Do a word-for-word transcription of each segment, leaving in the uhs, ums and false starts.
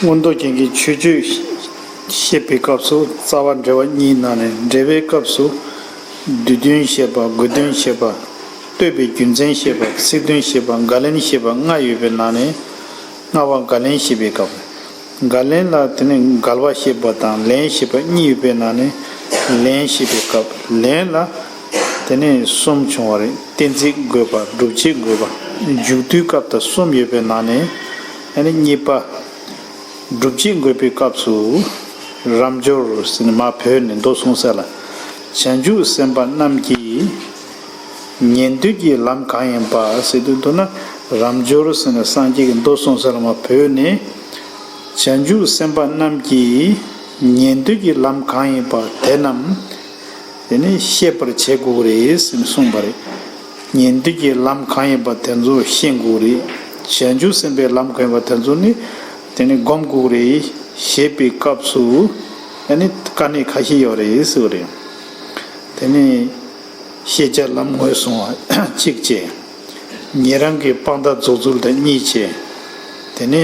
མངོན་རྟོགས་རྒྱན་གྱི་མཆོད་བརྗོད་བཤད་པའི་སྐབས་སུ་རྩ་བ་འགྲེལ་པ་གཉིས་ནང་ནས། འགྲེལ་པའི་སྐབས་སུ་བསྡུས་དོན་བཤད་པ། དགོས་དོན་བཤད་པ། ལྟོས་པའི་རྒྱུ་མཚན་བཤད་པ། ཚིག་དོན་བཤད་པ། འགལ་ལན་བཤད་པ་ལྔ་ཡོད་པའི་ནང་ནས། ལྔ་པ་འགལ་ལན་བཤད་པའི་སྐབས། འགལ་ལན་ལ་དེ་ནས་འགལ་བ་བཤད་པ་དང་ལན་བཤད་པ་གཉིས་ཡོད་པའི་ནང་ནས་ལན་བཤད་པའི་སྐབས། ལན་ལ་དེ་ནས་གསུམ་བྱུང་བ་རེད། གཏན་ཚིགས་འགོད་པ། སྒྲུབ་བྱེད་འགོད་པ། མཇུག་བསྡུའི་སྐབས་དང་གསུམ་ཡོད་པའི་ནང་ནས། ཨ་ནི་གཉིས་པ། སྒྲུབ་བྱེད་འགོད་པའི་སྐབས་སུ། རབ་འབྱོར་ཟེར་ནས་མར་བོས་ནས་མདོ་གསུངས་ས་ལ། བྱང་ཆུབ་སེམས་དཔའ་རྣམས་ཀྱི་ཉན་ཐོས་ཀྱི་ལམ་གང་ཡིན་པ་ཟེར་དུས། མདོར་ན་རབ་འབྱོར་ཟེར་ནས་སངས་རྒྱས་ཀྱི་མདོ་གསུངས་ས་ལ་མར་བོས་ནས། བྱང་ཆུབ་སེམས་དཔའ་རྣམས་ཀྱི་ཉན་ཐོས་ཀྱི་ལམ་གང་ཡིན་པ་དེ་རྣམས་དེ་ནི་ཤེས་པར་བྱེད་དགོས་རེད་ཟེར་ནས་གསུངས་པ་རེད། ཉན་ཐོས་ཀྱི་ལམ་གང་ཡིན་པ་དེ་ཚོ་ཤེས་དགོས་རེད། བྱང་ཆུབ་སེམས་དཔའི་ལམ་གང་ཡིན་པ་དེ་ཚོ་ནི་དེ་ནི་སྒོམ་དགོས་རེད། ཞེས་པའི་སྐབས་སུ་ཨ་ནི་དཀའ་གནད་ཁ་ཤས་ཡོད་རེད་ཟེར་བ་རེད། དེ་ནི་ཤེས་བྱ་ལམ་ངོས་བཟུང་བ་གཅིག་བྱས། ཉན་རང་གི་དཔང་རྟགས་རྫོགས་ཚུལ་དང་གཉིས་བྱས། དེ་ནས་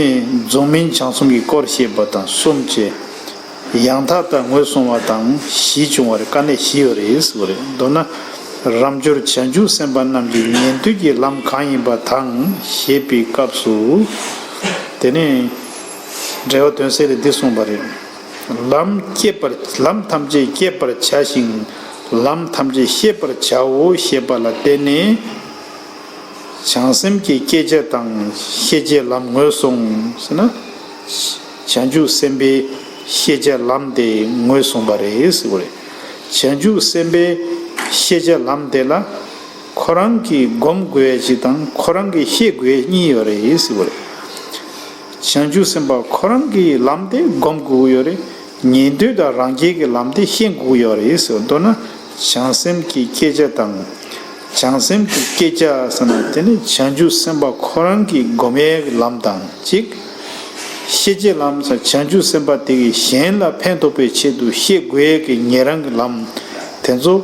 རྫོགས་སྨིན་བྱང་སེམས་ཀྱི་སྐོར་བཤད་པ་དང་གསུམ་བྱས། ཡང་དག་དང་ངོས་བཟུང་བ་དང་བཞི་བྱུང་བ་རེད། དཀའ་གནད་བཞི་ཡོད་རེད་ཟེར་བ་རེད། མདོར་ན་རབ་འབྱོར་བྱང་ཆུབ་སེམས་དཔའ་རྣམས་ཀྱི་ཉན་ཐོས་ཀྱི་ལམ་གང་ཡིན་པ་དང་ཞེས་པའི་སྐབས་སུ། དེ་ནས་འགྲེལ་པ་དོན་གསལ་ལས་འདི་གསུངས་པ་རེད། ལམ་བསྐྱེད་པར། ལམ་ཐམས་ཅད་བསྐྱེད་པར་བྱ་ཞིང་། ལམ་ཐམས་ཅད་ཤེས་པར་བྱའོ་ཞེས་པ་ལ་བརྟེན་ནས། བྱང་སེམས་ཀྱི་བསྐྱེད་བྱ་དང་ཤེས་བྱའི་ལམ་ངོས་བཟུང་ཟེར་ན། བྱང་ཆུབ་སེམས་དཔའི་ཤེས་བྱའི་ལམ་དེ་ངོས་བཟུང་བ་རེད་ཟེར་བ་རེད། བྱང་ཆུབ་སེམས་དཔའི་ཤེས་བྱའི་ལམ་དེ་ལ་ཁོ་རང་གིས་སྒོམ་དགོས་ཡ་ཞིག་དང་ཁོ་རང་གིས་ཤེས་དགོས་ཡ་གཉིས་ཡོད་རེད་ཟེར་བ་རེད། བྱང་ཆུབ་སེམས་དཔའ་ཁོ་རང་གི་ལམ་དེ་སྒོམ་དགོས་ཀྱི་ཡོད་རེད། ཉན་ཐོས་དང་རང་རྒྱལ་གྱི་ལམ་དེ་ཤེས་དགོས་ཀྱི་ཡོད་རེད་ཟེར་བ། མདོར་ན་བྱང་སེམས་ཀྱི་བསྐྱེད་བྱ་དང་། བྱང་སེམས་ཀྱི་བསྐྱེད་བྱ་ཟེར་ན་དེ་ནི་བྱང་ཆུབ་སེམས་དཔའ་ཁོ་རང་གིས་སྒོམ་ཡས་ཀྱི་ལམ་དང་གཅིག་ཤེས་བྱའི་ལམ་ཟེར་བྱང་ཆུབ་སེམས་དཔའ་དེ་གིས་གཞན་ལ་ཕན་ཐོགས་པའི་ཆེད་དུ་ཤེས་དགོས་ཡས་ཀྱི་ཉན་རང་གི་ལམ་དེ་ཚོ་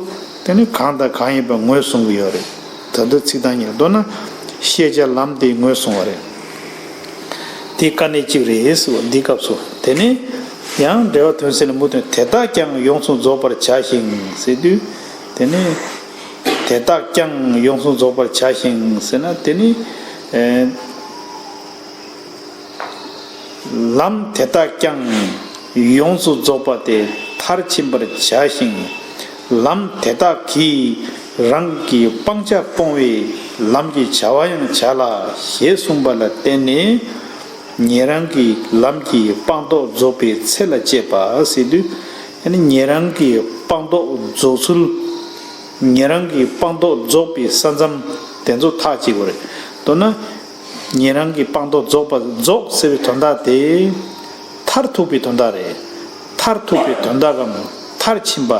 དེ་ནི་གང་དང་གང་ཡིན་པ་ངོས་བཟུང་གི་ཡོད་རེད། ད་ལྟ་ཚིག་དང་གཉིས་ལ། མདོར་ན་ཤེས་བྱ་ལམ་དེ་ངོས་བཟུང་བ་རེད། དེ་དཀའ་གནད་གཅིག་རེད་ཟེར་བ་འདིའི་སྐབས་སུ། དེ་ནས་ཡང་འགྲེལ་པ་དོན་གསལ་ལས་མུ་མཐུད། དེ་དག་ཀྱང་ཡོངས་སུ་རྫོགས་པར་བྱ་ཞིང་ཟེར་དུས། དེ་ནས་དེ་དག་ཀྱང་ཡོངས་སུ་རྫོགས་པར་བྱ་ཞིང་ཟེར་ན་དེ་ནི། ཨེ། ལམ་དེ་དག་ཀྱང་ཡོངས་སུ་རྫོགས་པ་དེ་མཐར་ཕྱིན་པར་བྱ་ཞིང་། ལམ་དེ་དག་གིས་རང་གི་སྤང་བྱ་སྤོང་བའི་ལམ་གྱི་བྱ་བ་ཡང་བྱ་ལ་ཞེས་གསུངས་པ་ལ་བརྟེན་ནས། ཉན་རང་གི་ལམ་གྱི་སྤངས་རྟོགས་རྫོགས་པའི་ཚད་ལ་དཔྱད་པ་ཟེར་དུས། ཨ་ནི་ཉན་རང་གི་སྤངས་རྟོགས་རྫོགས་ཚུལ། ཉན་རང་གི་སྤངས་རྟོགས་རྫོགས་པའི་ས་མཚམས་དེ་ཚོ་ཐག་གཅོད་དགོས་རེད། མདོར་ན། ཉན་རང་གི་སྤངས་རྟོགས་རྫོགས་པ། རྫོགས་ཟེར་བའི་དོན་དག་དེ་མཐར་ཐུག་པའི་དོན་དག་རེད། མཐར་ཐུག་པའི་དོན་དག་གམ་མཐར་ཕྱིན་པ།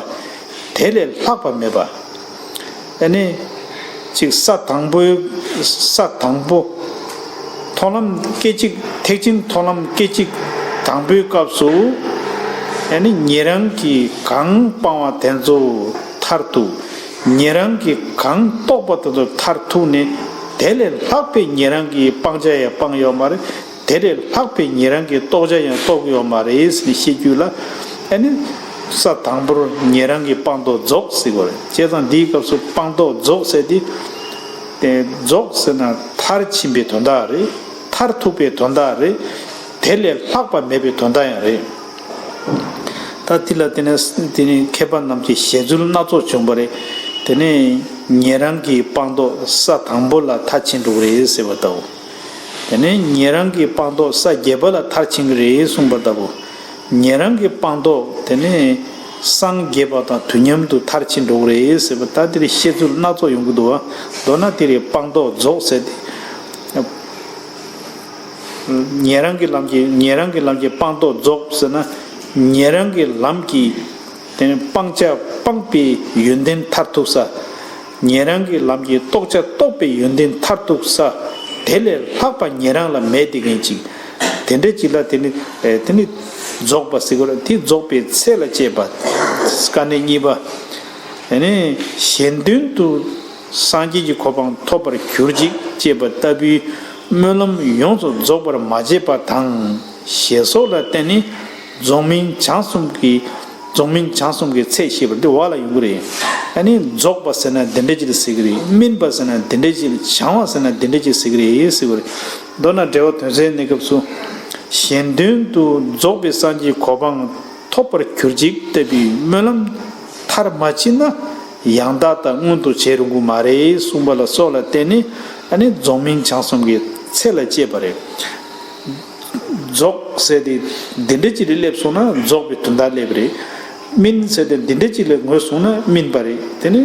དེ་ལས་ལྷག་པ་མེད་པ། ཨ་ནི་གཅིག་ས་དང་པོའི། ས་དང་པོ། མཐོང་ལམ་སྐད་ཅིག་ཐེག་ཆེན་མཐོང་ལམ་སྐད་ཅིག་དང་པོའི་སྐབས་སུ། ཨ་ནི་ཉན་རང་གིས་གང་སྤངས་པ་དེ་ཚོ་མཐར་ཐུག་ཉན་རང་གིས་གང་རྟོགས་པ་དེ་ཚོ་མཐར་ཐུག་ནས། དེ་ལས་ལྷག་པའི་ཉན་རང་གིས་སྤང་བྱ་ཡང་སྤངས་ཡོད་མ་རེད། དེ་ལས་ལྷག་པའི་ཉན་རང་གི་རྟོགས་བྱ་ཡང་རྟོགས་ཀྱི་ཡོད་མ་རེད་ཟེར་ནས་བཤད་རྒྱུ་ལ། ཨ་ནི་ས་དང་པོར་ཉན་རང་གི་སྤངས་རྟོགས་རྫོགས་ཟེར་དགོས་རེད། བྱས་ཙང་འདིའི་སྐབས་སུ་སྤངས་རྟོགས་རྫོགས་ཟེར་དེ། དེ་རྫོགས་ཟེར་ན་མཐར་ཕྱིན་པའི་དོན་དག་རེད། མཐར་ཐུག་པའི་དོན་དག་རེད། དེ་ལས་ལྷག་པ་མེད་པའི་དོན་དག་ཡང་རེད། ད་དེ་ལ་དེ་ནས་དེ་ནི་མཁས་པ་རྣམས་ཀྱི་བཞེད་ཚུལ་སྣ་ཚོགས་བྱུང་བ་རེད། དེ་ནས་ཉན་རང་གི་སྤངས་རྟོགས་ས་དང་པོ་ལ་མཐར་ཕྱིན་འགྲོ་གི་རེད་ཟེར་བ་ལྟ་བུ། དེ་ནས་ཉན་རང་གི་སྤངས་རྟོགས་ས་བརྒྱད་པ་ལ་མཐར་ཕྱིན་གྱི་རེད་གསུངས་པ་ལྟ་བུ། ཉན་རང་གི་སྤངས་རྟོགས་དེ་ནས་སངས་རྒྱས་པ་དང་དུས་མཉམ་དུ་མཐར་ཕྱིན་འགྲོ་གི་རེད་ཟེར་བ། ད་དེ་རེད། བཤད་ཚུལ་སྣ་ཚོགས་ཡོང་གི་འདུག་བ། མདོར་ན་དེ་རེད། སྤངས་རྟོགས་རྫོགས་ཟེར་ཏེ། ཉན་རང་གི་ལམ་གྱི། ཉན་རང་གི་ལམ་གྱི་སྤངས་རྟོགས་རྫོགས་ཟེར་ན། ཉན་རང་གི་ལམ་གྱི་དེ་ནི་སྤང་བྱ་སྤངས་པའི་ཡོན་ཏན་མཐར་ཐུག་ས། ཉན་རང་གི་ལམ་གྱི་རྟོགས་བྱ་རྟོགས་པའི་ཡོན་ཏན་མཐར་ཐུག་ས། དེ་ལས་ལྷག་པ་ཉན་རང་ལ་མེད་དེ་མཁན་ཅིག་དེ་འདྲ་ཅིག་ལ་དེ་ནི། ཨེ། དེ་ནི་རྫོགས་པ་ཟེར་དགོས་རེད། དེ་རྫོགས་པའི་ཚད་ལ་དཔྱད་པ། དཀའ་གནད་གཉིས་པ། དེ་ནི་གཞན་དོན་དུ་སངས་རྒྱས་ཀྱི་གོ་འཕང་ཐོབ་པར་གྱུར་ཅིག་ཅེས་པ་ལྟ་བུའི་སྨོན་ལམ་ཡོངས་སུ་རྫོགས་པར་མ་བྱས་པ་དང་། ཞེས་སོགས་ལ་བརྟེན་ནས་རྫོགས་སྨིན་བྱང་གསུམ་གྱི་རྫོགས་སྨིན་བྱང་གསུམ་གྱི་ཚད་བཤད་པ་འདི་འོག་ལ་ཡོང་གི་རེད། ཨ་ནི་རྫོགས་པ་ཟེར་ན་འདི་འདྲ་ཅིག་ལ་ཟེར་གི་རེད། སྨིན་པ་ཟེར་ན་འདི་འདྲ་ཅིག་ལ། བྱང་བ་ཟེར་ན་འདི་འདྲ་ཅིག་ཟེར་གི་རེད་ཟེར་གི་རེད། མདོར་ན་འགྲེལ་པ་དོན་གསལ་གནས་སྐབས་སུ། གཞན་དོན་དུ་རྫོགས་པའི་སངས་རྒྱས་གོ་འཕང་ཐོབ་པར་གྱུར་ཅིག་བལྟ་བུའི་སྨོན་ལམ་མཐར་མ་ཕྱིན་ན་ཡང་དག་དག་མངོན་དུ་བྱེད་རུང་གི་མ་རེད་གསུངས་པ་ལ་སོགས་ལ་བརྟེན་ནས། ཨ་ནི་རྫོགས་སྨིན་བྱང་གསུམ་གྱི་ཚད་ལ་དཔྱད་པ་རེད། རྫོགས་ཟེར་དེ་འདི་འདྲ་ཅིག་ལ་སླེབས་སོང་ན་རྫོགས་པའི་དོན་དག་སླེབས་རེད། སྨིན་ཟེར་དེ་འདི་འདྲ་ཅིག་ལ་ངོས་བཟུང་ན་སྨིན་པ་རེད། དེ་ནི་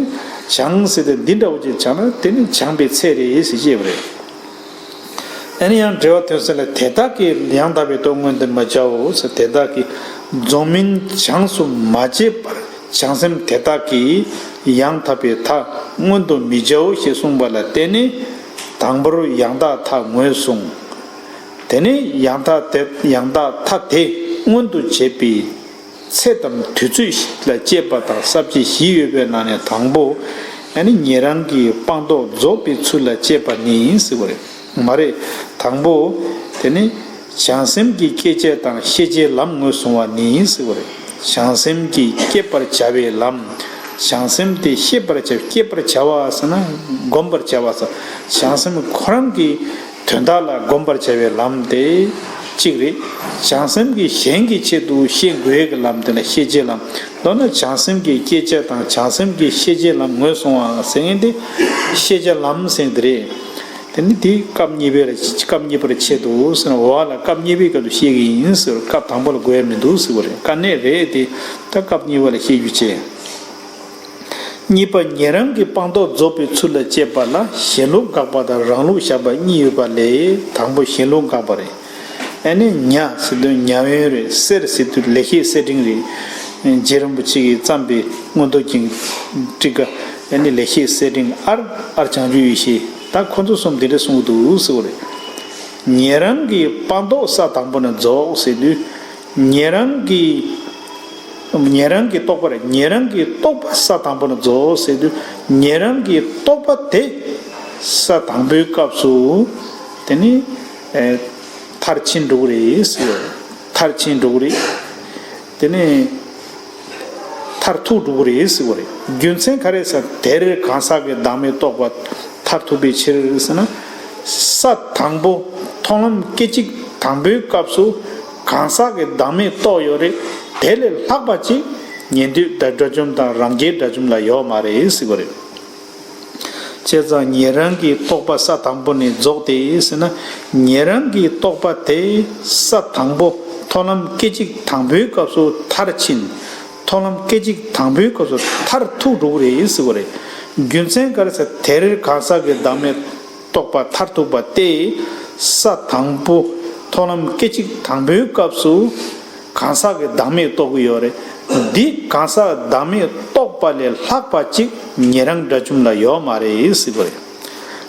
བྱང་ཟེར་དེ་འདི་འདྲ་བོ་ཅིག་བྱང་ན་དེ་ནི་བྱང་པའི་ཚད་རེད་ཟེར་བཤད་པ་རེད། ཨ་ནི་ཡང་འགྲེལ་པ་དོན་གསལ་ལ། དེ་དག་གིས་ཡང་དག་པའི་དོན་མངོན་དུ་མི་བྱའོ་ཟེར། དེ་དག་གིས་རྫོགས་སྨིན་བྱང་སུ་མ་བྱས་པར་བྱང་སེམས་དེ་དག་གིས་ཡང་དག་པའི་མཐའ་མངོན་དུ་མི་བྱའོ་ཞེས་གསུངས་པ་ལ་བརྟེན་ནས། དང་པོར་ཡང་དག་མཐའ་ངོས་བཟུང་། དེ་ནས་ཡང་དག་དེ་ཡང་དག་མཐའ་དེ་མངོན་དུ་བྱེད་པའི་ཚེ་དང་དུས་ཚོད་ལ་དཔྱད་པ་དང་ས་བཅད་བཞི་ཡོད་པའི་ནང་ནས་དང་པོ། ཨ་ནི་ཉན་རང་གི་སྤངས་རྟོགས་རྫོགས་པའི་ཚུལ་ལ་དཔྱད་པ་ནི་ཟེར་བ་རེད། མ་རེད། དང་པོ། དེ་ནི་བྱང་སེམས་ཀྱི་སྐྱེད་བྱེད་དང་ཤེས་བྱའི་ལམ་ངོས་བཟུང་བ་ནི་ཟེར་བ་རེད། བྱང་སེམས་ཀྱིས་སྐྱེད་པར་བྱ་བའི་ལམ། བྱང་སེམས་དེ་ཤེས་པར་བྱ། སྐྱེད་པར་བྱ་བ་ཟེར་ན་བསྒོམ་པར་བྱ་བ་ཟེར། བྱང་སེམས་ཁོ་རང་གི་དོན་དག་ལ་བསྒོམ་པར་བྱ་བའི་ལམ་དེ་གཅིག་རེད། བྱང་སེམས་ཀྱིས་གཞན་གྱི་ཆེད་དུ་ཤེས་དགོས་ཀྱི་ལམ་དེ་ལ་ཤེས་བྱའི་ལམ། མདོར་ན་བྱང་སེམས་ཀྱི་སྐྱེད་བྱེད་དང་བྱང་སེམས་ཀྱི་ཤེས་བྱའི་ལམ་ངོས་བཟུང་བ་ཟེར་མཁན་དེ་ཤེས་བྱ་ལམ་ཟེར་མཁན་དེ་རེད། དེ་ནི་དེ་སྐབས་གཉིས་པའི་ལ་སྐབས་གཉིས་པར་ཆད་དོ་ཟེར་ན། འོག་ལ་སྐབས་གཉིས་པའི་སྐབས་སུ་བཤད་ཀྱི་ཡིན་ཟེར། སྐབས་དང་པོ་ལ་དགོས་ཡ་མི་འདུག་ཟེར་བ་རེད། དཀའ་གནད་རེད་དེ། ད་སྐབས་གཉིས་པ་ལ་བཤད་རྒྱུ་བྱས། གཉིས་པ། ཉན་རང་གི་སྤངས་རྟོགས་རྫོགས་པའི་ཚུལ་ལ་དཔྱད་པ་ལ་ཞེན་ལུགས་དགག་པ་དང་རང་ལུགས་བཞག་པ་གཉིས་ཡོད་པ་ལས། དང་པོ་ཞེན་ལུགས་དགག་པ་རེད། ཨ་ནི་ཉ་ཟེར་དུས་ཉ་ཡོན་རེད། གསེར་ཟེར་དུས་ལེགས་བཤད་གསེར་ཕྲེང་རེད། རྗེ་རིན་པོ་ཆེ་གིས་བརྩམས་པའི་མངོན་རྟོགས་ཀྱི་ཊཱི་ཀ་ཨ་ནི་ལེགས་བཤད་གསེར་ཕྲེང་ཨར་ཨར་བྱང་ཆུབ་ཡེ་ཤེས། ད་ཁོ་ཚོ་གསུམ་དེ་འདྲ་གསུང་གི་འདུག་ཟེར་བ་རེད། ཉན་རང་གི་སྤངས་རྟོགས་ས་དང་པོ་ནས་རྫོགས་ཟེར་དུས། ཉན་རང་གི་ཉན་རང་གི་རྟོགས་པ་རེད། ཉན་རང་གི་རྟོགས་པ་ས་དང་པོ་ནས་རྫོགས་ཟེར་དུས། ཉན་རང་གི་རྟོགས་པ་དེ་ས་དང་པོའི་སྐབས་སུ་དེ་ནི་ཨེ་མཐར་ཕྱིན་འགྲོ་གི་རེད་ཟེར། མཐར་ཕྱིན་འགྲོ་གི་རེད། དེ་ནི་མཐར་ཐུག་འགྲོ་གི་རེད་ཟེར་བ་རེད། རྒྱུ་མཚན་ག་རེ་ཟེར། དེར་གང་ཟག་གི་བདག་མེད་རྟོགས་པ་མཐར་ཐུག་པའི་ཕྱིར་ཟེར་ན། ས་དང་པོ་མཐོང་ལམ་སྐད་ཅིག་དང་པོའི་སྐབས་སུ་གང་ཟག་གི་བདག་མེད་རྟོགས་ཡོད་རེད། དེ་ལས་ལྷག་པ་ཅིག་ཉན་ཐོས་དང་དགྲ་བཅོམ་དང་རང་རྒྱལ་དགྲ་བཅོམ་ལ་ཡོད་མ་རེད་ཟེར་བ་རེད། བྱས་ཙང་ཉན་རང་གི་རྟོགས་པ་ས་དང་པོ་ནས་རྫོགས་ཏེ་ཟེར་ན། ཉན་རང་གི་རྟོགས་པ་དེ་ས་དང་པོ་མཐོང་ལམ་སྐད་ཅིག་དང་པོའི་སྐབས་སུ་མཐར་ཕྱིན། མཐོང་ལམ་སྐད་ཅིག་དང་པོའི་སྐབས་སུ་མཐར་ཐུག་འགྲོ་གི་རེད་ཟེར་བ་རེད། རྒྱུ་མཚན་ག་རེ་ཟེར། དེར་གང་ཟག་གི་བདག་མེད་རྟོགས་པ་མཐར་ཐུག་པ་སྟེ། ས་དང་པོ་མཐོང་ལམ་སྐད་ཅིག་དང་པོའི་སྐབས་སུ་གང་ཟག་གི་བདག་མེད་རྟོགས་ཀྱི་ཡོད་རེད། འདི་གང་ཟག་བདག་མེད་རྟོགས་པ་ལས་ལྷག་པ་ཅིག་ཉན་རང་དགྲ་བཅོམ་ལ་ཡོད་མ་རེད་ཟེར་བ་རེད།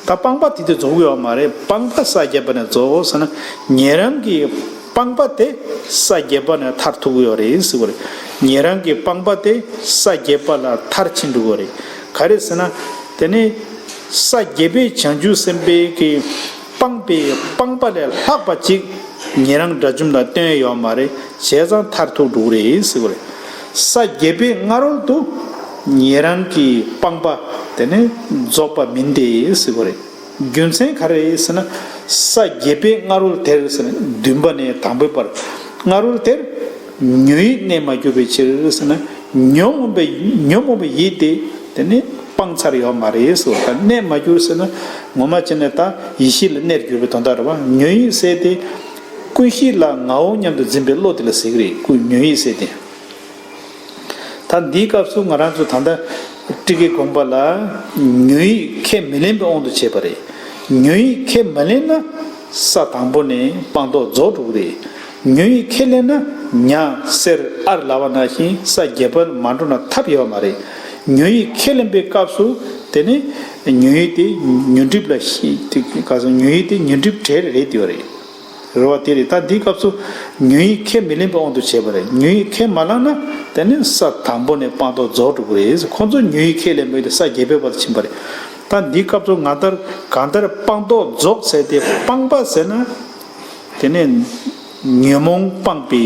ད་སྤངས་པ་དེ་དུས་རྫོགས་ཀྱི་ཡོད་མ་རེད། སྤངས་པ་ས་བརྒྱད་པ་ནས་རྫོགས་ཟེར་ན། ཉན་རང་གི་སྤངས་པ་དེ་ས་བརྒྱད་པ་ནས་མཐར་ཐུག་གི་ཡོད་རེད་ཟེར་བ་རེད། ཉན་རང་གི་སྤངས་པ་དེ་ས་བརྒྱད་པ་ལ་མཐར་ཕྱིན་འགྲོ་གི་ཡོད་རེད། ག་རེ་ཟེར་ན། དེ་ནི་ས་བརྒྱད་པའི་བྱང་ཆུབ་སེམས་དཔའི་གི་སྤངས་པའི་སྤངས་པ་ལས་ལྷག་པ་ཅིག་ཉན་རང་དགྲ་བཅོམ་ལ་སྟོན་ཡོད་མ་རེད། བྱས་ཙང་མཐར་ཐུག་འགྲོ་གི་རེད་ཟེར་བ་རེད། ས་བརྒྱད་པའི་སྔ་རོལ་དུ་ཉན་རང་གི་སྤངས་པ་དེ་ནི་རྫོགས་པ་མིན་ཏེ་ཟེར་བ་རེད། རྒྱུ་མཚན་ག་རེ་ཟེར་ན། ས་བརྒྱད་པའི་སྔ་རོལ་དེར་ཟེར་ན། བདུན་པ་ནས་དང་པོའི་བར། སྔ་རོལ་དེར་ཉོན་ཡིད་གནས་མ་གྱུར་པའི་ཕྱིར་ཟེར་ན། ཉོན་མོངས་པའི་ཉོན་མོངས་པའི་ཡིད་དེ་དེ་ནི་སྤངས་ཚར་ཡོད་མ་རེད་ཟེར་བ་དང་། གནས་མ་གྱུར་ཟེར་ན། ངོ་མ་བྱས་ན་ད་ཡེ་ཤེས་ལ་གནས་གྱུར་པའི་དོན་དག་རེད་བ། ཉོན་ཡིད་ཟེར་དེ་ཀུན་གཞི་ལ་ངའོ་སྙམ་དུ་འཛིན་པའི་བློ་དེ་ལ་ཟེར་གི་རེད། ཀུན་ཉོན་ཡིད་ཟེར་དེ། ད་འདིའི་སྐབས་སུ་ང་རང་ཚོ་ད་ལྟ་ཊཱི་ཀའི་དགོངས་པ་ལ་ཉོན་ཡིད་ཁས་མི་ལེན་པའི་དབང་དུ་བྱས་པ་རེད། ཉོན་ཡིད་ཁས་མ་ལེན་ན་ས་དང་པོ་ནས་སྤངས་རྟོགས་རྫོགས་འགྲོ་གི་རེད། ཉོན་ཡིད་ཁས་ལེན་ན་ཉ་གསེར་ཨར་ལབ་པ་ནང་བཞིན་ས་བརྒྱད་པ་མ་འགྲོ་ན་ཐབས་ཡོད་མ་རེད། ཉོན་ཡིད་ཁས་ལེན་པའི་སྐབས་སུ་དེ་ནི་ཉོན་ཡིད་དེ་ཉོན་སྒྲིབ་ལ་ཤི་དེ་ག་ས་ཉོན་ཡིད་དེ་ཉོན་སྒྲིབ་བྲལ་རེད་དེ་ཡོད་རེད། རེད་བ། དེ་རེད། ད་འདིའི་སྐབས་སུ་ཉོན་ཡིད་ཁས་མི་ལེན་པའི་དབང་དུ་བྱས་པ་རེད། ཉོན་ཡིད་ཁས་མ་བླངས་ན་དེ་ནི་ས་དང་པོ་ནས་སྤངས་རྟོགས་རྫོགས་འགྲོ་གི་རེད། ཁོང་ཚོ་ཉོན་ཡིད་ཁས་ལེན་པའི་དེ་ས་བརྒྱད་པའི་བར་དུ་ཕྱིན་པ་རེད། ད་འདིའི་སྐབས་སུ་ང་ལྟར་གང་ལྟར་སྤངས་རྟོགས་རྫོགས་ཟེར་ཏེ། སྤངས་པ་ཟེར་ན་དེ་ནི་ ཉོན་མོངས་སྤངས་པའི་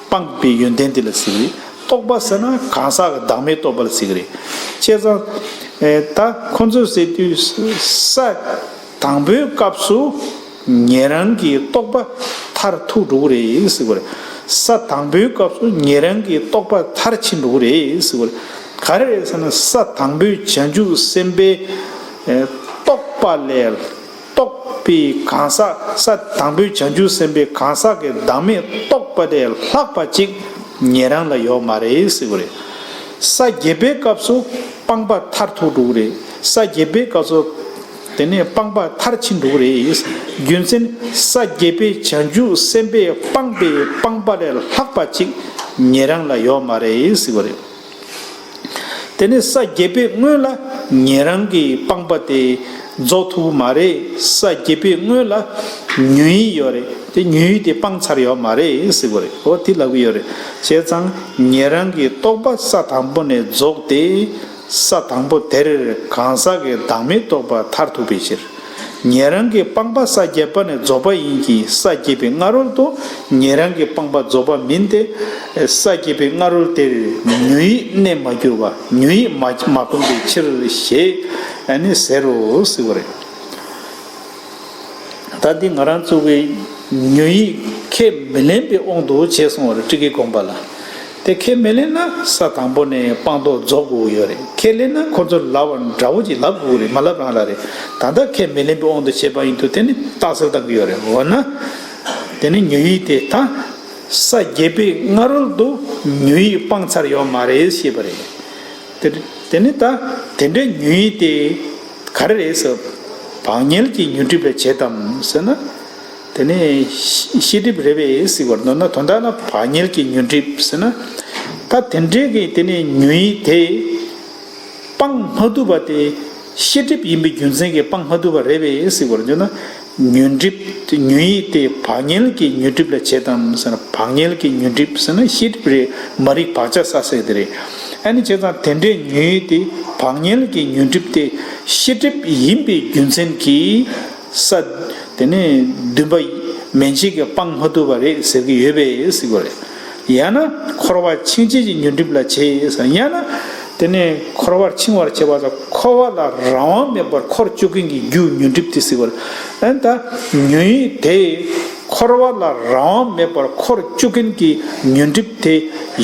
སྤངས་པའི་ཡོན་ཏན་དེ་ལ་ཟེར་གི་རེད། རྟོགས་པ་ཟེར་ན་གང་ཟག་གི་བདག་མེད་རྟོགས་པ་ལ་ཟེར་གི་རེད། བྱས་ཙང་། ཨེ། ད་ཁོ་ཚོས་ཟེར་དུས་ས་དང་པོའི་སྐབས་སུ་ཉན་རང་གི་རྟོགས་པ་མཐར་ཐུག་འགྲོ་གི་རེད་ཟེར་གི་རེད། ས་དང་པོའི་སྐབས་སུ་ཉན་རང་གི་རྟོགས་པ་མཐར་ཕྱིན་འགྲོ་གི་རེད་ཟེར་གི་རེད། ག་རེ་རེད་ཟེར་ན་ས་དང་པོའི་བྱང་ཆུབ་སེམས་དཔའི་ཨེ། རྟོགས་པ་ལས། རྟོགས་པའི་གང་ཟག་ས་དང་པོའི་བྱང་ཆུབ་སེམས་དཔའི་གང་ཟག་གི་བདག་མེད་རྟོགས་པ་དེ་ལྷག་པ་ཅིག་ཉན་རང་ལ་ཡོད་མ་རེད་ཟེར་གི་རེད། ས་བརྒྱད་པའི་སྐབས་སུ་སྤངས་པ་མཐར་ཐུག་འགྲོ་གི་རེད། ས་བརྒྱད་པའི་སྐབས་སུ་དེ་ནས་སྤངས་པ་མཐར་ཕྱིན་འགྲོ་གི་རེད། རྒྱུ་མཚན་ས་བརྒྱད་པའི་བྱང་ཆུབ་སེམས་དཔའི་སྤངས་པའི་སྤངས་པ་ལས་ལྷག་པ་ཅིག་ཉན་རང་ལ་ཡོད་མ་རེད་ཟེར་གི་རེད། དེ་ནས་ས་བརྒྱད་པའི་སྔོན་ལ་ཉན་རང་གི་སྤངས་པ་དེ་རྫོགས་ཐུབ་མ་རེད། ས་བརྒྱད་པའི་སྔོན་ལ་ཉོན་ཡིད་ཡོད་རེད། དེ་ཉོན་ཡིད་དེ་སྤངས་ཚར་ཡོད་མ་རེད་ཟེར་གི་རེད། འོ་དེ་ལབ་གི་ཡོད་རེད། བྱས་ཙང་ཉན་རང་གི་རྟོགས་པ་ས་དང་པོ་ནས་རྫོགས་ཏེ་ས་དང་པོ་དེར་གང་ཟག་གི་བདག་མེད་རྟོགས་པ་མཐར་ཐུག་པའི་ཕྱིར། ཉན་རང་གི་སྤངས་པ་ས་བརྒྱད་པ་ནས་རྫོགས་པ་ཡིན་གྱི་ས་བརྒྱད་པའི་སྔ་རོལ་དུ་ཉན་རང་གི་སྤངས་པ་རྫོགས་པ་མིན་ཏེ། ས་བརྒྱད་པའི་སྔ་རོལ་དེར་ཉོན་ཡིད་གནས་མ་གྱུར་པ་ཉོན་ཡིད་མ་མ་སྤངས་པའི་ཕྱིར་ཞེས་ཨ་ནི་ཟེར་རོ་ཟེར་བ་རེད། ད་འདི་ང་རང་ཚོ་གི་ཉོན་ཡིད་ཁས་མི་ལེན་པའི་དབང་དུ་བྱས་སོང་བ་རེད། ཊཱི་ཀའི་དགོངས་པ་ལ། དེ་ཁས་མི་ལེན་ན་ས་དང་པོ་ནས་སྤངས་རྟོགས་རྫོགས་དགོས་ཀྱི་ཡོད་རེད། ཁས་ལེན་ན་ཁོ་ཚོ་ལབ་པ་འདྲ་བོ་ཅིག་ལབ་དགོས་ཀྱི་རེད། མ་ལབ་རང་ལ་རེད། ད་ལྟ་ཁས་མི་ལེན་པའི་དབང་དུ་བྱས་པ་ཡིན་དུས་དེ་ནི་རྟགས་གསལ་བཏང་གི་ཡོད་རེད། འོ་ན། དེ་ནི་ཉོན་ཡིད་དེ་ད་ས་བརྒྱད་པའི་སྔ་རོལ་དུ་ཉོན་ཡིད་སྤངས་ཚར་ཡོད་མ་རེད་ཞེས་པ་རེད། དེ་དེ་ནི་ད་དེ་འདྲའི་ཉོན་ཡིད་དེ་ག་རེ་རེད་ཟེར། བག་ཉལ་གྱི་ཉོན་སྒྲིབ་ལས་བྱེད་དམ་ཟེར་ན། དེ་ནས་ཤེས་སྒྲིབ་རེད་པས་ཟེར་བར་འདོད་ན། དོན་དག་ལ་བག་ཉལ་གྱི་ཉོན་སྒྲིབ་ཟེར་ན། ད་དེ་འདྲའི་གི་དེ་ནས་ཉོན་ཡིད་དེ་སྤང་མ་ཐུབ་པ་དེ་ཤེས་སྒྲིབ་ཡིན་པའི་རྒྱུ་མཚན་གྱིས་སྤང་མ་ཐུབ་པ་རེད་པས་ཟེར་བར་འདོད་ན། ཉོན་སྒྲིབ་ཉོན་ཡིད་དེ་བག་ཉལ་གྱི་ཉོན་སྒྲིབ་ལ་བྱེད་དམ་ཟེར་ན། བག་ཉལ་གྱི་ཉོན་སྒྲིབ་ཟེར་ན་ཤེས་སྒྲིབ་རེད། མ་རིག་བག་ཆགས་བསགས་ཟེར་དེ་རེད། ཨ་ནི་བྱས་ཙང་དེ་འདྲའི་ཉོན་ཡིད་དེ་བག་ཉལ་གྱི་ཉོན་སྒྲིབ་དེ་ཤེས་སྒྲིབ་ཡིན་པའི་རྒྱུ་མཚན་གྱིས། ས། དེ་ནས་བདུན་པ་མན་ཆད་ཀྱིས་སྤང་མ་ཐུབ་པ་རེད་ཟེར་གྱི་ཡོད་པས་ཟེར་གྱི་རེད། ཡང་ན་འཁོར་བར་འཆིང་བྱེད་ཀྱི་ཉོན་སྒྲིབ་ལ་བྱེད་ཟེར། ཡང་ན་དེ་ནས་འཁོར་བར་འཆིང་བར་བྱེད་པ་དང་འཁོར་བ་ལ་རང་དབང་མེད་པར་འཁོར་བཅུག་མཁན་གྱི་རྒྱུ་ཉོན་སྒྲིབ་དེ་ཟེར་གྱི་རེད། ཨ་ནི་ད་ཉོན་ཡིད་དེ་འཁོར་བ་ལ་རང་དབང་མེད་པར་འཁོར་བཅུག་མཁན་གྱི་ཉོན་སྒྲིབ་དེ་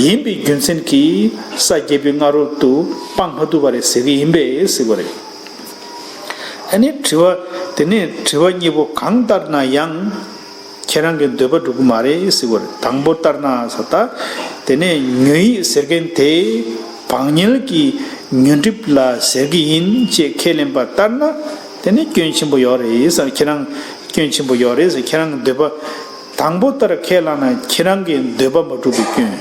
ཡིན་པའི་རྒྱུ་མཚན་གྱིས་ས་བརྒྱད་པའི་སྔ་རོལ་དུ་སྤང་མ་ཐུབ་པ་རེད་ཟེར་གྱི་ཡིན་པས་ཟེར་གྱི་རེད། ཨ་ནི་དྲི་བ། དེ་ནས་དྲི་བ་གཉིས་པོ་གང་ལྟར་ན་ཡང་ཁྱེད་རང་གི་འདོད་པ་འགྲུབ་ཀྱི་མ་རེད་ཟེར་བ་རེད། དང་པོ་ལྟར་ན་ཟེར་ད། དེ་ནས་ཉོན་ཡིད་ཟེར་མཁན་དེ་བག་ཉལ་གྱི་ཉོན་སྒྲིབ་ལ་ཟེར་གྱི་ཡིན་ཅེས་ཁས་ལེན་པ་ལྟར་ན། དེ་ནས་སྐྱོན་ཆེན་པོ་ཡོད་རེད་ཟེར། ཁྱེད་རང་སྐྱོན་ཆེན་པོ་ཡོད་རེད་ཟེར། ཁྱེད་རང་གི་འདོད་པ། དང་པོ་ལྟར་ཁས་བླངས་ན་ཁྱེད་རང་གི་འདོད་པ་མ་འགྲུབ་པའི་སྐྱོན།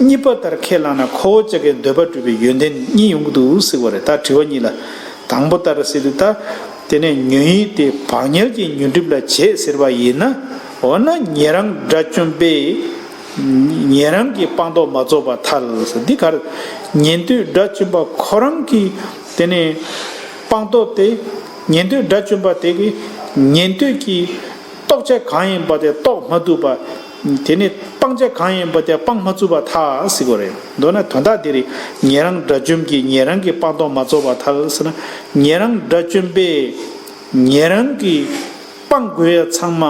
གཉིས་པ་ལྟར་ཁས་བླངས་ན་ཁོ་བོ་ཅག་གི་འདོད་པ་འགྲུབ་པའི་ཡོན་ཏན་གཉིས་ཡོང་གི་འདུག་ཟེར་བ་རེད། ད་དྲི་བ་གཉིས་ལ། དང་པོ་ལྟར་ཟེར་དུས་ད། དེ་ནས་ཉོན་ཡིད་དེ་བག་ཉལ་གྱི་ཉོན་སྒྲིབ་ལ་བྱེད་ཟེར་བ་ཡིན་ན། འོ་ན་ཉན་རང་དགྲ་བཅོམ་པས་ཉན་རང་གི་སྤངས་རྟོགས་མ་རྫོགས་པར་ཐལ་ཟེར། འདི་གར་ཉན་ཐོས་དགྲ་བཅོམ་པ་ཁོ་རང་གི་དེ་ནས་སྤངས་རྟོགས་དེ། ཉན་ཐོས་དགྲ་བཅོམ་པ་དེ་གིས་ཉན་ཐོས་ཀྱི་རྟོགས་བྱ་གང་ཡིན་པ་དེ་རྟོགས་མ་ཐུབ་པ། དེ་ནས་སྤང་བྱ་གང་ཡིན་པ་དེ་སྤང་མ་ཐུབ་པར་ཐལ་ཟེར་གྱི་རེད། མདོར་ན་དོན་དག་དེ་རེད། ཉན་རང་དགྲ་བཅོམ་གྱིས་ཉན་རང་གི་སྤངས་རྟོགས་མ་རྫོགས་པར་ཐལ་ཟེར་ན། ཉན་རང་དགྲ་བཅོམ་པས་ཉན་རང་གི་སྤང་དགོས་ཡ་ཚང་མ་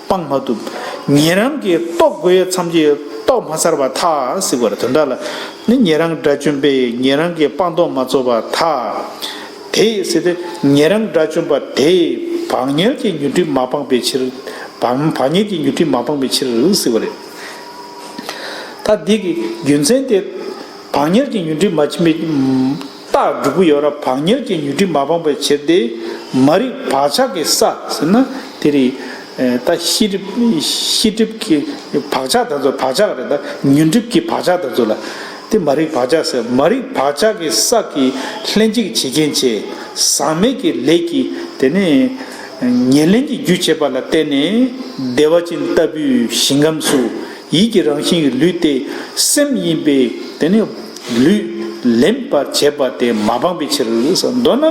སྤང་མ་ཐུབ། ཉན་རང་གི་རྟོགས་དགོས་ཡ་ཐམས་ཅད་རྟོགས་མ་ཚར་བར་ཐལ་ཟེར་གྱི་རེད། དོན་དག་ལ་ནི་ཉན་རང་དགྲ་བཅོམ་པས་ཉན་རང་གི་སྤངས་རྟོགས་མ་རྫོགས་པར་ཐལ། དེ་ཟེར་ཏེ་ཉན་རང་དགྲ་བཅོམ་པ་དེས་བག་ཉལ་གྱི་ཉོན་སྒྲིབ་མ་སྤངས་པའི་ཕྱིར། བག་བག་ཉལ་གྱི་ཉོན་སྒྲིབ་མ་སྤངས་པའི་ཕྱིར་ཟེར་བ་རེད། ད་འདི་གི་རྒྱུ་མཚན་དེ་བག་ཉལ་གྱི་ཉོན་སྒྲིབ་མ་ཕྱིན་པའི་རྟགས་འགྲུབ་ཀྱི་ཡོད་ར། བག་ཉལ་གྱི་ཉོན་སྒྲིབ་མ་སྤངས་པའི་ཕྱིར་ཏེ། མ་རིག་བག་ཆགས་ཀྱི་ས་ཟེར་ན་དེ་རེད། ད་ཤེས་སྒྲིབ་ཤེས་སྒྲིབ་ཀྱི་བག་ཆགས་དེ་ཚོ། བག་ཆགས་རེད། ད་ཉོན་སྒྲིབ་ཀྱི་བག་ཆགས་དེ་ཚོ་ལ། དེ་མ་རིག་བག་ཆགས་ཟེར། མ་རིག་བག་ཆགས་ཀྱི་ས་ཀྱི་ལྷན་ཅིག་བྱེད་མཁན་བྱས། ཟག་མེད་ཀྱི་ལས་ཀྱིས་དེ་ནས་ཉེར་ལེན་གྱི་རྒྱུ་བྱེད་པ་ལ་བརྟེན་ནས་བདེ་བ་ཅན་ལྟ་བུའི་ཞིང་ཁམས་སུ་ཡིད་ཀྱི་རང་བཞིན་གྱི་ལུས་དེ་སེམས་ཡིན་པས། དེ་ནས་ལུས་ལེན་པར་བྱེད་པ་དེ་མ་སྤངས་པའི་ཕྱིར་ཟེར། མདོར་ན་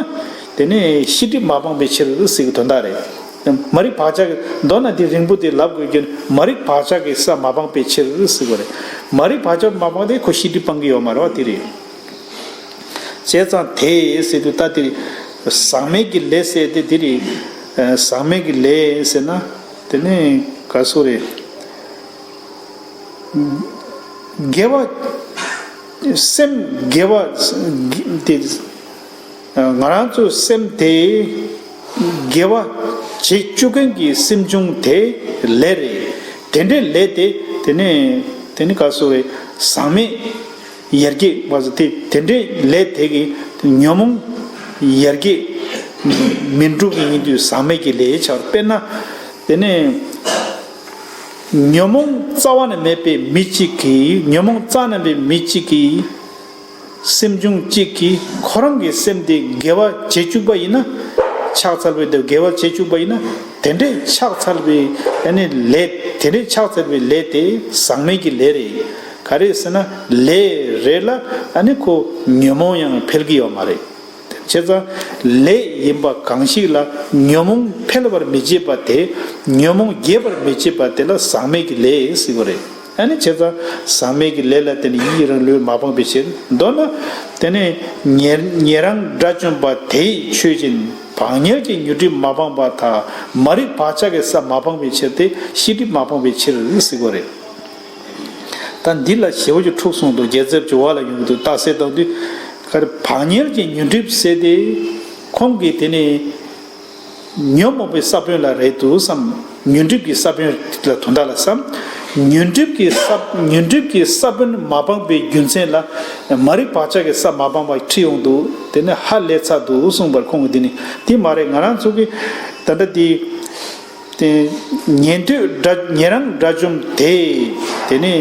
དེ་ནས་ཤེས་སྒྲིབ་མ་སྤངས་པའི་ཕྱིར་ཟེར་གྱི་དོན་དག་རེད། མ་རིག་བག་ཆགས་ཀྱི་མདོར་ན་དེ་རིང་པོ་དེ་ལབ་དགོས་རྒྱུ་ནི་མ་རིག་བག་ཆགས་ཀྱི་ས་མ་སྤངས་པའི་ཕྱིར་ཟེར་དགོས་རེད། མ་རིག་བག་ཆགས་མ་སྤངས་དེ་ཁོ་ཤེས་སྒྲིབ་སྤང་གི་ཡོད་མ་རེད་བ། དེ་རེད། བྱས་ཙང་དེ་ཟེར་དུས་ད་དེ་རེད། ཟག་མེད་ཀྱི་ལས་ཟེར་དེ་དེ་རེད། ཟག་མེད་ཀྱི་ལས་ཟེར་ན་དེ་ནི་ག་སུ་རེད། དགེ་བ། སེམས་དགེ་བ་དེ། ང་རང་ཚོའི་སེམས་དེ་དགེ་བ་བྱེད་བཅུག་མཁན་གྱི་སེམས་བྱུང་དེ་ལས་རེད། དེ་འདྲའི་ལས་དེ་དེ་ནས་དེ་ནི་ག་སོ་རེད། ཟག་མེད་ཡར་རྒྱས་བ་ཟེར་དེ་དེ་འདྲའི་ལས་དེ་གི་ཉོན་མོངས་ཡར་རྒྱས་མི་འགྲུབ་ཡིན་དུས་ཟག་མེད་ཀྱི་ལས་ཆགས། དཔེར་ན་དེ་ནས། ཉོན་མོངས་རྩ་བ་ནས་མེད་པའི་མི་གཅིག་གིས། ཉོན་མོངས་རྩ་ནས་མེད་པའི་མི་གཅིག་གིས། སེམས་བྱུང་གཅིག་གིས་ཁོ་རང་གི་སེམས་དེ་དགེ་བ་བྱེད་བཅུག་པ་ཡིན་ན། ཕྱག་འཚལ་བའི་དེ་དགེ་བ་བྱེད་བཅུག་པ་ཡིན་ན། དེ་འདྲའི་ཕྱག་འཚལ་བའི་ཨ་ནི་ལས། དེ་འདྲའི་ཕྱག་འཚལ་བའི་ལས་དེ་ཟག་མེད་ཀྱི་ལས་རེད། ག་རེ་ཟེར་ན་ལས་རེད་ལ་ཨ་ནི་ཁོ་ཉོན་མོངས་ཡང་འཕེལ་གྱི་ཡོད་མ་རེད། བྱས་ཙང་ལས་ཡིན་པ་གང་ཞིག་ལ་ཉོན་མོངས་འཕེལ་བར་མི་བྱེད་པ་དེ། ཉོན་མོངས་རྒྱས་པར་མི་བྱེད་པ་དེ་ལ་ཟག་མེད་ཀྱི་ལས་ཟེར་བ་རེད། ཨ་ནི་བྱས་ཙང་ཟག་མེད་ཀྱི་ལས་ལ་བརྟེན་ནས་ཡིད་ཀྱི་རང་ལུས་མ་སྤངས་པའི་ཕྱིར། མདོར་ན་དེ་ནས་ཉེ་ཉེ་རང་དགྲ་བཅོམ་པ་དེས་ཆོས་ཅན། བག་ཉལ་གྱི་ཉོན་སྒྲིབ་མ་སྤངས་པར་ཐལ། མ་རིག་བག་ཆགས་ཀྱི་ས་མ་སྤངས་པའི་ཕྱིར་ཏེ། ཤེས་སྒྲིབ་མ་སྤངས་པའི་ཕྱིར་ཟེར་བ་རེད། ད་འདི་ལ་ཞེ་པོ་ཅིག་འཁྲུག་སོང་འདུག་རྒྱལ་ཚབ་ཀྱི་བར་ལ་ཡོང་གི་འདུག་རྟགས་གསལ་བཏང་དུས་ག་རེ། བག་ཉལ་གྱི་ཉོན་སྒྲིབ་ཟེར་ཏེ། ཁོང་གིས་དེ་ནི་ཉོན་མོངས་པའི་ས་བོན་ལ་རེད་འདུག་བསམ། ཉོན་སྒྲིབ་ཀྱི་ས་བོན་ལ་དོན་དག་ལ་བསམ། ཉོན་སྒྲིབ་ཀྱི་ས། ཉོན་སྒྲིབ་ཀྱི་ས་བོན་མ་སྤངས་པའི་རྒྱུ་མཚན་ལ་མ་རིག་བག་ཆགས་ཀྱི་ས་མ་སྤངས་པ་ཁྲིད་ཡོང་འདུག་དེ་ནི་ཧ་ལས་ཚར་འདུག་གསུངས་པར་ཁོང་གིས་དེ་ནི་དེ་མ་རེད། ང་རང་ཚོ་གི་ད་ལྟ་དེ། དེ་ཉན་ཐོས་དགྲ། ཉན་རང་དགྲ་བཅོམ་དེ། དེ་ནི་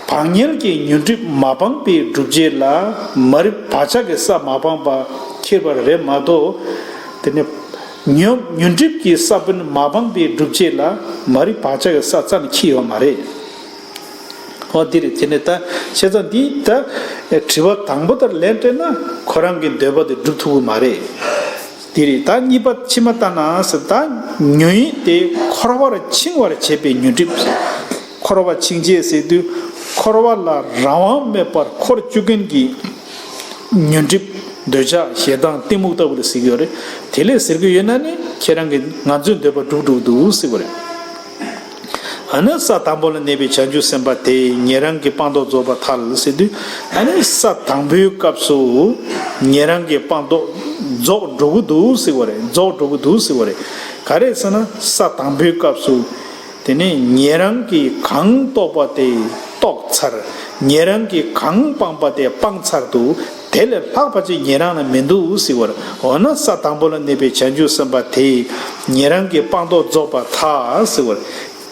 བག་ཉལ་གྱི་ཉོན་སྒྲིབ་མ་སྤངས་པའི་སྒྲུབ་བྱེད་ལ་མ་རིག་བག་ཆགས་ཀྱི་ས་མ་སྤངས་པ་ཁྱེར་བ་རེད་མ་གཏོགས། དེ་ནི་ཉོན་ཉོན་སྒྲིབ་ཀྱི་ས་བོན་མ་སྤངས་པའི་སྒྲུབ་བྱེད་ལ་མ་རིག་བག་ཆགས་ཀྱི་ས་རྩ་ནས་ཁྱེར་ཡོད་མ་རེད། ཨོ་དེ་རེད། དེ་ནི་ད་བྱས་ཙང་འདི་ད་དྲི་བ་དང་པོ་དེར་ལན་སྤྲད་ན་ཁོ་རང་གི་འདོད་པ་དེ་འགྲུབ་ཐུབ་ཀྱི་མ་རེད། དེ་རེད། ད་གཉིས་པ་ཕྱི་མ་ལྟ་ན་ཟེར། ད་ཉོན་ཡིད་དེ་འཁོར་བར་འཆིང་བར་བྱེད་པའི་ཉོན་སྒྲིབ། འཁོར་བར་འཆིང་བྱེད་ཟེར་དུས་འཁོར་བ་ལ་རང་དབང་མེད་པར་འཁོར་བཅུག་མཁན་གྱི་ཉོན་སྒྲིབ། འདོད་ཆགས་ཞེ་སྡང་གཏི་མུག་ལྟ་བུ་ལ་ཟེར་གྱི་ཡོད་རེད། དེ་ལས་ཟེར་གྱི་ཡོད་ན་ནི་ཁྱེད་རང་གི་ང་ཚོའི་འདོད་པ་འགྲུབ་འགྲུབ་འདུག་ཟེར་བ་རེད། ཨ་ནི་ས་དང་པོ་ལ་གནས་པའི་བྱང་ཆུབ་སེམས་དཔའ་དེ་ཉན་རང་གི་སྤངས་རྟོགས་རྫོགས་པར་ཐལ་ཟེར་དུས། ཨ་ནི་ས་དང་པོའི་སྐབས་སུ་ཉན་རང་གི་སྤངས་རྟོགས་རྫོགས་འགྲོ་གི་འདུག་ཟེར་བ་རེད། རྫོགས་འགྲོ་གི་འདུག་ཟེར་བ་རེད། ག་རེ་ཟེར་ན་ས་དང་པོའི་སྐབས་སུ་དེ་ནི་ཉན་རང་གིས་གང་རྟོགས་པ་དེ་རྟོགས་ཚར། ཉན་རང་གིས་གང་སྤངས་པ་དེ་སྤངས་ཚར་འདུག་དེ་ལས་ལྷག་པ་ཅིག་ཉན་རང་ལ་མི་འདུག་ཟེར་བ་རེད། འོ་ན་ས་དང་པོ་ལ་གནས་པའི་བྱང་ཆུབ་སེམས་དཔའ་དེས་ཉན་རང་གི་སྤངས་རྟོགས་རྫོགས་པར་ཐལ་ཟེར་བ་རེད།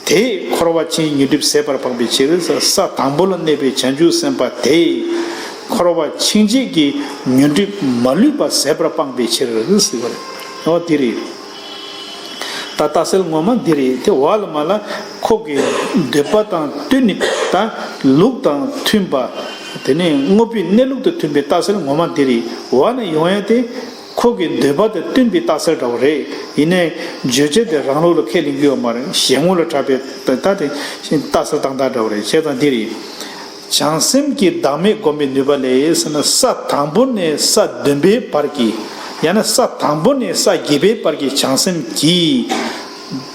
དེས་འཁོར་བ་འཆིང་ཉོན་སྒྲིབ་ཟད་པར་སྤངས་པའི་ཕྱིར། ས་དང་པོ་ལ་གནས་པའི་བྱང་ཆུབ་སེམས་དཔའ་དེས་འཁོར་བ་འཆིང་བྱེད་ཀྱི་ཉོན་སྒྲིབ་མ་ལུས་པ་ཟད་པར་སྤངས་པའི་ཕྱིར་ཟེར་བ་རེད། འོ་དེ་རེད། ད་ལྟ་གསལ་ངོ་མ་འདི་རེད། དེ་བ་ལ་མ་ལ་ཁོ་གི་འདོད་པ་དང་བསྟུན་ནས་ད་ལུགས་དང་མཐུན་པ། དེ་ནས་དངོས་པོའི་གནས་ལུགས་དང་མཐུན་པའི་ལྟ་གསལ་ངོ་མ་འདི་རེད། བ་ན་ཡོང་ཡ་དེ། ཁོ་གི་འདོད་པ་དང་བསྟུན་པའི་ལྟ་གསལ་འདྲ་བོ་རེད། ཡིན་ནའི་བརྗོད་བྱ་དེ་རང་ལུགས་ལ་ཁས་ལེན་གྱི་ཡོད་མ་རེད། གཞན་ངོ་ལ་གྲགས་པའི་ད་ལྟ་དེ་ལྟ་གསལ་བཏང་སྟངས་འདྲ་བོ་རེད། བྱས་ཙང་འདི་རེད། བྱང་སེམས་ཀྱི་བདག་མེད་བསྒོམ་པའི་ནུས་པ་ལས་ཟེར་ན་ས་དང་པོ་ནས་ས་བདུན་པའི་བར་གྱི། ཡང་ན་ས་དང་པོ་ནས་ས་བརྒྱད་པའི་བར་གྱི་བྱང་སེམས་ཀྱི་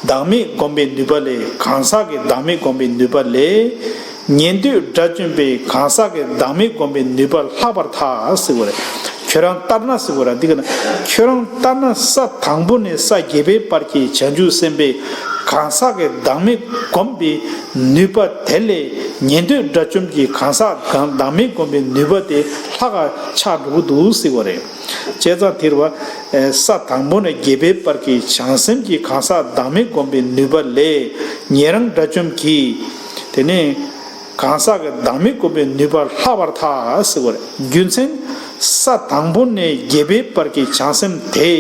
བདག་མེད་བསྒོམ་པའི་ནུས་པ་ལས། གང་ཟག་གི་བདག་མེད་བསྒོམ་པའི་ནུས་པ་ལས། ཉན་ཐོས་དགྲ་བཅོམ་པས་གང་ཟག་གི་བདག་མེད་བསྒོམ་པའི་ནུས་པ་ལྷག་པར་ཐལ་ཟེར་བ་རེད། ཁྱོད་རང་ལྟར་ན་ཟེར་བ་རེད། འདི་ག་ན་ཁྱོད་རང་ལྟར་ན་ས་དང་པོ་ནས་ས་བརྒྱད་པའི་བར་གྱི་བྱང་ཆུབ་སེམས་དཔའི་གང་ཟག་གི་བདག་མེད་བསྒོམ་པའི་ནུས་པ་དེ་ལས་ཉན་ཐོས་དགྲ་བཅོམ་གྱི་གང་ཟག་གང་བདག་མེད་བསྒོམ་པའི་ནུས་པ་དེ་ལྷག་ག་ཆགས་འགྲོ་གི་འདུག་ཟེར་བ་རེད། བྱས་ཙང་དེ་རེད་བ། ས་དང་པོ་ནས་བརྒྱད་པའི་བར་གྱི་བྱང་སེམས་ཀྱི་གང་ཟག་བདག་མེད་བསྒོམ་པའི་ནུས་པ་ལས་ཉན་རང་དགྲ་བཅོམ་གྱིས། དེ་ནས་གང་ཟག་གི་བདག་མེད་བསྒོམ་པའི་ནུས་པ་ལྷག་པར་ཐལ་ཟེར་བ་རེད། རྒྱུ་མཚན། ས་དང་པོ་ནས་བརྒྱད་པའི་བར་གྱི་བྱང་སེམས་དེས་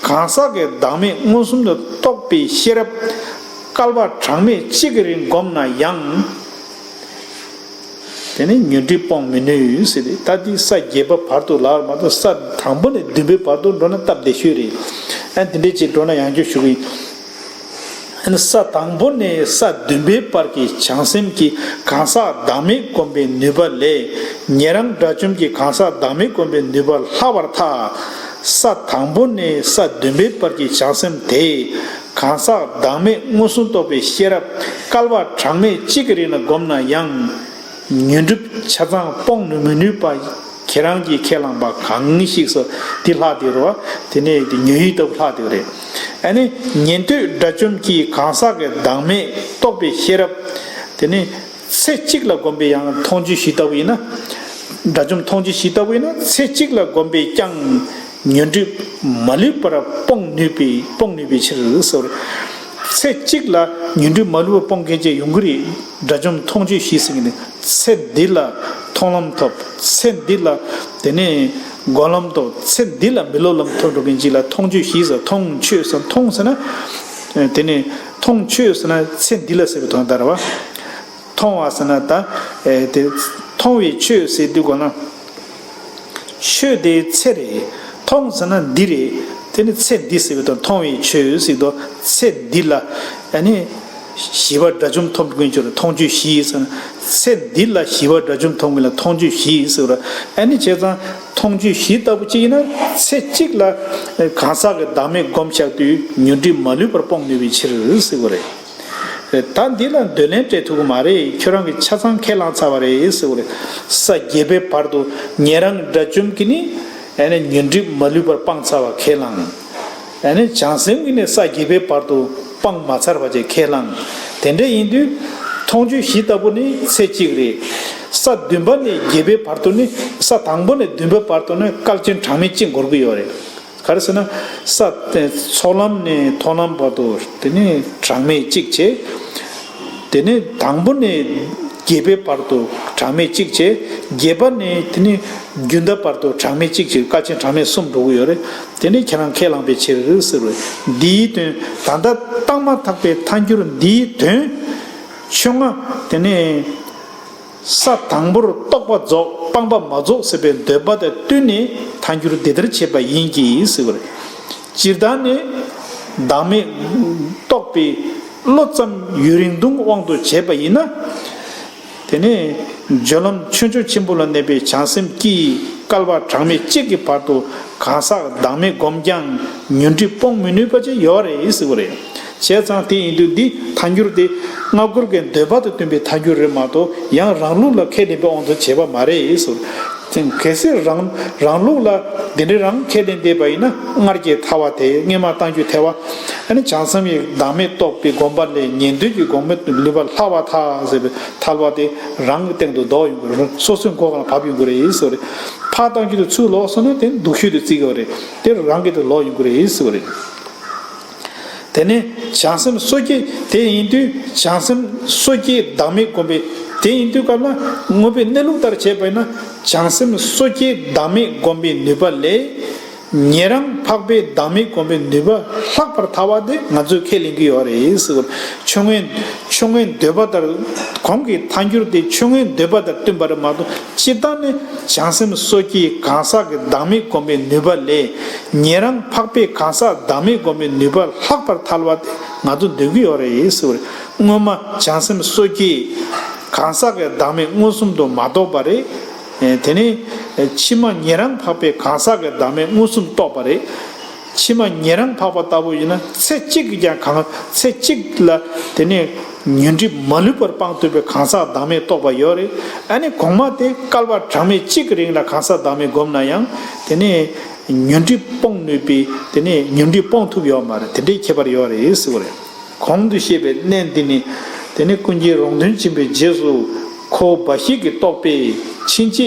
གང་ཟག་གི་བདག་མེད་མངོན་སུམ་དུ་རྟོགས་པའི་ཤེས་རབ་བསྐལ་པ་གྲངས་མེད་གཅིག་གི་རིང་བསྒོམས་ན་ཡང་། དེ་ནི་ཉོན་སྒྲིབ་སྤོང་མི་ནུས་ཟེར་ཏེ། ད་འདི་ས་བརྒྱད་པ་བར་དུ་ལབ་མ་གཏོགས་ས་དང་པོ་ནས་བདུན་པའི་བར་དུ་འགྲོ་ན་སྟབས་བདེ་ཤོས་རེད། ཨ་འདི་འདྲས་ཅིག་འགྲོ་ན་ཡང་བསྐྱར་ཞུ་གི་ཡིན། ས་དང་པོ་ནས་ས་བདུན་པའི་བར་གྱི་བྱང་སེམས་ཀྱི་གང་ཟག་བདག་མེད་བསྒོམ་པའི་ནུས་པ་ལས། ཉན་རང་དགྲ་བཅོམ་གྱི་གང་ཟག་བདག་མེད་བསྒོམ་པའི་ནུས་པ་ལྷག་པར་ཐལ། ས་དང་པོ་ནས་ས་བདུན་པའི་བར་གྱི་བྱང་སེམས་དེས་གང་ཟག་བདག་མེད་མངོན་སུམ་རྟོགས་པའི་ཤེས་རབ་བསྐལ་པ་གྲངས་མེད་གཅིག་གི་རིང་ལ་བསྒོམས་ན་ཡང་། ཉོན་སྒྲིབ་ཆ་ཚང་སྤོང་མི་ནུས་པ། ཁྱེད་རང་གིས་ཁས་བླངས་པ་གང་ཞིག་སོ། དེ་ལྷག་དེ་རོ། དེ་ནས་དེ་ཉོན་ཡིད་ལྟ་བུ་ལྷག་དེ་རེད། ཨ་ནི་ཉན་ཐོས་དགྲ་བཅོམ་གྱིས་གང་ཟག་གི་བདག་མེད་རྟོགས་པའི་ཤེས་རབ། དེ་ནི་ཚེ་གཅིག་ལ་བསྒོམས་པའི་ཡང་མཐོང་ཆོས་བཞི་ལྟ་བུ་ཡིན་ན། དགྲ་བཅོམ་མཐོང་ཆོས་བཞི་ལྟ་བུ་ཡིན་ན་ཚེ་གཅིག་ལ་བསྒོམས་པས་ཀྱང་ཉོན་སྒྲིབ་མ་ལུས་པར་སྤོང་ནུས་པའི་སྤོང་ནུས་པའི་ཕྱིར་ཟེར། ཚེ་གཅིག་ལ་ཉོན་སྒྲིབ་མ་ལུས་པར་སྤོང་མཁན་ཅིག་ཡོང་གི་རེད། དགྲ་བཅོམ་མཐོང་ཆོས་བཞི་ཟེར་གྱི་ནི་ཚེ་འདི་ལ་མཐོང་ལམ་ཐོབ། ཚེ་འདི་ལ་དེ་ནས་སྒོམ་ལམ་ཐོབ། ཚེ་འདི་ལ་མི་སློབ་ལམ་ཐོབ་འགྲོ་མཁན་ཅིག་ལ་མཐོང་ཆོས་བཞི་ཟེར། མཐོང་ཆོས་ཟེར། མཐོང་ཟེར་ན་དེ་ནས་མཐོང་ཆོས་ཟེར་ན་ཚེ་འདི་ལ་ཟེར་བའི་དོན་དག་རེད་བ། མཐོང་བ་ཟེར་ན་ད་དེ་མཐོང་བའི་ཆོས་ཟེར་དུས་གོ་ན། ཆོས་དེ་ཚེ་རེད། མཐོང་ཟེར་ན་འདི་རེད། དེ་ནི་ཚེ་འདི་ཟེར་བའི་དོན། མཐོང་བའི་ཆོས་ཟེར་དུས་ཚེ་འདི་ལ་ཨ་ནི་བཞི་པ་དགྲ་བཅོམ་ཐོབ་མཁན་ཆོས་ལ་མཐོང་ཆོས་བཞི་ཟེར་ན། ཚེ་འདི་ལ་བཞི་པ་དགྲ་བཅོམ་ཐོབ་མཁན་ལ་མཐོང་ཆོས་བཞི་ཟེར་བ། ཨ་ནི་བྱས་ཙང་མཐོང་ཆོས་བཞི་ལྟ་བུ་གཅིག་ཡིན་ན་ཚེ་གཅིག་ལ་གང་ཟག་གི་བདག་མེད་བསྒོམ་བཞག་དུས་ཉོན་སྒྲིབ་མ་ལུས་པར་སྤོང་ནུས་པའི་ཕྱིར་ཟེར་བ་རེད། ད་འདི་ལ་འདོད་ལན་སྤྲད་ཐུབ་ཀྱི་མ་རེད། ཁྱོད་རང་གིས་ཆ་ཚང་ཁས་བླངས་ཚར་བ་རེད་ཟེར་བ་རེད། ས་བརྒྱད་པའི་བར་དུ་ཉན་རང་དགྲ་བཅོམ་གྱིས་ནི་ཨ་ནི་ཉོན་སྒྲིབ་མ་ལུས་པར་སྤངས་ཚར་བ་ཁས་བླངས། ཨ་ནི་བྱང་སེམས་ཀྱིས་ནི་ས་བརྒྱད་པའི་བར་དུ་སྤངས་མ་ཚར་བ་ཅིག་ཁས་བླངས། དེ་འདྲ་ཡིན་དུས་མཐོང་ཆོས་བཞི་ལྟ་བུ་ནི་ཚེ་གཅིག་རེད། ས་བདུན་པ་ནས་བརྒྱད་པའི་བར་དུ་ནི། ས་དང་པོ་ནས་བདུན་པའི་བར་དུ་ནི་བསྐལ་ཆེན་གྲངས་མེད་གཅིག་འགོར་གྱི་ཡོད་རེད། ག་རེ་ཟེར་ན། ས་དེ་ཚོགས་ལམ་ནས་མཐོང་ལམ་བར་དུ་དེ་ནི་གྲངས་མེད་གཅིག་བྱས། དེ་ནི་དང་པོ་ནས་བརྒྱད་པའི་བར་དུ་གྲངས་མེད་གཅིག་བྱས། བརྒྱད་པ་ནས་དེ་ནི་རྒྱུན་མཐའི་བར་དུ་གྲངས་མེད་གཅིག་བྱས། བསྐལ་ཆེན་གྲངས་མེད་གསུམ་འགྲོ་གི་ཡོད་རེད། དེ་ནི་ཁྱེད་རང་ཁས་བླངས་པའི་ཕྱིར་ཟེར་བས། འདིའི་དོན་ད་ལྟ་བཏང་མ་ཐག་པའི་ཐལ་འགྱུར་འདིའི་དོན་ཕྱོགས་སྔ་དེ་ནི། ས་དང་པོར་རྟོགས་པ་རྫོགས། སྤངས་པ་མ་རྫོགས་ཟེར་བའི་འདོད་པ་དང་བསྟུན་ནས་ཐལ་འགྱུར་འདི་ལྟར་བྱེད་པ་ཡིན་གྱི་ཟེར་བ་རེད། སྤྱིར་བཏང་ནས་བདག་མེད་རྟོགས་པའི་བློ་ཙམ་ཡུན་རིང་ཐུང་དབང་དུ་བྱས་པ་ཡིན་ན། དེ་ནས་སྦྱོར་ལམ་ཆོས་མཆོག་ཆེན་པོ་ལ་གནས་པའི་བྱང་སེམས་ཀྱིས་བསྐལ་པ་གྲངས་མེད་གཅིག་གི་བར་དུ་གང་ཟག་བདག་མེད་བསྒོམས་ཀྱང་ཉོན་སྒྲིབ་སྤོང་མི་ནུས་པ་ཅིག་ཡོད་རེད་ཟེར་བ་རེད། བྱས་ཙང་དེ་ཡིན་དུས་འདི་ཐལ་འགྱུར་དེ་སྔ་རྒོལ་གྱི་འདོད་པ་དང་བསྟུན་པའི་ཐལ་འགྱུར་རེད་མ་གཏོགས། ཡང་རང་ལུགས་ལ་ཁས་ལེན་པའི་དབང་དུ་བྱས་པ་མ་རེད་ཟེར། གལ་སྲིད་རང་རང་ལུགས་ལ་འདི་འདྲའི་རང་ཁས་ལེན་བསྡད་པ་ཡིན་ན། སྔར་གྱི་ཐལ་བ་དེ། སྔོན་མ་བཏང་རྒྱུའི་ཐལ་བ། ཨ་ནི་བྱང་སེམས་ཀྱི་བདག་མེད་རྟོགས་པའི་སྒོམ་པ་ལས་ཉན་ཐོས་ཀྱི་སྒོམ་པའི་ལུས་པ་ལྷག་པར་ཐལ་ཟེར་བའི་ཐལ་བ་དེ་རང་གི་སྟེང་དུ་ལྡོག་ཡོང་གི་རེད། སོ་སོའི་མགོ་སྒང་ལ་བབས་ཡོང་གི་རེད་ཟེར་བ་རེད། ཕར་བཏང་རྒྱུ་དེ་ཚུར་ལོག་སོང་ན་དེ་སྡུག་ཤོས་དེ་བརྩི་གི་རེད། དེ་རང་གི་དེ་ལོག་ཡོང་གི་རེད་ཟེར་བ་རེད། དེ་ནས་བྱང་སེམས་སོ་སྐྱེ་དེ་ཡིན་དུས། བྱང་སེམས་སོ་སྐྱེའི་བདག་མེད་བསྒོམ་པའི་དེ་ཡིན་དུས་སྐབས་ལ་དངོས་པོའི་གནས་ལུགས་ལྟར་བྱས་པ་ཡིན་ན། བྱང་སེམས་སོ་སྐྱེའི་བདག་མེད་བསྒོམ་པའི་ནུས་པ་ལས་ཉན་རང་འཕགས་པའི་བདག་མེད་བསྒོམ་པའི་ནུས་པ་ལྷག་པར་ཐལ་བ་དེ་ང་ཚོས་ཁས་ལེན་གྱི་ཡོད་རེད་ཟེར་བ། ཆོས་མངོན་ཆོས་མངོན་འདོད་པ་ལྟར། གོང་གི་ཐལ་འགྱུར་དེ་ཆོས་མངོན་འདོད་པ་དང་བསྟུན་པ་རེད་མ་གཏོགས། སྤྱིར་བཏང་ནི་བྱང་སེམས་སོ་སྐྱེའི་གང་ཟག་གི་བདག་མེད་བསྒོམ་པའི་ནུས་པ་ལས་ཉན་རང་འཕགས་པའི་གང་ཟག་བདག་མེད་བསྒོམ་པའི་ནུས་པ་ལྷག་པར་ཐལ་བ་དེ་ང་ཚོ་འདོད་ཀྱི་ཡོད་རེད་ཟེར་བ་རེད། སྔོན་མ་བྱང་སེམས་སོ་སྐྱེའི་གང་ཟག་གི་བདག་མེད་མངོན་སུམ་དུ་མ་རྟོགས་པ་རེད། དེ་ནས་ཕྱི་མ་ཉན་རང་འཕགས་པའི་གང་ཟག་གི་བདག་མེད་མངོན་སུམ་རྟོགས་པ་རེད། ཕྱི་མ་ཉན་རང་འཕགས་པ་ལྟ་བུ་ཡིན་ན། ཚེ་གཅིག་གིས་ཀྱང་གང་། ཚེ་གཅིག་ལ་དེ་ནས་ཉོན་སྒྲིབ་མ་ལུས་པར་སྤང་ཐུབ་པའི་གང་ཟག་བདག་མེད་རྟོགས་པ་ཡོད་རེད། ཨ་ནི་གོང་མ་དེ་བསྐལ་པ་གྲངས་མེད་གཅིག་གི་རིང་ལ་གང་ཟག་བདག་མེད་བསྒོམས་ན་ཡང་། དེ་ནས་ཉོན་སྒྲིབ་སྤོང་ནུས་པའི། དེ་ནས་ཉོན་སྒྲིབ་སྤོང་ཐུབ་ཡོད་མ་རེད། དེ་འདྲའི་ཁྱད་པར་ཡོད་རེད་ཟེར་བ་རེད། གོང་དུ་བཤད་པའི་གནད་འདི་ནི། དེ་ནི་ཀུན་མཁྱེན་རོང་སྟོན་ཆེན་པོའི་རྗེས་སུ་ཁོ་འབའ་ཞིག་གིས་རྟོགས་པས། ཕྱིན་ཆད་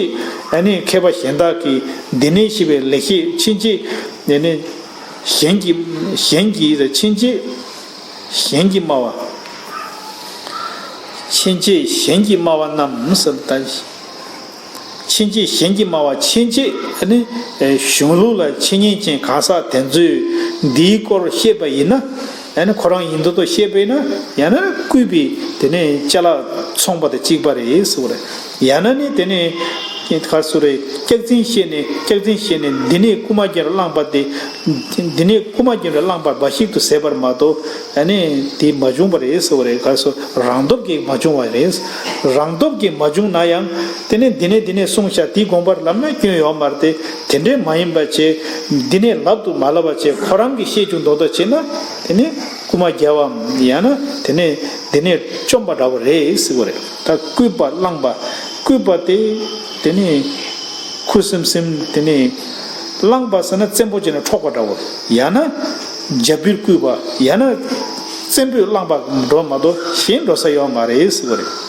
ཨ་ནི་མཁས་པ་གཞན་དག་གིས་འདི་ནས་བཤད་པའི་ལེགས་བཤད་ཕྱིན་ཆད། དེ་ནི་གཞན་གྱིས་གཞན་གྱིས་ཕྱིན་ཆད་གཞན་གྱིས་སྨྲ་བ། ཕྱིན་ཆད་གཞན་གྱིས་སྨྲ་བ་རྣམས་ཟེར་ད། ཕྱིན་ཆད་གཞན་གྱིས་སྨྲ་བ། ཕྱིན་ཆད་ནི་གཞུང་ལུགས་ལ་འཆད་ཉན་ཅན་གང་ཟག་དེ་ཚོས་འདིའི་སྐོར་བཤད་པ་ཡིན་ན། ཡང་ན་ཁོ་རང་ཡིན་མདོག་མདོག་བཤད་པ་ཡིན་ན། ཡང་ན་བསྐུལ་བའི་དེ་ནས་ཅ་ལག་ཚོང་པ་དང་གཅིག་པ་རེད་ཟེར་བ་རེད། ཡང་ན་ནི་དེ་ནས་ ག་རེ་ཟེར་རེད། སྐྱག་རྫུན་བཤད་ནས་སྐྱག་རྫུན་བཤད་ནས་འདི་ནས་རྐུ་མ་རྒྱབ་ནས་བླངས་པ་དེ། འདི་ནས་རྐུ་མ་རྒྱབ་ནས་བླངས་པ་འབའ་ཞིག་ཏུ་ཟད་པར་མ་གཏོགས་ཨ་ནི་དེ་མ་བྱུང་བ་རེད་ཟེར་བ་རེད། ག་རེ་ཟེར། རང་སྟོབས་ཀྱིས་མ་བྱུང་བ་རེད། རང་སྟོབས་ཀྱིས་མ་བྱུང་ན་ཡང་དེ་ནས་འདི་ནས་འདི་ནས་གསུངས་ཤག་དེའི་དགོངས་པར་ལབ་ན་སྐྱོན་ཡོད་མ་རེད་དེ། དེ་འདྲས་མ་ཡིན་པ་བྱས། འདི་ནས་ལབ་ཏུ་མ་ལབ་པ་བྱས་ཁོ་རང་གིས་བཤད་བྱུང་མདོག་མདོག་བྱས་ན་དེ་ནས་རྐུ་མ་རྒྱབ་བམ་ཡང་ན་དེ་ནས་དེ་ནས་བཅོམ་པ་འདྲ་བོ་རེད་ཟེར་བ་རེད། ད་རྐུས་པ་བླངས་པ། རྐུས་པ་དེ་དེ་ནས་ཁུ་སིམ་སིམ་དེ་ནས་བླངས་པ་ཟེར་ན་བཙན་པོ་བྱས་ནས་འཕྲོག་པ་འདྲ་བོ། ཡང་ན་རྒྱབ་གིར་རྐུས་པ་ཡང་ན་བཙན་པོས་བླངས་པ་འགྲོ་མ་གཏོགས་གཞན་འགྲོ་ས་ཡོད་མ་རེད་ཟེར་བ་རེད།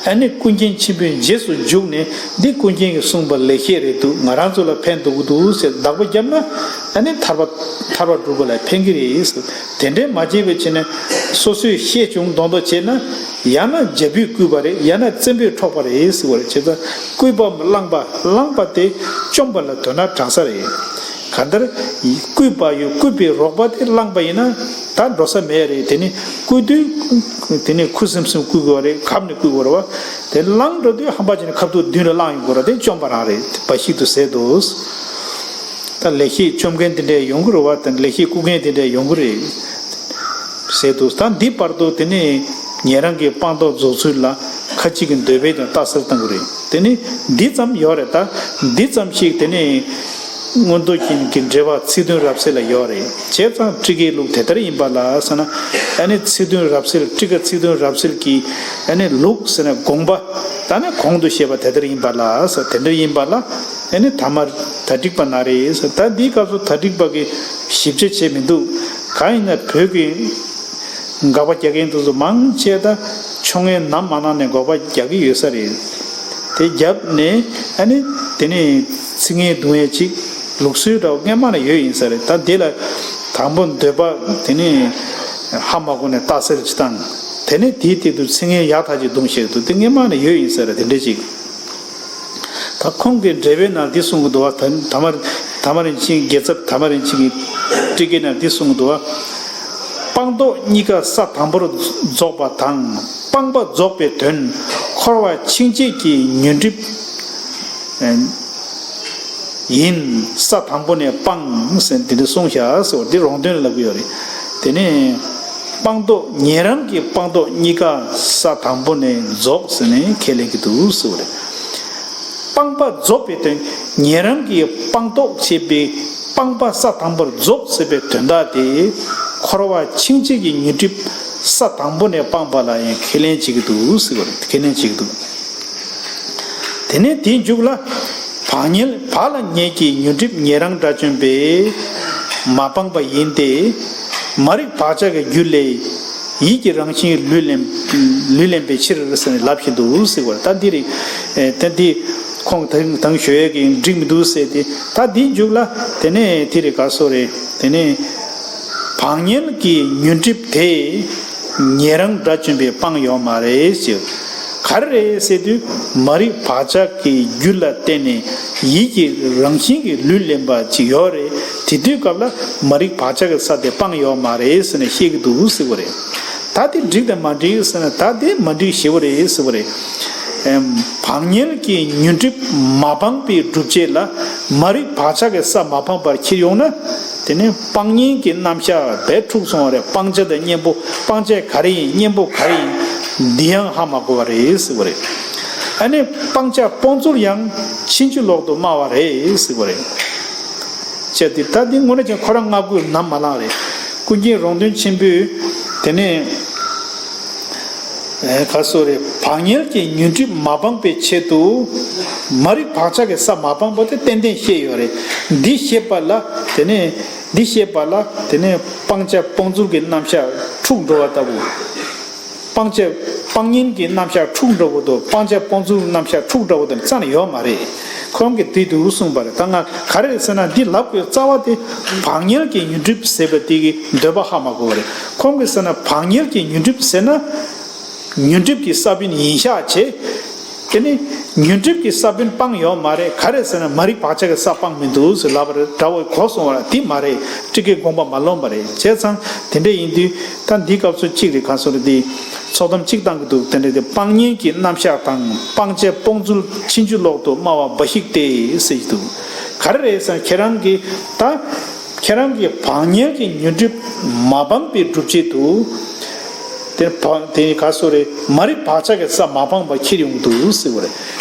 ཨ་ནི་ཀུན་མཁྱེན་ཆེན་པོའི་རྗེས་སུ་འཇུག་ནས་འདི་ཀུན་མཁྱེན་གྱིས་གསུངས་པ་ལེགས་བཤད་རེད་འདུག་ང་རང་ཚོ་ལ་ཕན་ཐོགས་ཀྱི་འདུག་ཟེར་བདག་པོ་བརྒྱབ་ན་ཨ་ནི་ཐར་པ་ཐར་པ་སྒྲུབ་པ་ལ་ཕན་གྱི་རེད་ཟེར། དེ་འདྲས་མ་བྱས་པའི་ཕྱིར་ན་སོ་སོས་བཤད་བྱུང་མདོག་མདོག་བྱས་ན་ཡང་ན་རྒྱལ་པོས་བརྐུས་པ་རེད། ཡང་ན་བཙན་པོས་འཕྲོག་པ་རེད་ཟེར་བ་རེད། བྱས་ཙང་རྐུས་པ་བླངས་པ་བླངས་པ་དེ་བཅོམ་པ་ལ་དོ་སྣང་དྲག་ས་རེད། གང་ལྟར་རྐུས་པ་ཡོད་རྐུས་པའི་རོགས་པ་དེ་བླངས་པ་ཡིན་ན་ད་འགྲོ་ས་མེད་རེད། དེ་ནི་རྐུས་དུས་དེ་ནི་ཁུ་སིམ་སིམ་རྐུས་དགོས་པ་རེད། གབ་ནས་རྐུས་དགོས་རེད་བ། དེ་བླངས་འགྲོ་དུས་ཧམ་པ་བྱས་ནས་ཁ་ཐུག་མདུན་ལ་བླངས་ཡོང་དགོས་རེད། དེ་བཅོམ་པ་རང་རེད། འབའ་ཞིག་ཏུ་ཟད་དོ། ད་ལེགས་བཤད་བཅོམ་མཁན་དེ་འདྲས་ཡོང་གི་རེད་བ། དང་ལེགས་བཤད་རྐུ་མཁན་དེ་འདྲས་ཡོང་གི་རེད། ཟེར་འདུག་ད་འདི་བར་དུ་དེ་ནས་ཉན་རང་གི་སྤངས་རྟོགས་རྫོགས་ཚུལ་ལ་ཁ་ཅིག་གིས་འདོད་པས་ཀྱང་རྟགས་གསལ་བཏང་གི་རེད། དེ་ནས་འདི་ཙམ་ཡོད་རེད། ད་འདི་ཙམ་ཞིག་དེ་ནས་མངོན་རྟོགས་རྒྱན་གྱི་འགྲེལ་པ་ཚིག་དོན་རབ་གསལ་ལ་ཡོད་རེད། བྱས་ཙང་ཊཱི་ཀའི་ལུགས་དེ་ལྟར་ཡིན་པ་ལ་ཟེར་ན། ཨ་ནི་ཚིག་དོན་རབ་གསལ་ཊཱི་ཀ་ཚིག་དོན་རབ་གསལ་གྱི་ཨ་ནི་ལུགས་ཟེར་ན་དགོངས་པ་ད་ནི་གོང་དུ་བཤད་པ་དེ་ལྟར་ཡིན་པ་ལ་ཟེར། དེ་འདྲ་ཡིན་པ་ལ་ཨ་ནི་ཐ་མར་ད་འགྲིག་པ་ན་རེ་ཟེར། ད་འདིའི་སྐབས་སུ་ད་འགྲིག་པ་གི་ཞིབ་ཆ་བྱས་མི་འདུག་གང་ཡིན་ན་བོད་ཀྱི་དགག་པ་རྒྱག་མཁན་དེ་ཚོ་མང་ཆེ་ད་ཕྱོགས་སྔོན་ནམ་མ་གནང་ནས་དགག་པ་རྒྱག་གི་ཡོད་ས་རེད། དེ་བརྒྱབ་ནས་ཨ་ནི་དེ་ནས་ཚིག་ངན་བརྡུང་ཡས་ཅིག་ལུགས་སྲོལ་འདྲ་བོ་སྔན་མ་ནས་ཡོད་ཡིན་ས་རེད། ད་དེ་ལ་དང་པོ་འདོད་པ་དེ་ནས་ཧ་མ་གོ་ནས་རྟགས་གསལ་ཅིག་བཏང་། དེ་ནས་དེའི་སྟེང་དུ་ཚིག་ངན་ཡག་ཐག་ཅིག་བརྡུང་བྱས་འདུག་དེ་སྔན་མ་ནས་ཡོད་ཡིན་ས་རེད། དེ་འདྲ་ཅིག་ད་ཁོང་གི་འགྲེལ་པའི་ནང་འདི་གསུང་གི་འདུག་བ། ད་ད་མ་ད་མ་རིན་ཆེན་རྒྱལ་ཚབ་ད་མ་རིན་ཆེན་གྱི་ཊཱི་ཀའི་ནང་འདི་གསུང་གི་འདུག་བ། སྤངས་རྟོགས་གཉིས་ཀ་ས་དང་པོར་རྫོགས་པ་དང་སྤངས་པ་རྫོགས་པའི་དོན་འཁོར་བ་འཆིང་བྱེད་ཀྱི་ཉོན་སྒྲིབ་ཡིན། ས་དང་པོ་ནས་སྤངས་ཟེར་འདི་འདྲ་གསུངས་བཞག་ཟེར་བ་འདི་རོང་སྟོན་ལ་ལབ་ཀྱི་ཡོད་རེད། དེ་ནས་སྤངས་རྟོགས་ཉན་རང་གི་སྤངས་རྟོགས་གཉིས་ཀ་ས་དང་པོ་ནས་རྫོགས་ཟེར་ནས་ཁས་ལེན་གྱི་འདུག་ཟེར་བ་རེད། སྤངས་པ་རྫོགས་པའི་དོན། ཉན་རང་གི་སྤངས་རྟོགས་བྱེད་པའི་སྤངས་པ་ས་དང་པོར་རྫོགས་ཟེར་བའི་དོན་དག་དེ། འཁོར་བ་འཆིང་བྱེད་ཀྱི་ཉོན་སྒྲིབ་ས་དང་པོ་ནས་སྤངས་པ་ལ་ཡང་ཁས་ལེན་བྱེད་ཀྱི་འདུག་ཟེར་བ་རེད། ཁས་ལེན་བྱེད་ཀྱི་འདུག་དེ་ནས་དེའི་མཇུག་ལ། བག་ཉལ་བག་ལ་ཉལ་གྱི་ཉོན་སྒྲིབ་ཉན་རང་དགྲ་བཅོམ་པས་མ་སྤངས་པ་ཡིན་ཏེ། མ་རིག་བག་ཆགས་ཀྱི་རྒྱུ་ལས་ཡིད་ཀྱི་རང་བཞིན་ལུས་ལེན་ལུས་ལེན་པའི་ཕྱིར་ཟེར་ནས་ལབ་བཞིན་འདུག་ཟེར་བ་ད་འདི་རེད། ད་འདི་ཁོང་ད་ད་ཞུ་ཡས་ཀྱི་འགྲིག་མི་འདུག་ཟེར་ཏེ། ད་འདིའི་མཇུག་ལ་དེ་ནས་དེ་རེད་ག་སོ་རེད། དེ་ནས་བག་ཉལ་གྱི་ཉོན་སྒྲིབ་དེ་ཉན་རང་དགྲ་བཅོམ་པས་སྤངས་ཡོད་མ་རེད་ཟེར། ག་རེ་རེད་ཟེར་དུས་མ་རིག་བག་ཆགས་ཀྱི་རྒྱུ་ལ་བརྟེན་ནས་ཡིད་ཀྱི་རང་བཞིན་གྱི་ལུས་ལེན་པ་ཅིག་ཡོད་རེད། དེ་དུས་སྐབས་ལ་མ་རིག་བག་ཆགས་ཀྱི་ས་དེ་སྤངས་ཡོད་མ་རེད་ཟེར་ནས་བཤད་ཀྱི་འདུག་ཟེར་བ་རེད། ད་དེ་འགྲིག་དང་མ་འགྲིག་ཟེར་ན་ད་དེ་མ་འགྲིག་ཞེ་པོ་རེད་ཟེར་བ་རེད། ཨེམ། བག་ཉལ་གྱི་ཉོན་སྒྲིབ་མ་སྤངས་པའི་སྒྲུབ་བྱེད་ལ་མ་རིག་བག་ཆགས་ཀྱི་ས་མ་སྤངས་པར་ཁྱེར་ཡོང་ན། དེ་ནས་སྤང་གཉེན་གྱི་རྣམ་གཞག་རྦད་འཁྲུགས་སོང་བ་རེད། སྤང་བྱ་དང་གཉེན་པོ་སྤང་བྱ་ག་རེ་ཡིན་གཉེན་པོ་ག་རེ་ཡིན་འདི་ཡང་ཧ་མ་གོ་བ་རེད་ཟེར་བ་རེད། ཨ་ནི་སྤང་བྱ་སྤོང་ཚུལ་ཡང་ཕྱིན་ཅི་ལོག་ཏུ་སྨྲ་བ་རེད་ཟེར་བ་རེད། ཅེས་ཏེ་ད་འདི་དངོས་གནས་ཀྱང་ཁོ་རང་སྔ་རྒོལ་ནམ་མ་ལངས་རེད། ཀུན་མཁྱེན་རོང་སྟོན་ཆེན་པོས་དེ་ནས་ཨེ་ག་སོ་རེད། བག་ཉལ་གྱི་ཉོན་སྒྲིབ་མ་སྤངས་པའི་ཆེད་དུ་མ་རིག་བག་ཆགས་ཀྱི་ས་མ་སྤངས་པ་དེ་ཏན་ཏན་བཤད་ཡོད་རེད། འདི་བཤད་པ་ལ་དེ་ནས་འདི་བཤད་པ་ལ་དེ་ནས་སྤང་བྱ་སྤོང་ཚུལ་གྱི་རྣམ་གཞག་འཁྲུག་འགྲོ་བ་ལྟ་བུ། སྤང་བྱ་སྤང་གཉེན་གྱི་རྣམ་གཞག་འཁྲུག་འགྲོ་བ་དང་སྤང་བྱ་སྤོང་ཚུལ་རྣམ་གཞག་འཁྲུག་འགྲོ་བ་དང་རྩ་ནས་ཡོད་མ་རེད། ཁོང་གིས་དེ་འདུག་གསུངས་པ་རེད། ད་ང་ག་རེ་རེད་ཟེར་ན་འདི་ལབ་དགོས་རྩ་བ་དེ་བག་ཉལ་གྱི་ཉོན་སྒྲིབ་ཟེར་བ་དེ་གི་འདོད་པ་ཧ་མ་གོ་བ་རེད། ཁོང་གིས་ཟེར་ན་བག་ཉལ་གྱི་ཉོན་སྒྲིབ་ཟེར་ན་ཉོན་སྒྲིབ་ཀྱི་ས་བོན་ཡིན་ཤག་བྱས། དེ་ནི་ཉོན་སྒྲིབ་ཀྱི་ས་བོན་སྤངས་ཡོད་མ་རེད། ག་རེ་ཟེར་ན་མ་རིག་བག་ཆགས་ཀྱི་ས་སྤངས་མི་འདུག་ཟེར་ལབ་པ་རེད། འདྲ་བོ་གོ་སོང་བ་རེད། དེ་མ་རེད། ཏྲི་ཀའི་དགོངས་པ་མ་ལོངས་པ་རེད། བྱས་ཙང་དེ་འདྲ་ཡིན་དུས་ད་འདི་སྐབས་སུ་གཅིག་རེད། ག་སོ་རེད། འདི་ཚོགས་གཏམ་གཅིག་བཏང་གི་འདུག་དེ་འདྲ་དེ་སྤང་གཉེན་གྱི་རྣམ་གཞག་དང་། སྤང་བྱ་སྤོང་ཚུལ་ཕྱིན་ཅི་ལོག་ཏུ་སྨྲ་བ་འབའ་ཞིག་སྟེ་ཟེར་གྱི་འདུག་ག་རེ་རེད་ཟེར་ན་ཁྱེད་རང་གིས་ད། ཁྱེད་རང་གིས་བག་ཉལ་གྱི་ཉོན་སྒྲིབ་མ་སྤངས་པའི་སྒྲུབ་བྱེད་དུ། དེ་བ་དེ་ག་སོ་རེད། མ་རིག་བག་ཆགས་ཀྱི་ས་མ་སྤངས་པ་ཁྱེར་ཡོང་གི་འདུག་ཟེར་བ་རེད།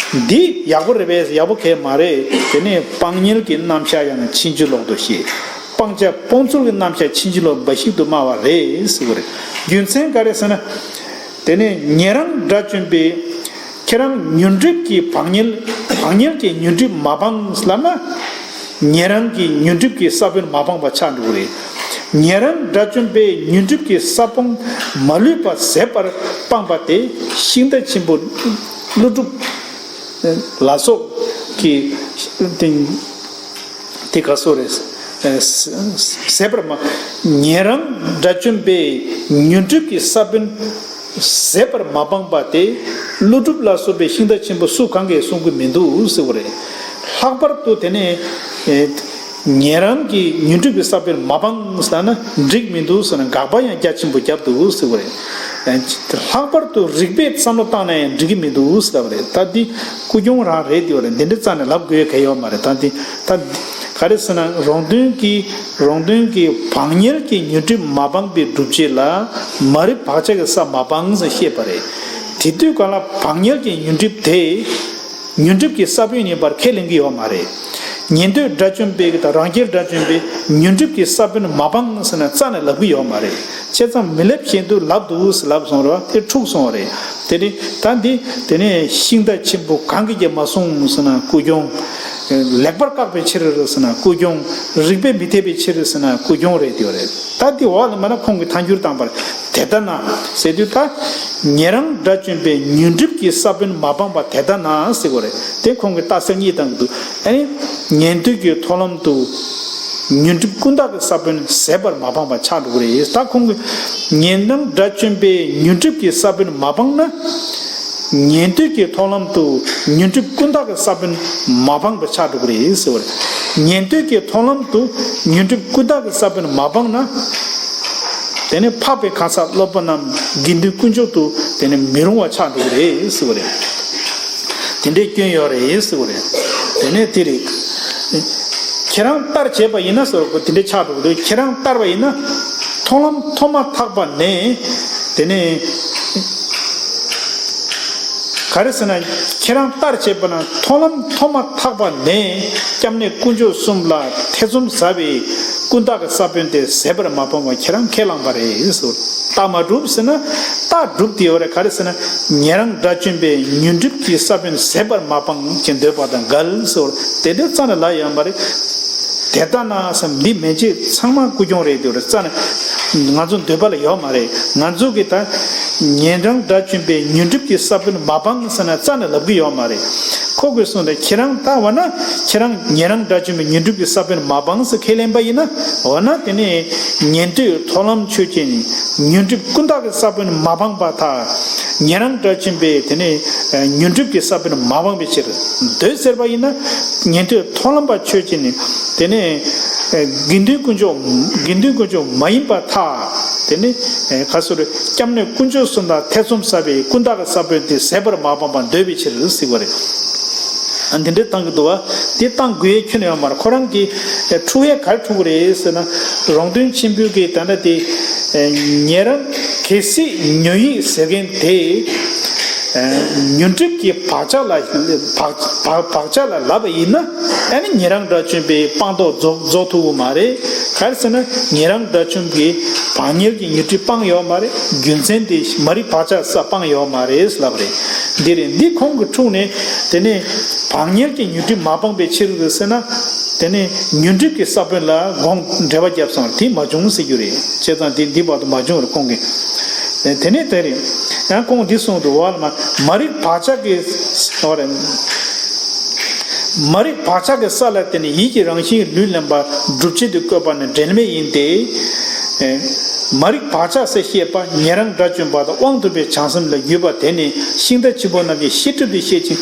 འདི་ཡག་པོ་རེད་པས། ཡག་པོ་གས་མ་རེད། དེ་ནས་སྤང་གཉེན་གྱི་རྣམ་གཞག་ཡང་ཕྱིན་ཅི་ལོག་ཏུ་ཞེས། སྤང་བྱ་སྤོང་ཚུལ་གྱི་རྣམ་གཞག་ཕྱིན་ཅི་ལོག་འབའ་ཞིག་ཏུ་སྨྲ་བ་རེད་ཟེར་བ་རེད། རྒྱུ་མཚན་ག་རེ་ཟེར་ན། དེ་ནས་ཉན་རང་དགྲ་བཅོམ་པས། ཁྱེད་རང་ཉོན་སྒྲིབ་ཀྱི་བག་ཉལ། བག་ཉལ་གྱི་ཉོན་སྒྲིབ་མ་སྤངས་ལབ་ན། ཉན་རང་གི་ཉོན་སྒྲིབ་ཀྱི་ས་བོན་མ་སྤངས་པ་ཆགས་འགྲོ་གི་རེད། ཉན་རང་དགྲ་བཅོམ་པས་ཉོན་སྒྲིབ་ཀྱི་ས་བོན་མ་ལུས་པ་ཟད་པར་སྤངས་པ་དེ་ཤིང་རྟ་ཆེན་པོ་ཀླུ་སྒྲུབ་ལ་སོགས་ཀྱི་སྟེང་དེ་ག་སོ་རེད། ཟད་པར་མ། ཉན་རང་དགྲ་བཅོམ་པས་ཉོན་སྒྲིབ་ཀྱི་ས་བོན་ཟད་པར་མ་སྤངས་པ་དེ་ཀླུ་སྒྲུབ་ལ་སོགས་པའི་ཤིང་རྟ་ཆེན་པོ་སུ་གང་གིས་གསུང་གི་མི་འདུག་ཟེར་བ་རེད། ལྷག་པར་དུ་དེ་ནས་ཉན་རང་གིས་ཉོན་སྒྲིབ་ཀྱི་ས་བོན་མ་སྤངས་ཟེར་ན་འགྲིག་མི་འདུག་ཟེར་ན་དགག་པ་ཡང་རྒྱ་ཆེན་པོ་བརྒྱབ་འདུག་ཟེར་བ་རེད། ལྷག་པར་དུ་རིགས་པས་བསམ་བློ་བཏང་ན་ཡང་འགྲིག་གི་མི་འདུག་ཟེར་བ་རེད། ད་འདི་ཀུན་སྐྱོན་རང་རེད། དེ་བ་རེད། འདི་འདྲ་རྩ་ནས་ལབ་དགོས་གལ་ཡོད་མ་རེད། ད་འདི་ད་ག་རེ་ཟེར་ན་རོང་སྟོན་གྱི་རོང་སྟོན་གྱི་བག་ཉལ་གྱི་ཉོན་སྒྲིབ་མ་སྤངས་པའི་སྒྲུབ་བྱེད་ལ་མ་རིག་བག་ཆགས་ཀྱི་ས་མ་སྤངས་ཟེར་བཤད་པ་རེད། དེ་དུས་ག་ལ་བག་ཉལ་གྱི་ཉོན་སྒྲིབ་དེ་ཉོན་སྒྲིབ་ཀྱི་ས་བོན་ཡིན་པར་ཁས་ལེན་གྱི་ཡོད་མ་རེད། ཉན་ཐོས་དགྲ་བཅོམ་པས་ཀྱི་དང་རང་རྒྱལ་དགྲ་བཅོམ་པས་ཉོན་སྒྲིབ་ཀྱི་ས་བོན་མ་སྤངས་ཟེར་ན་རྩ་ནས་ལབ་ཀྱི་ཡོད་མ་རེད། བྱས་ཙང་མི་ལེབ་བཞིན་དུ་ལབ་འདུག་ཟེར་ལབ་སོང་རེད་བ། དེ་འཁྲུག་སོང་བ་རེད། དེ་ནི་ད་འདི་དེ་ནས་ཤིང་རྟ་ཆེན་པོ་གང་གིས་ཀྱང་མ་གསུངས་ཟེར་ན་ཀུན་སྐྱོན། ལེགས་པར་བཀག་པའི་ཕྱིར་ཟེར་ན་ཀུན་སྐྱོན། རིགས་པས་མི་འཐད་པའི་ཕྱིར་ཟེར་ན་ཀུན་སྐྱོན་རེད། དེ་བ་རེད། ད་འདི་འོག་ལ་མ་ན་ཁོང་གིས་ཐལ་འགྱུར་བཏང་པར་དེ་ལྟ་ན་ཟེར་དུས་ད་ཉན་རང་དགྲ་བཅོམ་པས་ཉོན་སྒྲིབ་ཀྱི་ས་བོན་མ་སྤངས་པ་དེ་ལྟ་ན་ཟེར་བ་རེད། དེ་ཁོང་གིས་རྟགས་གསལ་གཉིས་བཏང་གི་འདུག་ཨ་ནི་ཉན་ཐོས་ཀྱི་མཐོང་ལམ་དུ་ཉོན་སྒྲིབ་ཀུན་བཏགས་ཀྱི་ས་བོན་ཟད་པར་མ་སྤངས་པ་ཆགས་འགྲོ་གི་རེད། ད་ཁོང་གིས་ཉན་རང་དགྲ་བཅོམ་པས་ཉོན་སྒྲིབ་ཀྱི་ས་བོན་མ་སྤངས་ན། ཉན་ཐོས་ཀྱི་མཐོང་ལམ་དུ་ཉོན་སྒྲིབ་ཀུན་བཏགས་ཀྱི་ས་བོན་མ་སྤངས་པ་ཆགས་འགྲོ་གི་རེད་ཟེར་བ་རེད། ཉན་ཐོས་ཀྱི་མཐོང་ལམ་དུ་ཉོན་སྒྲིབ་ཀུན་བཏགས་ཀྱི་ས་བོན་མ་སྤངས་ན། དེ་ནས་འཕགས་པའི་གང་ཟག་སློབ་དཔོན་རྣམས་དགེ་འདུན་དཀོན་མཆོག་ཏུ་དེ་ནས་མི་རུང་བ་ཆགས་འགྲོ་གི་རེད་ཟེར་བ་རེད། དེ་འདྲའི་སྐྱོན་ཡོད་རེད་ཟེར་བ་རེད། དེ་ནས་དེ་རེད། ཁྱེད་རང་ལྟར་བྱས་པ་ཡིན་ན་ཟེར་བ་དེ་འདྲའི་ཆགས་འགྲོ་གི་འདུག་ཁྱེད་རང་ལྟར་བ་ཡིན་ན། མཐོང་ལམ་ཐོབ་མ་ཐག་པ་ནས་དེ་ནས་ག་རེ་ཟེར་ན་ཁྱེད་རང་ལྟར་བྱས་པ་ན་མཐོང་ལམ་ཐོབ་མ་ཐག་པ་ནས་སྐྱབས་གནས་དཀོན་མཆོག་གསུམ་ལ་ཐེ་ཚོམ་ཟ་བའི་ཀུན་བཏགས་ཀྱི་ས་བོན་དེ་ཟད་པར་མ་སྤངས་པ་ཁྱེད་རང་ཁས་བླངས་པ་རེད་ཟེར། རྟགས་མ་གྲུབ་ཟེར་ན་རྟགས་གྲུབ་དེ་ཡོད་རེད། ག་རེ་ཟེར་ན་ཉན་རང་དགྲ་བཅོམ་པས་ཉོན་སྒྲིབ་ཀྱི་ས་བོན་ཟད་པར་མ་སྤངས་ཀྱི་འདོད་པ་དང་འགལ་ཟེར། དེ་འདྲའི་རྩ་ནས་ལབ་ཡོད་མ་རེད། དེ་ལྟ་ན་བསམ་འདི་མན་ཆད་ཚང་མ་ཀུན་སྐྱོན་རེད། དེ་རེད་རྩ་ནས་ང་ཚོ་འདོད་པ་ལ་ཡོད་མ་རེད། ང་ཚོ་གི་ད་ཉན་རང་དགྲ་བཅོམ་པས་ཉོན་སྒྲིབ་ཀྱི་ས་བོན་མ་སྤངས་ཟེར་ན་རྩ་ནས་ལབ་གི་ཡོད་མ་རེད། ཁོ་གིས་གསུངས་ཏེ་ཁྱེད་རང་ལྟ་བ་ན་ཁྱེད་རང་ཉན་རང་དགྲ་བཅོམ་པས་ཉོན་སྒྲིབ་ཀྱི་ས་བོན་མ་སྤངས་ཟེར་ཁས་ལེན་པ་ཡིན་ན། འོ་ན་དེ་ནས་ཉན་ཐོས་མཐོང་ལམ་ཆོས་ཅན། ཉོན་སྒྲིབ་ཀུན་བཏགས་ཀྱི་ས་བོན་མ་སྤངས་པར་ཐལ། ཉན་རང་དགྲ་བཅོམ་པས་དེ་ནས་ཉོན་སྒྲིབ་ཀྱི་ས་བོན་མ་སྤངས་པའི་ཕྱིར། འདོད་ཟེར་བ་ཡིན་ན་ཉན་ཐོས་མཐོང་ལམ་པ་ཆོས་ཅན། དེ་ནས་དགེ་འདུན་དཀོན་མཆོག་དགེ་འདུན་དཀོན་མཆོག་མ་ཡིན་པར་ཐལ། དེ་ནས་ག་སོ་རེ་སྐྱབས་གནས་དཀོན་མཆོག་གསུམ་དང་ཐེ་ཚོམ་ཟ་བའི་ཀུན་བཏགས་ཀྱི་ས་བོན་དེ་ཟད་པར་མ་སྤངས་པར་འདོད་པའི་ཕྱིར་ཟེར་བ་རེད། ཨ་འདི་འདྲའི་བཏང་གི་འདུག་བ། དེ་བཏང་དགོས་ཡས་ཁྱོན་ནས་ཡོད་མ་རེད། ཁོ་རང་གིས་འཁྲུག་ཡས་ག་རེ་འཁྲུག་གི་རེད་ཟེར་ན། རོང་སྟོན་ཆེན་པོའི་གི་ད་ལྟ་དེ་ཉན་རང་གལ་སྲིད་ཉོན་ཡིད་ཟེར་མཁན་དེ་ཉོན་སྒྲིབ་ཀྱི་བག་ཆགས་ལ་བག་བག་བག་ཆགས་ལ་ལབ་པ་ཡིན་ན། ཨ་ནི་ཉན་རང་དགྲ་བཅོམ་པས་སྤངས་རྟོགས་རྫོགས་རྫོགས་ཐུབ་ཀྱི་མ་རེད། ག་རེ་ཟེར་ན་ཉན་རང་དགྲ་བཅོམ་གྱིས་བག་ཉལ་གྱི་ཉོན་སྒྲིབ་སྤངས་ཡོད་མ་རེད། རྒྱུ་མཚན་དེ་མ་རིག་བག་ཆགས་ས་སྤངས་ཡོད་མ་རེད་ལབ་རེད། འདི་རེད། འདི་ཁོང་གི་འཁྲུག་ནས་དེ་ནས་བག་ཉལ་གྱི་ཉོན་སྒྲིབ་མ་སྤངས་པའི་ཕྱིར་ཟེར་ན། དེ་ནས་ཉོན་སྒྲིབ་ཀྱི་ས་བོན་ལ་དགོངས་འགྲེལ་པ་བརྒྱབ་སོང་། དེ་མ་བྱུང་ཟེར་རྒྱུ་རེད། བྱས་ཙང་དེ་འདི་བར་དུ་མ་བྱུང་བར་ཁོང་གིས། དེ་ནས་དེ་རེད། ཡང་ཁོང་འདི་གསུངས་འདུག་བ། མ་རིག་བག་ཆགས་ཀྱི་ས་རེད། མ་རིག་བག་ཆགས་ཀྱི་ས་ལ་བརྟེན་ནས་ཡིད་ཀྱི་རང་བཞིན་ལུས་ལེན་པ་སྒྲུབ་བྱེད་དུ་བཀོད་པ་ནི་འབྲེལ་མེད་ཡིན་ཏེ། མ་རིག་བག་ཆགས་ཟེར་བཤད་པ་ཉན་རང་དགྲ་བཅོམ་པ་དང་དབང་ཐོབ་པའི་བྱང་སེམས་ལ་ཡོད་པ་དེ་ནི་ཤིང་རྟ་ཆེན་པོ་རྣམས་ཀྱི་ཤེས་སྒྲིབ་དེ་ཤེས་ཅིང་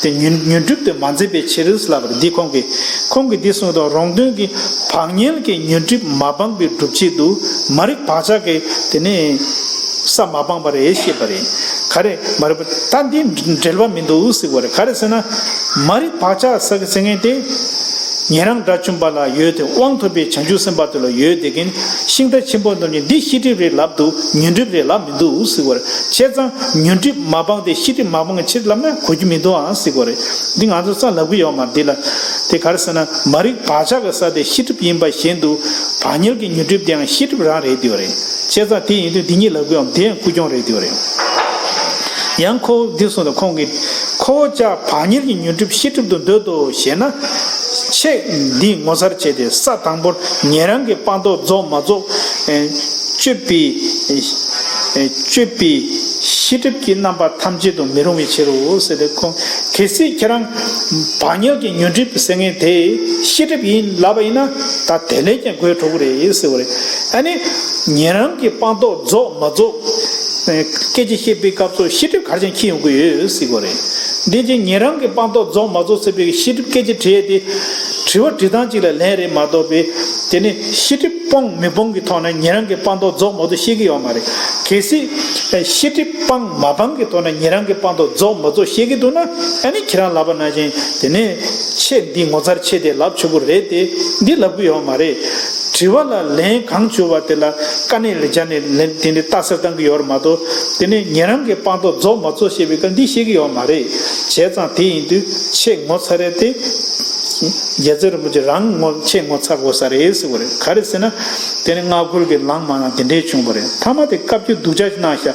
དེ་ཉོན་ཉོན་སྒྲིབ་དེ་མ་འཛིན་པའི་ཕྱིར་ལབ་པ་འདི་ཁོང་གིས་ཁོང་གིས་འདི་གསུངས་དང་རོང་སྟོན་གྱི་བག་ཉལ་གྱི་ཉོན་སྒྲིབ་མ་སྤངས་པའི་སྒྲུབ་བྱེད་དུ་མ་རིག་བག་ཆགས་ཀྱི་དེ་ནི་ས་མ་སྤངས་པ་རེད་ཞེས་པ་རེད། ག་རེ་མ་རིག་པ་ད་འདི་འབྲེལ་བ་མི་འདུག་ཟེར་བ་རེད། ག་རེ་ཟེར་ན་མ་རིག་བག་ཆགས་ཟེར་གི་ཟེར་མཁན་དེ། ཉན་རང་དགྲ་བཅོམ་པ་ལ་ཡོད་དེ་དབང་ཐོབ་པའི་བྱང་ཆུབ་སེམས་དཔའ་དེ་ལ་ཡོད་དེ་གིན་ཤིང་རྟ་ཆེན་པོ་རྣམས་ཀྱིས་འདི་ཤེས་སྒྲིབ་རེད་ལབ་འདུག་ཉོན་སྒྲིབ་རེད་ལབ་མི་འདུག་ཟེར་བ་རེད། བྱས་ཙང་ཉོན་སྒྲིབ་མ་སྤངས་ཏེ་ཤེས་སྒྲིབ་མ་སྤངས་ཀྱི་ཕྱིར་ལབ་ན་གོ་རྒྱུ་མི་འདུག་ཨང་ཟེར་བ་རེད། འདི་ང་ཚོ་རྩ་ལབ་གི་ཡོད་མ་རེད། འདི་ལ་དེ་ག་རེ་ཟེར་ན་མ་རིག་བག་ཆགས་ཀྱི་ས་དེ་ཤེས་སྒྲིབ་ཡིན་པ་བཞིན་དུ་བག་ཉལ་གྱི་ཉོན་སྒྲིབ་དེའང་ཤེས་སྒྲིབ་རང་རེད་འདི་བ་རེད། བྱས་ཙང་དེ་ཡིན་དུས་འདི་གཉིས་ལབ་གི་ཡོད་མ་རེད། དེ་ཡང་ཀུན་འབྱུང་རེད་འདི་བ་རེད། ཡང་ཁོ་བོ་འདི་གསུངས་ཏེ་ཁོང་གིས་ཁོ་བོ་ཅག་བག་ཉལ་གྱི་ཉོན་སྒྲིབ་ཤེས་སྒྲིབ་ཏུ་འདོད་དོ་ཞེ་ན། ཆེད་འདི་ངོ་མཚར་ཆེ་སྟེ་ས་དང་པོར་ཉན་རང་གི་སྤངས་རྟོགས་རྫོགས་མ་རྫོགས། ཨེ་སྤྱོད་པའི་ཨེ་སྤྱོད་པའི་ཤེས་སྒྲིབ་ཀྱི་རྣམ་པ་ཐམས་ཅད་དུ་མི་རུང་བའི་ཕྱིར་རོ་ཟེར་ཏེ་ཁོང་གལ་སྲིད་ཁྱེད་རང་བག་ཉལ་གྱི་ཉོན་སྒྲིབ་ཟེར་མཁན་དེ་ཤེས་སྒྲིབ་ཡིན་ལབ་པ་ཡིན་ན་ད་དེ་ལས་ཀྱང་དགོད་བྲོ་གི་རེད་ཟེར་བ་རེད། ཨ་ནི་ཉན་རང་གི་སྤངས་རྟོགས་རྫོགས་མ་རྫོགས། སྐད་ཆ་བཤད་པའི་སྐབས་སུ་ཤེས་སྒྲིབ་ག་རེ་བྱས་འཁྱེར་ཡོང་གི་ཡོད་ཟེར་གོ་རེད། འདི་ཅིག་ཉན་རང་གི་སྤངས་རྟོགས་རྫོགས་མ་རྫོགས་ཟེར་བའི་ཤེས་སྒྲིབ་སྐད་ཆ་དྲིས་ཏེ། དྲི་བ་དྲི་སྟངས་གཅིག་ལ་ལན་རེད་མ་གཏོགས་པའི། དེ་ནི་ཤེས་སྒྲིབ་སྤོང་མི་སྤོང་གི་ཐོག་ནས་ཉན་རང་གི་སྤངས་རྟོགས་རྫོགས་མ་རྫོགས་ཤེས་ཀྱི་ཡོད་མ་རེད། གལ་སྲིད་ཤེས་སྒྲིབ་སྤང་མ་སྤང་གི་ཐོག་ནས་ཉན་རང་གི་སྤངས་རྟོགས་རྫོགས་མ་རྫོགས་ཤེས་ཀྱི་འདུག་ན། ཨ་ནི་ཁྱེད་རང་ལབ་པ་ནང་བཞིན་དེ་ནི་ཆེད་འདི་ངོ་མཚར་ཆེ་སྟེ་ལབ་ཆོག་གི་རེད་དེ། འདི་ལབ་ཀྱི་ཡོད་མ་རེད། དྲི་བ་ལ་ལན་གང་བྱུང་བ་དེ་ལ་དཀའ་གནད་ལ་སྦྱར་ནས་ལན་དེ་འདྲའི་རྟགས་གསལ་བཏང་གི་ཡོད་རེད་མ་གཏོགས། དེ་ནས་ཉན་རང་གི་སྤངས་རྟོགས་རྫོགས་མ་རྫོགས་ཞེས་པའི་སྐབས་འདི་ཤེས་ཀྱི་ཡོད་མ་རེད། བྱས་ཙང་དེ་ཡིན་དུས་ཆེས་ངོ་མཚར་རེད་དེ། རྒྱལ་སྲས་རིན་པོ་ཆེ་རང་ངོ་ཆེས་ངོ་མཚར་དགོས་ས་རེད་ཟེར་བ་རེད། ག་རེ་ཟེར་ན། དེ་ནི་སྔ་རྒོལ་གྱི་ལམ་མ་གནང་དེ་འདྲས་བྱུང་བ་རེད། ཐ་མ་དེ་བཀའ་བརྒྱུད་སྡུག་ཅག་ཅིག་གནང་ཤག་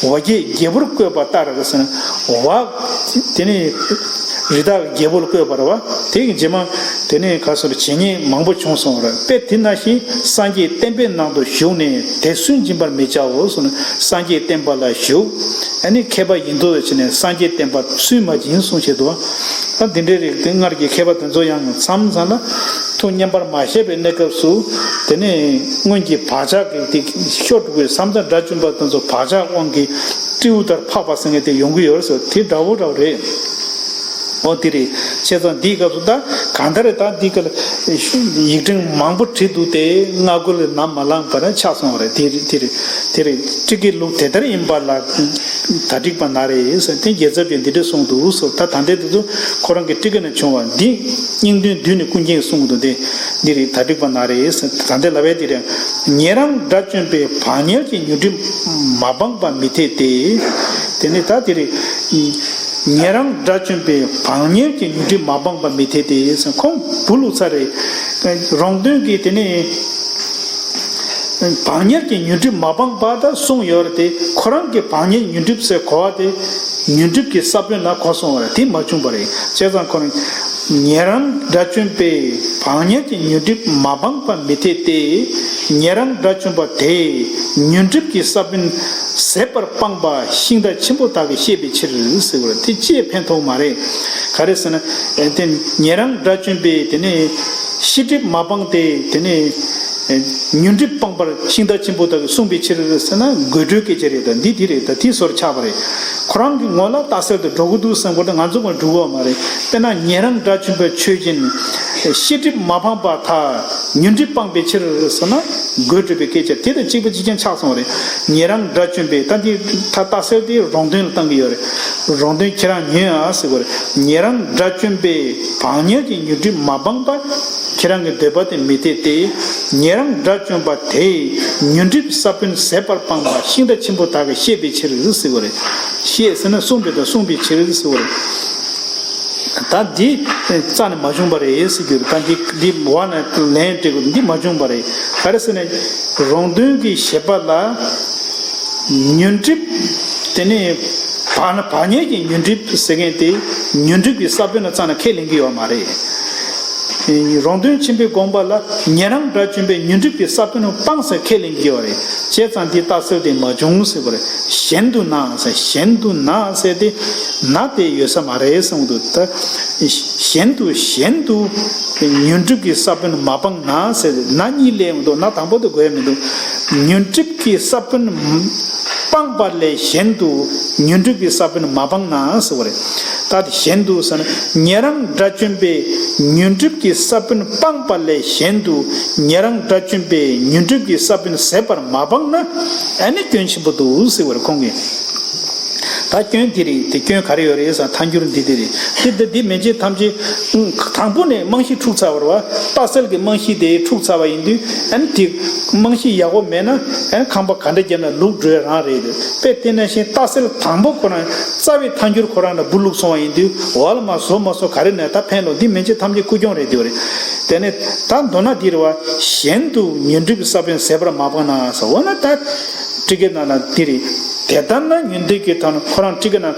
འོ་བརྒྱལ་རྒྱལ་པོར་བསྐོས་པ་ལྟར་ཟེར་ན། འོ་བ། དེ་ནི། རི་དྭགས་རྒྱལ་པོ་ལ་བསྐོས་པ་རེད་བ། དེ་གི་རྗེས་མ། དེ་ནས་ག་སོགས་བྱེད་ཉེས་མང་པོ་བྱུང་སོང་བ་རེད། དཔེ་དེ་ནང་བཞིན་སངས་རྒྱས་བསྟན་པའི་ནང་དུ་ཞུགས་ནས་དེ་སུན་འབྱིན་པར་མི་བྱའོ་གསུངས་ནས་སངས་རྒྱས་བསྟན་པ་ལ་ཞུགས། ཨ་ནི་མཁས་པ་ཡིན་མདོག་ལ་བྱས་ནས་སངས་རྒྱས་བསྟན་པ་སུན་མ་འབྱིན་གསུངས་བྱས་འདུག་ད་དེ་འདྲའི་རིགས་དེ་སྔར་གྱི་མཁས་པ་དེ་ཚོ་ཡང་མཚམས་མཚམས་ལ་ཐུགས་མཉམ་པར་མ་བཞེས་པའི་གནས་སྐབས་སུ། དེ་ནས་སྔོན་གྱི་བག་ཆགས་ཀྱི་དེ་ཤོར་འགྲོ་གི་བསམ་ཚ་དགྲ་བཅོམ་པ་དེ་ཚོ་བག་ཆགས་དབང་གིས་སྤྲེའུ་ལྟར་འཕགས་པ་ཟེར་མཁན་དེ་ཡོང་གི་ཡོད་རེད་ཟེར། དེ་འདྲ་བོ་འདྲ་བོ་རེད། འོ་དེ་རེད། བྱས་ཙང་འདིའི་སྐབས་སུ་ད་གང་ལྟར་ད་འདི་ག་ལ་ཡིག་ཕྲེང་མང་པོ་བྲིས་འདུག་སྟེ་སྔ་རྒོལ་ལ་ནམ་མ་ལངས་པར་ཆགས་སོང་བ་རེད། དེ་རེད་དེ་རེད་དེ་རེད། ཊཱི་ཀའི་ལུགས་དེ་ལྟར་ཡིན་པ་ལ་ད་ཊཱིཀ་པ་ན་རེ་ཟེར། དེ་རྒྱལ་ཚབ་ཀྱིས་འདི་འདྲ་གསུངས་འདུག་ཟེར། ད་ད་ལྟའི་དེ་ཚོ་ཁོ་རང་གི་ཊཱི་ཀ་ནས་བྱུང་བ་འདི་སྙིང་དོན་བསྡུས་ནས་ཀུན་མཁྱེན་གསུངས་འདུག་སྟེ། འདི་རེད་ད་ཊཱིཀ་པ་ན་རེ་ཟེར། ད་ལྟའི་ལབ་པའི་དེ་རེད། ཉན་རང་དགྲ་བཅོམ་པས་བག་ཉལ་གྱི་ཉོན་སྒྲིབ་མ་སྤངས་པ་མི་འཐད་དེ། དེ་ནི་ད་དེ་རེད། ཉན་རང་དགྲ་བཅོམ་པས་བག་ཉལ་གྱི་ཉོན་སྒྲིབ་མ་སྤངས་པ་མི་འཐད་དེ་ཟེར། ཁོང་བུ་བླུགས་ཚར་རེད། རོང་སྟོན་གྱིས་དེ་ནི་བག་ཉལ་གྱི་ཉོན་སྒྲིབ་མ་སྤངས་པ་ད་གསུངས་ཡོད་རེད་དེ། ཁོ་རང་གིས་བག་ཉལ་ཉོན་སྒྲིབ་ཟེར་གོ་བ་དེ་ཉོན་སྒྲིབ་ཀྱི་ས་བོན་ལ་གོ་སོང་བ་རེད། དེ་མ་བྱུང་བ་རེད། བྱས་ཙང་ཁོ་རང་ཉན་རང་དགྲ་བཅོམ་པས་བག་ཉལ་གྱི་ཉོན་སྒྲིབ་མ་སྤངས་པ་མི་འཐད་དེ། ཉན་རང་དགྲ་བཅོམ་པ་དེས་ཉོན་སྒྲིབ་ཀྱི་ས་བོན་ཟད་པར་སྤངས་པ་ཤིང་རྟ་ཆེན་པོ་དག་གིས་ཤེས་པའི་ཕྱིར་ཟེར་བ་དེ་ཅིས་ཕན་ཐོགས་མ་རེད། ག་རེ་ཟེར་ན། དེ་ཉན་རང་དགྲ་བཅོམ་པས་དེ་ནས་ཤེས་སྒྲིབ་མ་སྤངས་ཏེ་དེ་ནས་ཉོན་སྒྲིབ་སྤངས་པར་ཤིང་རྟ་ཆེན་པོ་དག་གིས་གསུངས་པའི་ཕྱིར་ཟེར་ན་དགོད་བྲོའི་སྐད་ཆ་རེད། ད་འདི་འདི་རེད། ད་དེ་སོར་ཆགས་པ་རེད། ཁོ་རང་གི་ངོ་ལ་རྟགས་གསལ་དུ་འགྲོ་གི་འདུག་བསམ་དགོས་ན་ང་ཚོ་ངོ་འགྲོ་གི་ཡོད་མ་རེད། དཔེར་ན་ཉན་རང་དགྲ་བཅོམ་པའི་ཆོས་ཅན། ཤེས་སྒྲིབ་མ་སྤངས་པར་ཐལ། ཉོན་སྒྲིབ་སྤངས་པའི་ཕྱིར་ཟེར་ན། དགོད་བྲོ་བའི་སྐད་ཆ་དེ་དང་གཅིག་པ་གཅིག་རྐྱང་ཆགས་སོང་བ་རེད། ཉན་རང་དགྲ་བཅོམ་པས་ད་འདི་ད་རྟགས་གསལ་དེ་རོང་སྟོན་ལ་བཏང་གི་ཡོད་རེད། རོང་སྟོན་ཁྱེད་རང་ཉོན་ཨ་ཟེར་བ་རེད། ཉན་རང་དགྲ་བཅོམ་པས་བག་ཉལ་གྱི་ཉོན་སྒྲིབ་མ་སྤངས་པ། ཁྱེད་རང་གི་འདོད་པ་དེ་མི་འཐད་དེ། ཉན་རང་དགྲ་བཅོམ་པ་དེས་ཉོན་སྒྲིབ་ས་བོན་ཟད་པར་སྤངས་པ་ཤིང་རྟ་ཆེན་པོ་དག་གིས་ཤེས་པའི་ཕྱིར་ཟེར་བ་རེད། ཤེས་ཟེར་ན་གསུངས་པའི་དང་གསུངས་པའི་ཕྱིར་ཟེར་བ་རེད། ད་འདི་རྩ་ནས་མ་བྱུང་བ་རེད་ཟེར་རྒྱུ་རེད། ད་འདི་འདི་བ་ན་ལན་སྤྲད་དགོས། འདི་མ་བྱུང་བ་རེད། ག་རེ་ཟེར་ན། རོང་སྟོན་གྱི་བཞེད་པ་ལ་ཉོན་སྒྲིབ་དེ་ནི་བག་བག་ཉལ་གྱི་ཉོན་སྒྲིབ་ཟེར་མཁན་དེ་ཉོན་སྒྲིབ་ཀྱི་ས་བོན་ལ་རྩ་ནས་ཁས་ལེན་གྱི་ཡོད་མ་རེད། རོང་སྟོན་ཆེན་པོའི་དགོངས་པ་ལ་ཉན་རང་དགྲ་བཅོམ་པས་ཉོན་སྒྲིབ་ཀྱི་ས་བོན་སྤངས་ཟེར་ཁས་ལེན་གྱི་ཡོད་རེད། བྱས་ཙང་དེ་རྟགས་གསལ་དེ་མ་བྱུང་ཟེར་བ་རེད། གཞན་དུ་ན་ཟེར། གཞན་དུ་ན་ཟེར་དེ་ན་དེ་ཡོད་ས་མ་རེད་བསམ་གྱི་འདུག་ད་གཞན་དུ་གཞན་དུ་ཉོན་སྒྲིབ་ཀྱི་ས་བོན་མ་སྤངས་ན་ཟེར། ན་གཉིས་སླེབས་འདུག་ན་དང་པོ་དེ་དགོས་མི་འདུག་ཉོན་སྒྲིབ་ཀྱི་ས་བོན་སྤངས་པ་ལས་གཞན་དུ་ཉོན་སྒྲིབ་ཀྱི་ས་བོན་མ་སྤངས་ན་ཟེར་བ་རེད། ད་དེ་གཞན་དུ་ཟེར་ན་ཉན་རང་དགྲ་བཅོམ་པས་ཉོན་སྒྲིབ་ཀྱི་ས་བོན་སྤངས་པ་ལས་གཞན་དུ་ཉན་རང་དགྲ་བཅོམ་པས་ཉོན་སྒྲིབ་ཀྱི་ས་བོན་ཟད་པར་མ་སྤངས་ན་ཨ་ནི་སྐྱོན་ཆེན་པོ་འདུག་ཟེར་བ་རེད་ཁོང་གིས། ད་སྐྱོན་དེ་རེད། དེ་སྐྱོན་ག་རེ་ཡོད་རེད་ཟེར་ན་ཐལ་འགྱུར་འདི་དེ་རེད། དེ་འདི་འདི་མན་ཆད་ཐམས་ཅད་དང་པོ་ནས་རྨང་གཞི་འཁྲུག་ཚར་བ་རེད་བ། རྟགས་གསལ་གྱི་རྨང་གཞི་དེ་འཁྲུག་ཚར་བ་ཡིན་དུས་ཨ་ནི་དེ་རྨང་གཞི་ཡག་པོ་མེད་ན་ཨ་ནི་ཁང་པ་ག་འདྲ་བརྒྱབ་ན་ལུག་འགྲོ་ཡ་རང་རེད། དཔེ་དེ་ནང་བཞིན་རྟགས་གསལ་དང་པོ་ཁོ་རང་རྩ་བའི་ཐལ་འགྱུར་ཁོ་རང་ལ་སྦུ་ལུག་སོང་བ་ཡིན་དུས་འོ་ལ་མ་བཟོ་མ་བཟོ་ག་རེ་ནས་ད་ཕན་ལོ། འདི་མན་ཆད་ཐམས་ཅད་ཀུན་འབྱུང་རེད་དེ་བ་རེད། དེ་ནས་ད་མདོར་ན་འདི་རེད་བ། གཞན་དུ་ཉོན་སྒྲིབ་ཀྱི་ས་བོན་ཟད་པར་མ་སྤངས་ན་ཟེར་འོ་ན་ད་ཊཱི་ཀའི་ནང་ན་འདི་རེད། དེ་ལྟར་ན་ཉན་ཐོས་ཀྱི་མཐོང་ལམ། ཁོ་རང་ཊཱི་ཀའི་ནང་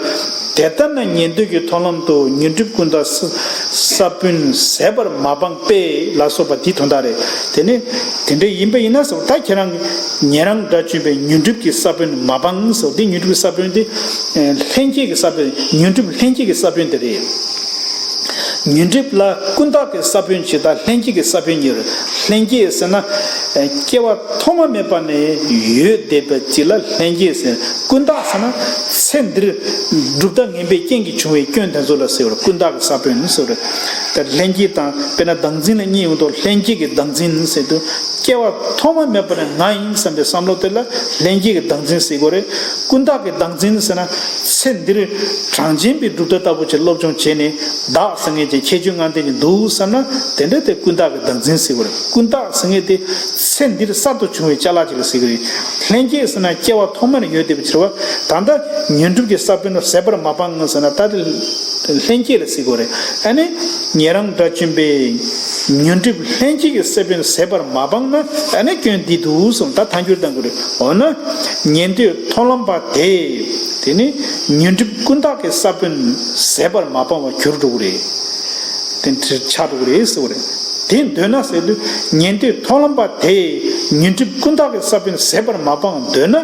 དེ་ལྟར་ན་ཉན་ཐོས་ཀྱི་མཐོང་ལམ་དུ་ཉོན་སྒྲིབ་ཀུན་བཏགས་ས་ས་བོན་ཟད་པར་མ་སྤངས་པས་ལ་སོགས་པ་འདི་དོན་དག་རེད། དེ་ནས་དེ་འདྲ་ཡིན་པ་ཡིན་ན་ཟེར་བ། ད་ཁྱེད་རང་གིས་ཉན་རང་དགྲ་བཅོམ་པས་ཉོན་སྒྲིབ་ཀྱི་ས་བོན་མ་སྤངས་ཟེར་བ་འདི་ཉོན་སྒྲིབ་ཀྱི་ས་བོན་འདི་ལྷན་སྐྱེས་ཀྱི་ས་བོན། ཉོན་སྒྲིབ་ལྷན་སྐྱེས་ཀྱི་ས་བོན་དེ་རེད། ཉོན་སྒྲིབ་ལ་ཀུན་བཏགས་ཀྱི་ས་བོན་གཅིག་དང་ལྷན་སྐྱེས་ཀྱི་ས་བོན་གཉིས་རེད། ལྷན་སྐྱེས་ཟེར་ན་སྐྱེ་བ་ཐོག་མ་མེད་པ་ནས་ཡོད་བསྡད་པ་གཅིག་ལ་ལྷན་སྐྱེས་ཟེར། ཀུན་བཏགས་ཟེར་ན་ཚེ་འདིར་གྲུབ་མཐའ་ངན་པའི་རྐྱེན་གྱིས་བྱུང་བའི་སྐྱོན་དེ་ཚོ་ལ་ཟེར་བ་རེད། ཀུན་བཏགས་ཀྱི་ས་བོན་ཟེར་བ་རེད། ད་ལྷན་སྐྱེས་དང་དཔེར་ན་བདག་འཛིན་ལ་གཉིས་ཡོང་དུས་ལྷན་སྐྱེས་ཀྱི་བདག་འཛིན་ཟེར་དུས་སྐྱེ་བ་ཐོག་མ་མེད་པ་ནས་ང་ཡིན་བསམ་པའི་བསམ་བློ་དེ་ལ་ལྷན་སྐྱེས་ཀྱི་བདག་འཛིན་ཟེར་དགོས་རེད། ཀུན་བཏགས་ཀྱི་བདག་འཛིན་ཟེར་ན་ཚེ་འདིར་གྲངས་ཅན་པའི་གྲུབ་མཐའ་ལྟ་བུ་ཅིག་སློབ་སྦྱོང་བྱས་ནས་བདག་ཟེར་མཁན་གྱི་ཁྱད་ཆོས་ལྔ་ལྡན་ཅིག་འདུག་བསམ་ན་དེ་འདྲ་དེ་ཀུན་བཏགས་ཀྱི་བདག་འཛིན་ཟེར་དགོས་རེད། ཀུན་བཏགས་ཟེར་མཁན་དེ་ཚེ་འདིར་གསར་དུ་བྱུང་བའི་ཅ་ལག་ཅིག་ལ་ཟེར་གྱི་རེད། ལྷན་སྐྱེས་ཟེར་ན་སྐྱེ་བ་ཐོག་མ་ནས་ཡོད་བསྡད་པ་ཅིག་རེད་བ། ད་ལྟ་ཉོན་སྒྲིབ་ཀྱི་ས་བོན་ཟད་པར་མ་སྤངས་ཟེར་ན་ད་དེ་ལྷན་སྐྱེས་ལ་ཟེར་དགོས་རེད། ཨ་ནི་ཉན་རང་དགྲ་བཅོམ་པས་ཉོན་སྒྲིབ་ལྷན་སྐྱེས་ཀྱི་ས་བོན་ཟད་པར་མ་སྤངས་ན་ཨ་ནི་སྐྱོན་འདི་འདུག་གསུངས། ད་ཐལ་འགྱུར་གཏང་དགོས་རེད། འོ་ན་ཉན་ཐོས་མཐོང་ལམ་པ་དེས་དེ་ནི་ཉོན་སྒྲིབ་ཀུན་བཏགས་ཀྱི་ས་བོན་ཟད་པར་མ་སྤངས་པར་གྱུར་འགྲོ་གི་རེད། དེ་འདྲ་ཆགས་འགྲོ་གི་རེད་ཟེར་བ་རེད། དེ་འདོད་ན་ཟེར་དུས་ཉན་ཐོས་མཐོང་ལམ་པ་དེས་ཉོན་སྒྲིབ་ཀུན་བཏགས་ཀྱི་ས་བོན་ཟད་པར་མ་སྤངས་འདོད་ན་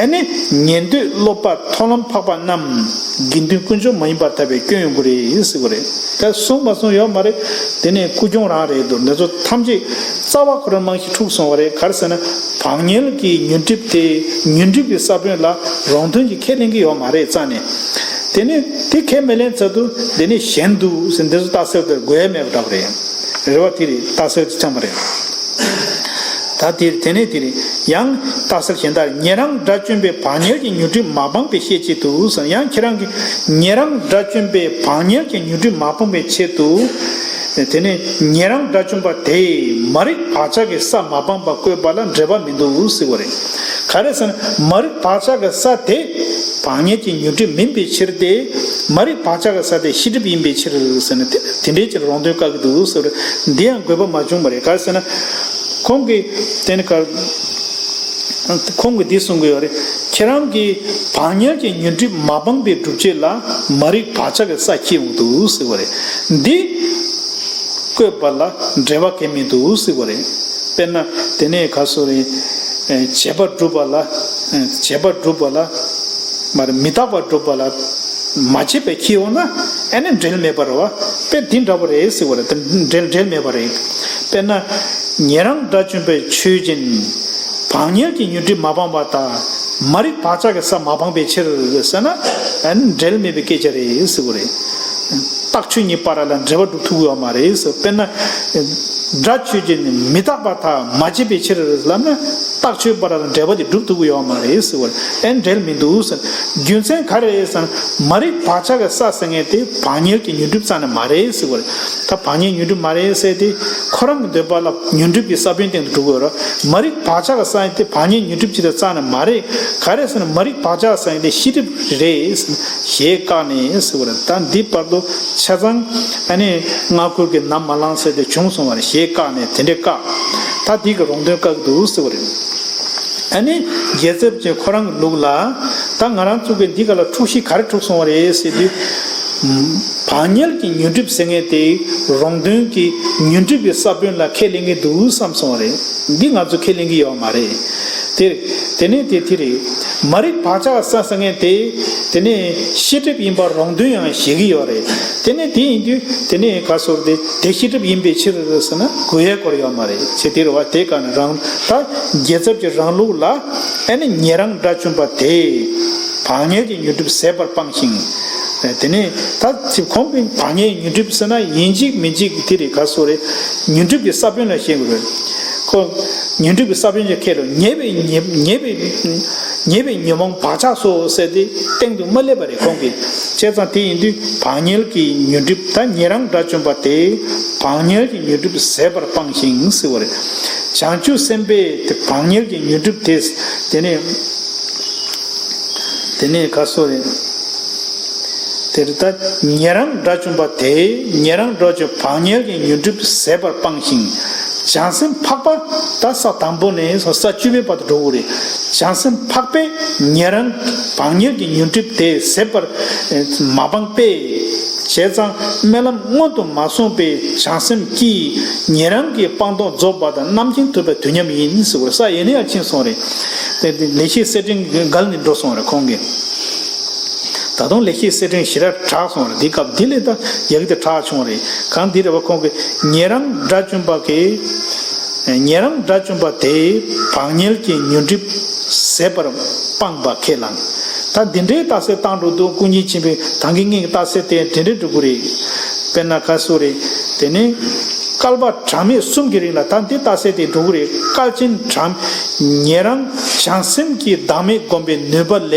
ཨ་ནི་ཉན་ཐོས་སློབ་པ་མཐོང་ལམ་འཕགས་པ་རྣམས་དགེ་འདུན་དཀོན་མཆོག་མ་ཡིན་པར་ཐལ་བའི་སྐྱོན་ཡོང་གི་རེད་ཟེར་བ་རེད། ད་གསུངས་མ་གསུངས་ཡོད་མ་རེད། དེ་ནས་ཀུན་འབྱུང་རང་རེད་འདུག་འདི་ཚོ་ཐམས་ཅད་རྩ་བ་ཁོ་རང་རྨང་གཞི་འཁྲུགས་སོང་བ་རེད། ག་རེ་ཟེར་ན་བག་ཉལ་གྱི་ཉོན་སྒྲིབ་དེ་ཉོན་སྒྲིབ་ཀྱི་ས་བོན་ལ་རོང་སྟོན་གྱིས་ཁས་ལེན་གྱི་ཡོད་མ་རེད་རྩ་ནས། དེ་ནས་དེ་ཁས་མི་ལེན་ཚར་དུས་དེ་ནས་གཞན་དུ་ཟེར་འདི་ཚོ་རྟགས་གསལ་དེ་དགོས་ཡ་མེད་པ་འདྲ་བ་རེད། རེད་བ། དེ་རེད། རྟགས་གསལ་དེ་ཚང་མ་རེད། ད་དེ་དེ་ནས་དེ་རེད། ཡང་རྟགས་གསལ་གཞན་དག་རེད། ཉན་རང་དགྲ་བཅོམ་པས་བག་ཉལ་གྱི་ཉོན་སྒྲིབ་མ་སྤངས་པའི་ཤེས་བྱེད་དུ་ཟེར། ཡང་ཁྱེད་རང་གིས་ཉན་རང་དགྲ་བཅོམ་པས་བག་ཉལ་གྱི་ཉོན་སྒྲིབ་མ་སྤངས་པའི་ཆེད་དུ། དེ་ནས་ཉན་རང་དགྲ་བཅོམ་པ་དེས་མ་རིག་བག་ཆགས་ཀྱི་ས་མ་སྤངས་པ་བཀོད་པ་ལ་འབྲེལ་བ་མི་འདུག་ཟེར་བ་རེད། ག་རེ་ཟེར་ན་མ་རིག་བག་ཆགས་ཀྱི་ས་དེ་བག་ཉལ་གྱི་ཉོན་སྒྲིབ་མིན་པའི་ཕྱིར་ཏེ། མ་རིག་བག་ཆགས་ཀྱི་ས་དེ་ཤེས་སྒྲིབ་ཡིན་པའི་ཕྱིར་ཟེར་ན་དེ་དེ་འདྲའི་ཕྱིར་རོང་སྟོན་བཀག་གི་འདུག་ཟེར་བ་རེད། འདི་ཡང་དགོས་པ་མ་བྱུང་བ་རེད། ག་རེ་ཟེར་ན་ཁོང་གིས་དེ་ནི་ག་ཁོང་གིས་འདི་གསུང་གི་ཡོད་རེད། ཁྱེད་རང་གིས་བག་ཉལ་གྱི་ཉོན་སྒྲིབ་མ་སྤངས་པའི་སྒྲུབ་བྱེད་ལ་མ་རིག་བག་ཆགས་ཀྱི་ས་ཁྱེར་ཡོང་འདུག་ཟེར་བ་རེད། འདི་བཀོད་པ་ལ་འབྲེལ་བ་གང་མི་འདུག་ཟེར་བ་རེད། དཔེར་ན་དེ་ནས་ག་སོ་རེད། བྱས་པ་སྒྲུབ་པ་ལ། བྱས་པ་སྒྲུབ་པ་ལ། མ་རེད། མི་རྟག་པ་སྒྲུབ་པ་ལ། མ་བྱས་པའི་ཁྱེར་ཡོང་ན་ཨ་ནི་འབྲེལ་མེད་པ་རེད་བ། དཔེ་འདི་འདྲ་བོ་རེད་ཟེར་བ་རེད། དེ་འབྲེལ་འབྲེལ་མེད་པ་རེད། དཔེར་ན། ཉན་རང་དགྲ་བཅོམ་པས་ཆོས་ཅན། བག་ཉལ་གྱི་ཉོན་སྒྲིབ་མ་སྤངས་པ་དང་། མ་རིག་བག་ཆགས་ཀྱི་ས་མ་སྤངས་པའི་ཕྱིར་ཟེར་ན། ཨ་ནི་འབྲེལ་མེད་པའི་སྐད་ཆ་རེད་ཟེར་བ་རེད། རྟགས་ཆོས་གཉིས་བར་ལ་འབྲེལ་བ་སྒྲུབ་ཐུབ་ཀྱི་ཡོད་མ་རེད་ཟེར། དཔེར་ན། སྒྲ་ཆོས་ཅན་མི་རྟག་པ་དག་མ་བྱས་པའི་ཕྱིར་ལབ་ན། རྟགས་ཆོས་བར་ལ་འབྲེལ་བ་དེ་སྒྲུབ་ཐུབ་ཀྱི་ཡོད་མ་རེད་ཟེར་བ་རེད། ཨེ་འབྲེལ་མི་འདུག་ཟེར། རྒྱུ་མཚན་ག་རེ་རེད་ཟེར་ན། མ་རིག་བག་ཆགས་ཀྱི་ས་ཟེར་མཁན་དེ་བག་ཉལ་གྱི་ཉོན་སྒྲིབ་རྩ་ནས་མ་རེད་ཟེར་བ་རེད། ད་བག་ཉལ་ཉོན་སྒྲིབ་མ་རེད་ཟེར་དེ་ཁོ་རང་གི་འདོད་པ་ལ་ཉོན་སྒྲིབ་ཀྱི་ས་བོན་སྟེང་དུ་འགྲོ་དགོས་རེད། མ་རིག་བག་ཆགས་ཀྱི་ས་ཡིན་དེ་བག་ཉལ་ཉོན་སྒྲིབ་ཅིག་དང་རྩ་ནས་མ་རེད། ག་རེ་ཟེར་ན་མ་རིག་བག་ཆགས་ས་ཡིན་དེ་ཤེས་སྒྲིབ་རེད་ཟེར་ཞེས་བཀག་ནས་ཟེར་བ་རེད། ད་འདི་བར་དུ་ཆ་ཚང་ཨ་ནི་སྔ་འཁོར་གྱི་ནམ་མ་ལངས་ཟེར་དེ་བྱུང་སོང་བ་རེད། ཞེས་བཀག་ནས་དེ་འདྲས་བཀག་ད་འདི་གི་རོང་སྟོན་བཀག་གི་འདུག་ཟེར་བ་རེད། ཨ་ནི་རྒྱལ་ཚབ་ཀྱིས་ཁོ་རང་གི་ལུགས་ལ་ད་ང་རང་ཚོ་གི་འདི་ག་ལ་འཁྲུག་གཞི་ག་རེ་འཁྲུག་སོང་བ་རེད་ཟེར་དུས། བག་ཉལ་གྱི་ཉོན་སྒྲིབ་ཟེར་མཁན་དེ་རོང་སྟོན་གྱིས་ཉོན་སྒྲིབ་ཀྱི་ས་བོན་ལ་ཁས་ལེན་གྱི་འདུག་བསམ་སོང་བ་རེད། འདི་ང་ཚོ་ཁས་ལེན་གྱི་ཡོད་མ་རེད། དེ་རེད། དེ་ནས་དེ་དེ་རེད། མ་རིག་བག་ཆགས་ཟེར་ཟེར་མཁན་དེ། དེ་ནས་ཤེས་སྒྲིབ་ཡིན་པ་རང་དོན་ཡང་བཞེད་ཀྱི་ཡོད་རེད། དེ་ནས་དེ་ཡིན་དུས་དེ་ནས་ག་ཟེར་དེ་དེ་ཤེས་སྒྲིབ་ཡིན་པའི་ཕྱིར་ཟེར་ན་གོ་ཡའི་སྐོར་ཡོད་མ་རེད། ཚེ་འདིར་བ་དེ་ག་ནས་རང་ད་རྒྱལ་ཚབ་ཀྱི་རང་ལུགས་ལ་ཨ་ནི་ཉན་རང་དགྲ་བཅོམ་པ་དེས་བག་ཉལ་གྱི་ཉོན་སྒྲིབ་ཟད་པར་སྤངས་ཤིང་། དེ་ནས་ད་ཚིག་ཁོང་གིས་བག་ཉལ་ཉོན་སྒྲིབ་ཟེར་ན་ཡིན་གཅིག་མིན་གཅིག་དེ་རེད། ག་ཟེར་རེད། ཉོན་སྒྲིབ་ཀྱི་ས་བོན་ལ་བཤད་དགོས་རེད། ཁོ་ཉོན་སྒྲིབ་ཀྱི་ས་བོན་གྱི་ཁྱེར་རོ། ཉེས་པའི་ཉེས་ཉེས་པའི་ཉེས་པའི་ཉོན་མོངས་བག་ཆགས་སོ་ཟེར་ཏེ་སྟེང་དུ་མ་སླེབས་པ་རེད་ཁོང་གིས། བྱས་ཙང་དེ་ཡིན་དུས་བག་ཉལ་གྱི་ཉོན་སྒྲིབ་ད་ཉན་རང་དགྲ་བཅོམ་པ་དེས་བག་ཉལ་གྱི་ཉོན་སྒྲིབ་ཟད་པར་སྤངས་ཤིང་ཟེར་བ་རེད། བྱང་ཆུབ་སེམས་དཔས་དེ་བག་ཉལ་གྱི་ཉོན་སྒྲིབ་དེ་དེ་ནས་དེ་ནས་ག་ཟེར་རེད། དེར་ད་ཉན་རང་དགྲ་བཅོམ་པ་དེས་ཉན་རང་དགྲ་བཅོམ་བག་ཉལ་གྱི་ཉོན་སྒྲིབ་ཟད་པར་སྤངས་ཤིང་། བྱང་སེམས་འཕགས་པ་ད་ས་དང་པོ་ནས་ས་བཅུ་པའི་བར་དུ་འགྲོ་དགོས་རེད། བྱང་སེམས་འཕགས་པས་ཉན་རང་བག་ཉལ་གྱི་ཉོན་སྒྲིབ་དེ་ཟད་པར་མ་སྤངས་པས། བྱས་ཙང་སྨོན་ལམ་སྔོན་དུ་མ་སོང་པའི་བྱང་སེམས་ཀྱིས་ཉན་རང་གི་སྤངས་རྟོགས་རྫོགས་པ་དང་རྣམ་མཁྱེན་ཐོབ་པའི་དུས་མཉམ་ཡིན་ཟེར་བར་ས་ཡེ་ནས་ཡར་ཕྱིན་སོང་རེད། དེ་ལེགས་བཤད་གསེར་ཕྲེང་འགལ་ནས་འགྲོ་སོང་རེད་ཁོང་གིས། ད་དུང་ལེགས་བཤད་གསེར་ཕྲེང་ཞེ་དྲག་དྲག་སོང་རེད། འདི་སྐབས་འདི་ལས་ད་ཡག་དེ་དྲག་བྱུང་རེད། གང་འདི་རེད་བ་ཁོང་གིས་ཉན་རང་དགྲ་བཅོམ་པ་གིས། ཉན་རང་དགྲ་བཅོམ་པ་དེས་བག་ཉལ་གྱི་ཉོན་སྒྲིབ་ཟད་པར་སྤངས་པ་ཁས་བླངས། ད་འདི་འདྲའི་རྟགས་གསལ་བཏང་འགྲོ་འདུག་ཀུན་མཁྱེན་ཆེན་པོའི་ད་གིན་ངས་རྟགས་གསལ་དེ་དེ་འདྲའི་འགྲོ་གི་རེད། དཔེར་ན་ག་ཟེར་རེད། དེ་ནི་བསྐལ་པ་གྲངས་མེད་གསུམ་གྱི་རིང་ལ་ད་འདི་རྟགས་གསལ་དེ་འགྲོ་གི་རེད། བསྐལ་ཆེན་གྲངས་ཉན་རང་བྱང་སེམས་ཀྱི་བདག་མེད་བསྒོམ་པའི་ནུས་པ་ལས།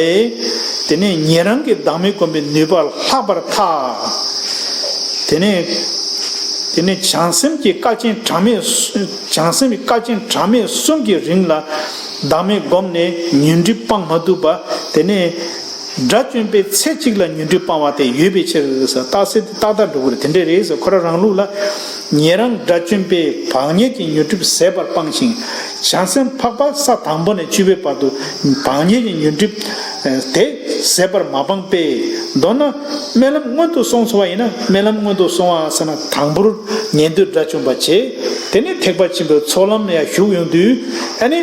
དེ་ནས་ཉན་རང་གི་བདག་མེད་བསྒོམ་པའི་ནུས་པ་ལྷག་པར་ཐལ། དེ་ནས་དེ་ནས་བྱང་སེམས་ཀྱི་བསྐལ་ཆེན་གྲངས་མེད་བྱང་སེམས་ཀྱི་བསྐལ་ཆེན་གྲངས་མེད་གསུམ་གྱི་རིང་ལ་བདག་མེད་བསྒོམས་ནས་ཉོན་སྒྲིབ་སྤང་མ་ཐུབ་པ། དེ་ནས་དགྲ་བཅོམ་པའི་ཚེ་གཅིག་ལ་ཉོན་སྒྲིབ་སྤང་བ་དེ་ཡོད་པའི་ཕྱིར་ཟེར། རྟགས་གསལ་དེ་ཏག་ཏག་འགྲོ་གི་རེད། དེ་འདྲས་རེད་ཟེར། ཁོ་རང་རང་ལུགས་ལ་ཉན་རང་དགྲ་བཅོམ་པས་བག་ཉལ་གྱི་ཉོན་སྒྲིབ་ཟད་པར་སྤངས་ཤིང་། བྱང་སེམས་འཕགས་པ་ས་དང་པོ་ནས་བཅུ་པའི་བར་དུ་བག་ཉལ་གྱི་ཉོན་སྒྲིབ་དེ་ཟད་པར་མ་སྤངས་པས། མདོར་ན་སྨོན་ལམ་སྔོན་དུ་སོང་སོང་བ་ཡིན་ན། སྨོན་ལམ་སྔོན་དུ་སོང་བ་ཟེར་ན་དང་པོར་ཉན་ཐོས་དགྲ་བཅོམ་པ་བྱས། དེ་ནས་ཐེག་པ་ཆེན་པོའི་ཚོགས་ལམ་ལ་ཡང་ཞུགས་ཡོང་དུས་ཨ་ནི་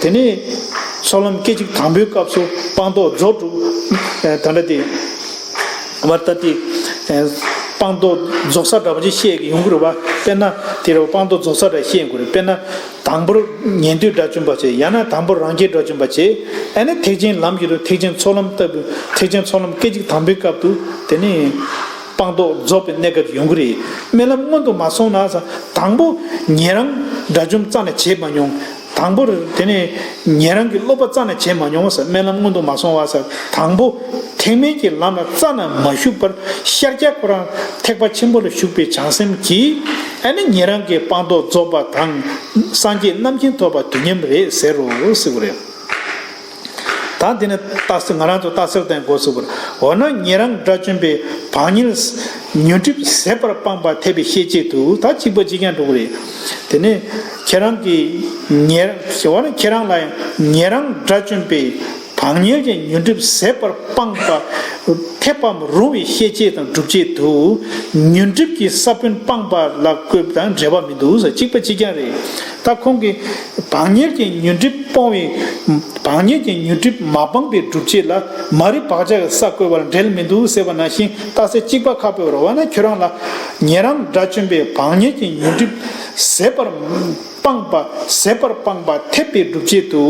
དེ་ནས་ཚོགས་ལམ་སྐད་ཅིག་དང་པོའི་སྐབས་སུ་སྤངས་རྟོགས་རྫོགས་འགྲོ། ད་ལྟ་དེ་བར་ད་དེ་སྤངས་རྟོགས་རྫོགས་ས་འདྲ་པོ་ཅིག་བཤད་ཀྱི་ཡོང་གི་རེད་བ། དཔེར་ན་དེ་རེད་བ། སྤངས་རྟོགས་རྫོགས་ས་འདྲ་བཤད་ཀྱི་རེད། དཔེར་ན། དང་པོར་ཉན་ཐོས་དགྲ་བཅོམ་པ་བྱས། ཡང་ན་དང་པོར་རང་རྒྱལ་དགྲ་བཅོམ་པ་བྱས། ཨ་ནི་ཐེག་ཆེན་ལམ་གྱི་རུ་ཐེག་ཆེན་ཚོགས་ལམ་ལྟ་བུ། ཐེག་ཆེན་ཚོགས་ལམ་སྐད་ཅིག་དང་པོའི་སྐབས་དུ་དེ་ནི་སྤངས་རྟོགས་རྫོགས་པའི་གནས་སྐབས་ཡོང་གི་རེད། སྨོན་ལམ་སྔོན་དུ་མ་སོང་ན་ས་དང་པོ་ཉན་རང་དགྲ་བཅོམ་རྩ་ནས་བྱས་མ་མྱོང་། དང་པོར་དེ་ནི་ཉན་རང་གི་སློབ་པ་རྩ་ནས་བྱས་མ་མྱོང་ས། སྨོན་ལམ་སྔོན་དུ་མ་སོང་བ་ས་དང་པོ་ཐེག་དམན་གྱི་ལམ་ལ་རྩ་ནས་མ་ཞུགས་པར་ཤར་རྒྱག་ཁོ་རང་ཐེག་པ་ཆེན་པོ་ལ་ཞུགས་པའི་བྱང་སེམས་ཀྱིས་ཨ་ནི་ཉན་རང་གི་སྤངས་རྟོགས་རྫོགས་པ་དང་། སངས་རྒྱས་རྣམ་མཁྱེན་ཐོབ་པ་དུས་མཉམ་རེད་ཟེར་རོ་ཟེར་བ་རེད། ད་འདི་ནི་རྟགས་གསལ། ང་རང་ཚོ་རྟགས་གསལ་བསྟན་དགོས་ཟེར་བ་རེད། འོ་ན་ཉན་རང་དགྲ་བཅོམ་པས་བག་ཉལ་ཉོན་སྒྲིབ་ཟད་པར་སྤངས་པ་འཐད་པའི་ཤེས་བྱེད་དུ་ད་གཅིག་པ་གཅིག་རྐྱང་འགྲོ་གི་རེད། དེ་ནས་ཁྱེད་རང་གིས་ཉེ་འོ་ན་ཁྱེད་རང་ལ་ཡང་ཉན་རང་དགྲ་བཅོམ་པས་བག་ཉལ་གྱི་ཉོན་སྒྲིབ་ཟད་པར་སྤངས་པ་འཐད་པའམ་རུང་བའི་ཤེས་བྱེད་དང་སྒྲུབ་བྱེད་དུ་ཉོན་སྒྲིབ་ཀྱི་ས་བོན་སྤངས་པ་ལ་བཀོད་པ་དང་འབྲེལ་བ་མི་འདུག་ཟེར། གཅིག་པ་གཅིག་རྐྱང་རེད། ད་ཁོང་གིས་བག་ཉལ་གྱི་ཉོན་སྒྲིབ་སྤོང་བའི་བག་ཉལ་གྱི་ཉོན་སྒྲིབ་མ་སྤངས་པའི་སྒྲུབ་བྱེད་ལ་མ་རིག་བག་ཆགས་ཀྱི་ས་བཀོད་པ་ལ་འབྲེལ་མི་འདུག་ཟེར་བ་ནང་བཞིན། རྟགས་གསལ་གཅིག་པ་ཁ་བོད་རོ་བ་ན་ཁྱོད་རང་ལ་ཉན་རང་དགྲ་བཅོམ་པས་བག་ཉལ་གྱི་ཉོན་སྒྲིབ་ཟད་པར་སྤངས་པ་ཟད་པར་སྤངས་པ་འཐད་པའི་སྒྲུབ་བྱེད་དུ།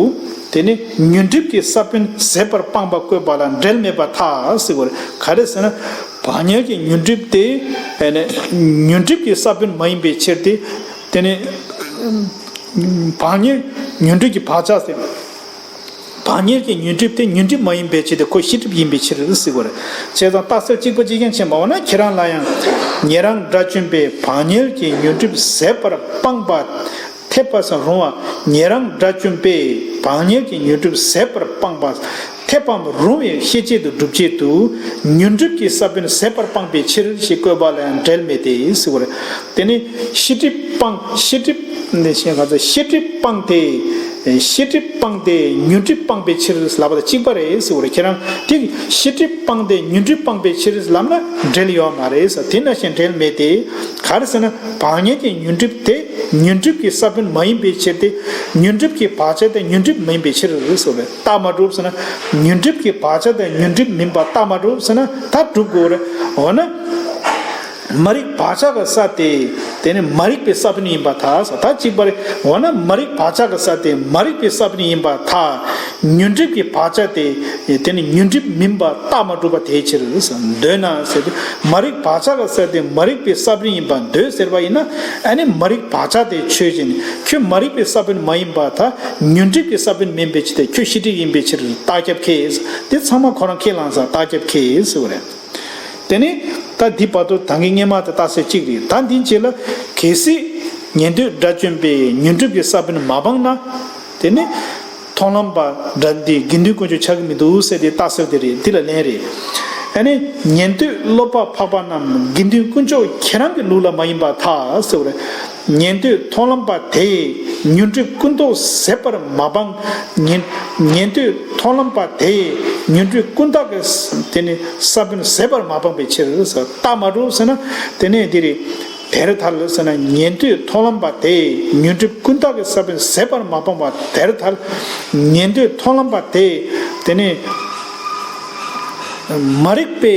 དེ་ནི་ཉོན་སྒྲིབ་ཀྱི་ས་བོན་ཟད་པར་སྤངས་པ་བཀོད་པ་ལ་འབྲེལ་མེད་པར་ཐལ་ཟེར་བ་རེད། ག་རེ་ཟེར་ན། བག་ཉལ་གྱི་ཉོན་སྒྲིབ་དེ་ཨ་ནི་ཉོན་སྒྲིབ་ཀྱི་ས་བོན་མ་ཡིན་པའི་ཕྱིར་ཏེ། དེ་ནི་བག་ཉལ་ཉོན་སྒྲིབ་ཀྱི་བག་ཆགས་ཟེར། བག་ཉལ་གྱི་ཉོན་སྒྲིབ་དེ་ཉོན་སྒྲིབ་མ་ཡིན་པའི་ཕྱིར་ཏེ་ཁོ་ཤེས་སྒྲིབ་ཡིན་པའི་ཕྱིར་ཟེར་བ་རེད། བྱས་ཙང་རྟགས་གསལ་གཅིག་པ་གཅིག་རྐྱང་ཕྱིན་པ་འོ་ན་ཁྱེད་རང་ལ་ཡང་ཉན་རང་དགྲ་བཅོམ་པས་བག་ཉལ་གྱི་ཉོན་སྒྲིབ་ཟད་པར་སྤངས་པ་འཐད་པ་སང་རུང་བ། ཉན་རང་དགྲ་བཅོམ་པས་བག་ཉལ་གྱི་ཉོན་སྒྲིབ་ཟད་པར་སྤངས་པ་འཐད་པའམ་རུང་བའི་ཤེས་བྱེད་དུ་སྒྲུབ་བྱེད་དུ་ཉོན་སྒྲིབ་ཀྱི་ས་བོན་ཟད་པར་སྤངས་པའི་ཕྱིར་ཞེས་བཀོད་པ་ལ་ཡང་འབྲེལ་མེད་དེ་ཟེར་བ་རེད། དེ་ནི་ཤེས་སྒྲིབ་སྤངས་ཤེས་སྒྲིབ་འདི་ཤེས་ག་ཚོད་ཤེས་སྒྲིབ་སྤངས་ཏེ། ཤེས་སྒྲིབ་སྤངས་ཏེ་ཉོན་སྒྲིབ་སྤངས་པའི་ཕྱིར་ལབ་པ་དང་གཅིག་པ་རེད་ཟེར་བ་རེད། ཁྱེད་རང་དེ་ཤེས་སྒྲིབ་སྤངས་ཏེ་ཉོན་སྒྲིབ་སྤངས་པའི་ཕྱིར་ལབ་ན་འབྲེལ་ཡོད་མ་རེད་ཟེར། དེ་ནང་བཞིན་འབྲེལ་མེད་དེ། ག་རེ་ཟེར་ན་བག་ཉལ་གྱི་ཉོན་སྒྲིབ་དེ་ཉོན་སྒྲིབ་ཀྱི་ས་བོན་མ་ཡིན་པའི་ཕྱིར་ཏེ། ཉོན་སྒྲིབ་ཀྱི་བག་ཆགས་དེ་ཉོན་སྒྲིབ་མིན་པའི་ཕྱིར་ཟེར་བས། རྟགས་མ་གྲུབ་ཟེར་ན་ཉོན་སྒྲིབ་ཀྱི་བག་ཆགས་དེ་ཉོན་སྒྲིབ་མིན་པ་རྟགས་མ་གྲུབ་ཟེར་ན་ད་གྲུབ་དགོས་རེད། འོ་ན། མ་རིག་བག་ཆགས་ཀྱི་ས་དེ། དེ་ནི་མ་རིག་པའི་ས་བོན་ཡིན་པར་ཐལ། ད་གཅིག་པ་རེད། འོ་ན་མ་རིག་བག་ཆགས་ཀྱི་ས་དེ་མ་རིག་པའི་ས་བོན་ཡིན་པར་ཐལ། ཉོན་སྒྲིབ་ཀྱི་བག་ཆགས་དེ། དེ་ནི་ཉོན་སྒྲིབ་མིན་པ་རྟགས་མ་གྲུབ་པ་དེའི་ཕྱིར། འདོད་ན་ཟེར་དུས་མ་རིག་བག་ཆགས་ཀྱི་ས་དེ་མ་རིག་པའི་ས་བོན་ཡིན་པར་འདོད་ཟེར་བ་ཡིན་ན། ཨ་ནི་མ་རིག་བག་ཆགས་དེ་ཆོས་ཅན། ཁྱོད་མ་རིག་པའི་ས་བོན་མ་ཡིན་པར་ཐལ། ཉོན་སྒྲིབ་ཀྱི་ས་བོན་མིན་པའི་ཕྱིར་ཏེ། ཁྱོད་ཤེས་སྒྲིབ་ཡིན་པའི་ཕྱིར་རྟགས་ཁྱབ་ཁེལ། དེ་ཚང་མ་ཁོ་རང་ཁས་བླངས་ས་རྟགས་ཁྱབ་ཁེལ་ཟེར་བ་རེད། དེ་ནི་ད་འདི་བར་དུ་ད་གིན་སྔོན་མ་དེ་རྟགས་གསལ་གཅིག་རེད། ད་འདིའི་རྗེས་ལ་གལ་སྲིད་ཉན་ཐོས་དགྲ་བཅོམ་པས་ཉོན་སྒྲིབ་ཀྱི་ས་བོན་མ་སྤངས་ན། དེ་ནི་མཐོང་ལམ་པ་དགྲ་འདི་དགེ་འདུན་དཀོན་མཆོག་ཆགས་ཀྱི་མི་འདུག་ཟེར་དེ་རྟགས་གསལ་དེ་རེད། འདི་ལ་ལན་རེད། ཨ་ནི་ཉན་ཐོས་སློབ་པ་འཕགས་པ་རྣམས་དགེ་འདུན་དཀོན་མཆོག་ཁྱེད་རང་གི་ལུགས་ལ་མ་ཡིན་པར་ཐལ་ཟེར་བ་རེད། ཉན་ཐོས་མཐོང་ལམ་པ་དེས་ཉོན་སྒྲིབ་ཀུན་རྟོག་ཟད་པར་མ་སྤངས། ཉན་ཉན་ཐོས་མཐོང་ལམ་པ་དེས་ཉོན་སྒྲིབ་ཀུན་བརྟགས་ཀྱི་དེ་ནི་ས་བོན་ཟད་པར་མ་སྤངས་པའི་ཕྱིར་ཟེར། རྟགས་མ་གྲུབ་ཟེར་ན་དེ་ནས་འདི་རེད། དེར་ཐལ་ཟེར་ན་ཉན་ཐོས་མཐོང་ལམ་པ་དེས་ཉོན་སྒྲིབ་ཀུན་བརྟགས་ཀྱི་ས་བོན་ཟད་པར་མ་སྤངས་པ་དེར་ཐལ། ཉན་ཐོས་མཐོང་ལམ་པ་དེས་དེ་ནི། མ་རིག་པའི་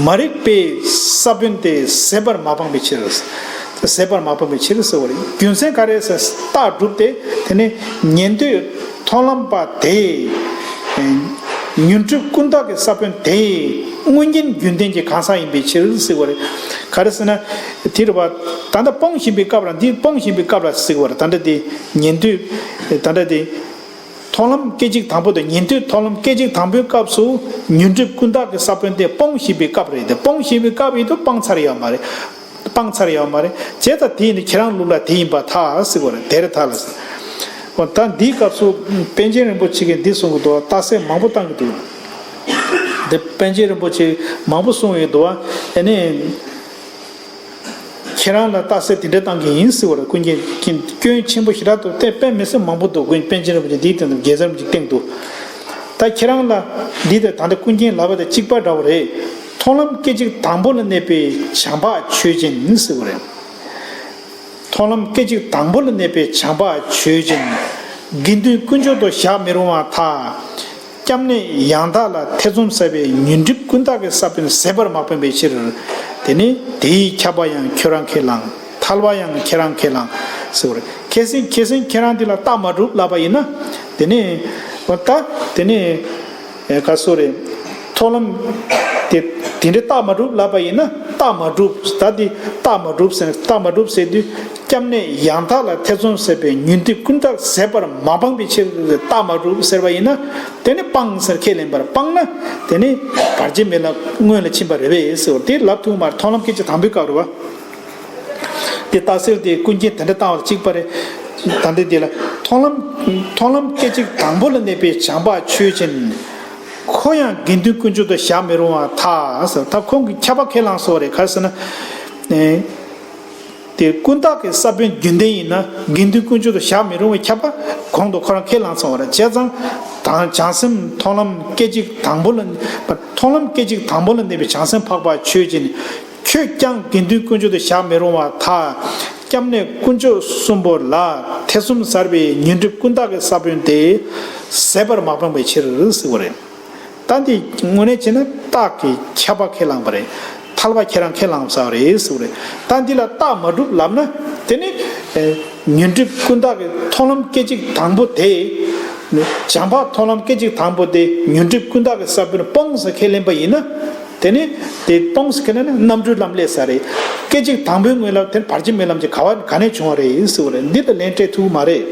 མ་རིག་པའི་ས་བོན་དེ་ཟད་པར་མ་སྤངས་པའི་ཕྱིར། ཟད་པར་མ་སྤངས་པའི་ཕྱིར་ཟེར་བ་རེད། རྒྱུ་མཚན་ག་རེ་ཟེར། རྟགས་གྲུབ་སྟེ་དེ་ནི་ཉན་ཐོས་མཐོང་ལམ་པ་དེས་ཉོན་སྒྲིབ་ཀུན་བརྟགས་ཀྱི་ས་བོན་དེ་མངོན་རྒྱན་རྒྱུན་ལྡན་གྱི་གང་ཟག་ཡིན་པའི་ཕྱིར་ཟེར་བ་རེད། ག་རེ་ཟེར་ན་དེ་རེད་བ། ད་ལྟ་སྤོང་བཞིན་པའི་སྐབས་ལ་འདི་སྤོང་བཞིན་པའི་སྐབས་ལ་ཟེར་བ་རེད། ད་ལྟ་དེ་ཉན་ཐོས་ད་ལྟ་དེ། མཐོང་ལམ་སྐད་ཅིག་དང་པོ་དང་། ཉན་ཐོས་མཐོང་ལམ་སྐད་ཅིག་དང་པོའི་སྐབས་སུ་ཉོན་སྒྲིབ་ཀུན་བརྟགས་ཀྱི་ས་བོན་དེ་སྤོང་བཞིན་པའི་སྐབས་རེད་དེ། སྤོང་བཞིན་པའི་སྐབས་ཡིན་དུས་སྤངས་ཚར་ཡོད་མ་རེད། སྤངས་ཚར་ཡོད་མ་རེད། བྱས་ཙང་དེ་ནི་ཁྱེད་རང་ལུགས་ལ་དེ་ཡིན་པར་ཐལ་ཟེར་བ་རེད། དེར་ཐལ་ཟེར། འོ་ད་འདིའི་སྐབས་སུ་པཎ་ཆེན་རིན་པོ་ཆེ་གིས་འདི་གསུང་གི་འདུག་རྟགས་གསལ་མང་པོ་བཏང་གི་འདུག་འདི་པཎ་ཆེན་རིན་པོ་ཆེ་མང་པོ་གསུང་ཡོད་འདུག་ཨ་ནི། ཁྱེད་རང་ལ་རྟགས་གསལ་དེ་འདྲ་བཏང་གི་ཡིན་ཟེར་བ་རེད། ཀུན་མཁྱེན་གྱིས་སྐྱོན་ཆེན་པོ་ཞེ་དྲག་འདུག་དེ་དཔེ་མི་སྲིད་མང་པོ་འདུག་ཀུན་པཎ་ཆེན་རིན་པོ་ཆེ་འདིའི་སྟེང་དུ་དགེ་རྩ་རིན་པོ་ཆེ་སྟེང་དུ། ད་ཁྱེད་རང་ལ་འདི་དེ་ད་ལྟ་ཀུན་མཁྱེན་ལབ་པ་དང་གཅིག་པ་འདྲ་བོ་རེད། མཐོང་ལམ་སྐད་ཅིག་དང་པོ་ལ་གནས་པའི་བྱམས་པ་ཆོས་ཅན་ཟེར་བ་རེད། མཐོང་ལམ་སྐད་ཅིག་དང་པོ་ལ་གནས་པའི་བྱམས་པ་ཆོས་ཅན། དགེ་འདུན་དཀོན་མཆོག་ཏུ་བཞག་མི་རུང་བར་ཐལ། སྐྱབས་གནས་ཡང་དག་ལ་ཐེ་ཚོམ་ཟ་བའི་ཉོན་སྒྲིབ་ཀུན་བརྟགས་ཀྱི་ས་བོན་ཟད་པར་མ་སྤངས་པའི་ཕྱིར། དེ་ནི་དེའི་ཁྱབ་པ་ཡང་ཁྱོད་རང་ཁས་བླངས། ཐལ་བ་ཡང་ཁྱེད་རང་ཁས་བླངས་ཟེར་བ་རེད། ཁ་སང་ཁ་སང་ཁྱེད་རང་འདི་ལ་རྟགས་མ་གྲུབ་ལབ་པ་ཡིན་ན། དེ་ནི་འོ་ད་དེ་ནི་ཨེ་ག་སོ་རེད། མཐོང་ལམ་དེ་དེ་འདྲའི་རྟགས་མ་གྲུབ་ལབ་པ་ཡིན་ན་རྟགས་མ་གྲུབ། ད་འདི་རྟགས་མ་གྲུབ་ཟེར་རྟགས་མ་གྲུབ་ཟེར་དུས། སྐྱབས་གནས་ཡང་དག་ལ་ཐེ་ཚོམ་ཟ་བའི་ཉོན་སྒྲིབ་ཀུན་བརྟགས་ཟད་པར་མ་སྤངས་པའི་ཕྱིར། རྟགས་མ་གྲུབ་ཟེར་བ་ཡིན་ན། དེ་ནི་སྤངས་ཟེར་ཁས་ལེན་པར་སྤངས་ན། དེ་ནི་བར་ཆད་མེད་ལ་སྔོན་ལ་ཕྱིན་པ་རེད་པས་ཟེར་བ་དེ་ལབ་ཐུབ་མ་རེད། མཐོང་ལམ་སྐད་ཅིག་དང་པོའི་སྐབས་རེད་བ། དེ་རྟགས་གསལ་དེ་ཀུན་མཁྱེན་དེ་འདྲ་བཏང་བ་གཅིག་པ་རེད། ད་འདི་དེ་ལ་མཐོང་ལམ་མཐོང་ལམ་སྐད་ཅིག་དང་པོ་ལ་གནས་པའི་བྱམས་པ་ཆོས་ཅན། ཁོ་ཡང་དགེ་འདུན་དཀོན་མཆོག་ཏུ་བཞག་མི་རུང་བར་ཐལ་ཟེར། ད་ཁོང་གི་ཁྱབ་པ་ཁས་བླངས་སོ་རེད། ག་རེ་ཟེར་ན། དེ་ཀུན་བརྟགས་ཀྱི་ས་བོན་རྒྱུན་ལྡན་ཡིན་ན་དགེ་འདུན་དཀོན་མཆོག་ཏུ་བཞག་མི་རུང་བའི་ཁྱབ་པ་གོང་དུ་ཁོ་རང་ཁས་བླངས་སོང་བ་རེད། བྱས་ཙང་དང་བྱང་སེམས་མཐོང་ལམ་སྐད་ཅིག་དང་པོ་ལ་མཐོང་ལམ་སྐད་ཅིག་དང་པོ་ལ་གནས་པའི་བྱང་སེམས་འཕགས་པ་ཆོས་ཅན། ཁྱོད་ཀྱང་དགེ་འདུན་དཀོན་མཆོག་ཏུ་བཞག་མི་རུང་བར་ཐལ། སྐྱབས་གནས་དཀོན་མཆོག་གསུམ་པོ་ལ་ཐེ་ཚོམ་ཟ་བའི་ཉོན་སྒྲིབ་ཀུན་བརྟགས་ཀྱི་ས་བོན་དེ་ཟད་པར་མ་སྤངས་པའི་ཕྱིར་ཟེར་བ་རེད། ད་འདི་དངོས་གནས་བྱས་ན་རྟགས་ཀྱི་ཁྱབ་པ་ཁས་བླངས་པ་རེད། ཐལ་བ་ཁྱེད་རང་ཁས་བླངས་ས་རེད་ཟེར་བ་རེད། ད་འདི་ལ་རྟགས་མ་གྲུབ་ལབ་ན། དེ་ནི་ཨེ་ཉོན་སྒྲིབ་ཀུན་བརྟགས་ཀྱི་མཐོང་ལམ་སྐད་ཅིག་དང་པོ་དེ། བྱམས་པ་མཐོང་ལམ་སྐད་ཅིག་དང་པོ་དེ་ཉོན་སྒྲིབ་ཀུན་བརྟགས་ཀྱི་ས་བོན་སྤངས་ཟེར་ཁས་ལེན་པ་ཡིན་ན། དེ་ནི་དེ་སྤངས་ཟེར་ཁས་ལེན་ན་རྣམ་གྲོལ་ལམ་སླེབས་ས་རེད། སྐད་ཅིག་དང་པོའི་སྔོན་ལ་དེར་བར་ཆད་མེད་ལམ་གྱི་ག་བ་ག་ནས་བྱུང་བ་རེད་ཟེར་བ་རེད། འདི་ལ་ལན་སྤྲད་ཐུབ་མ་རེད།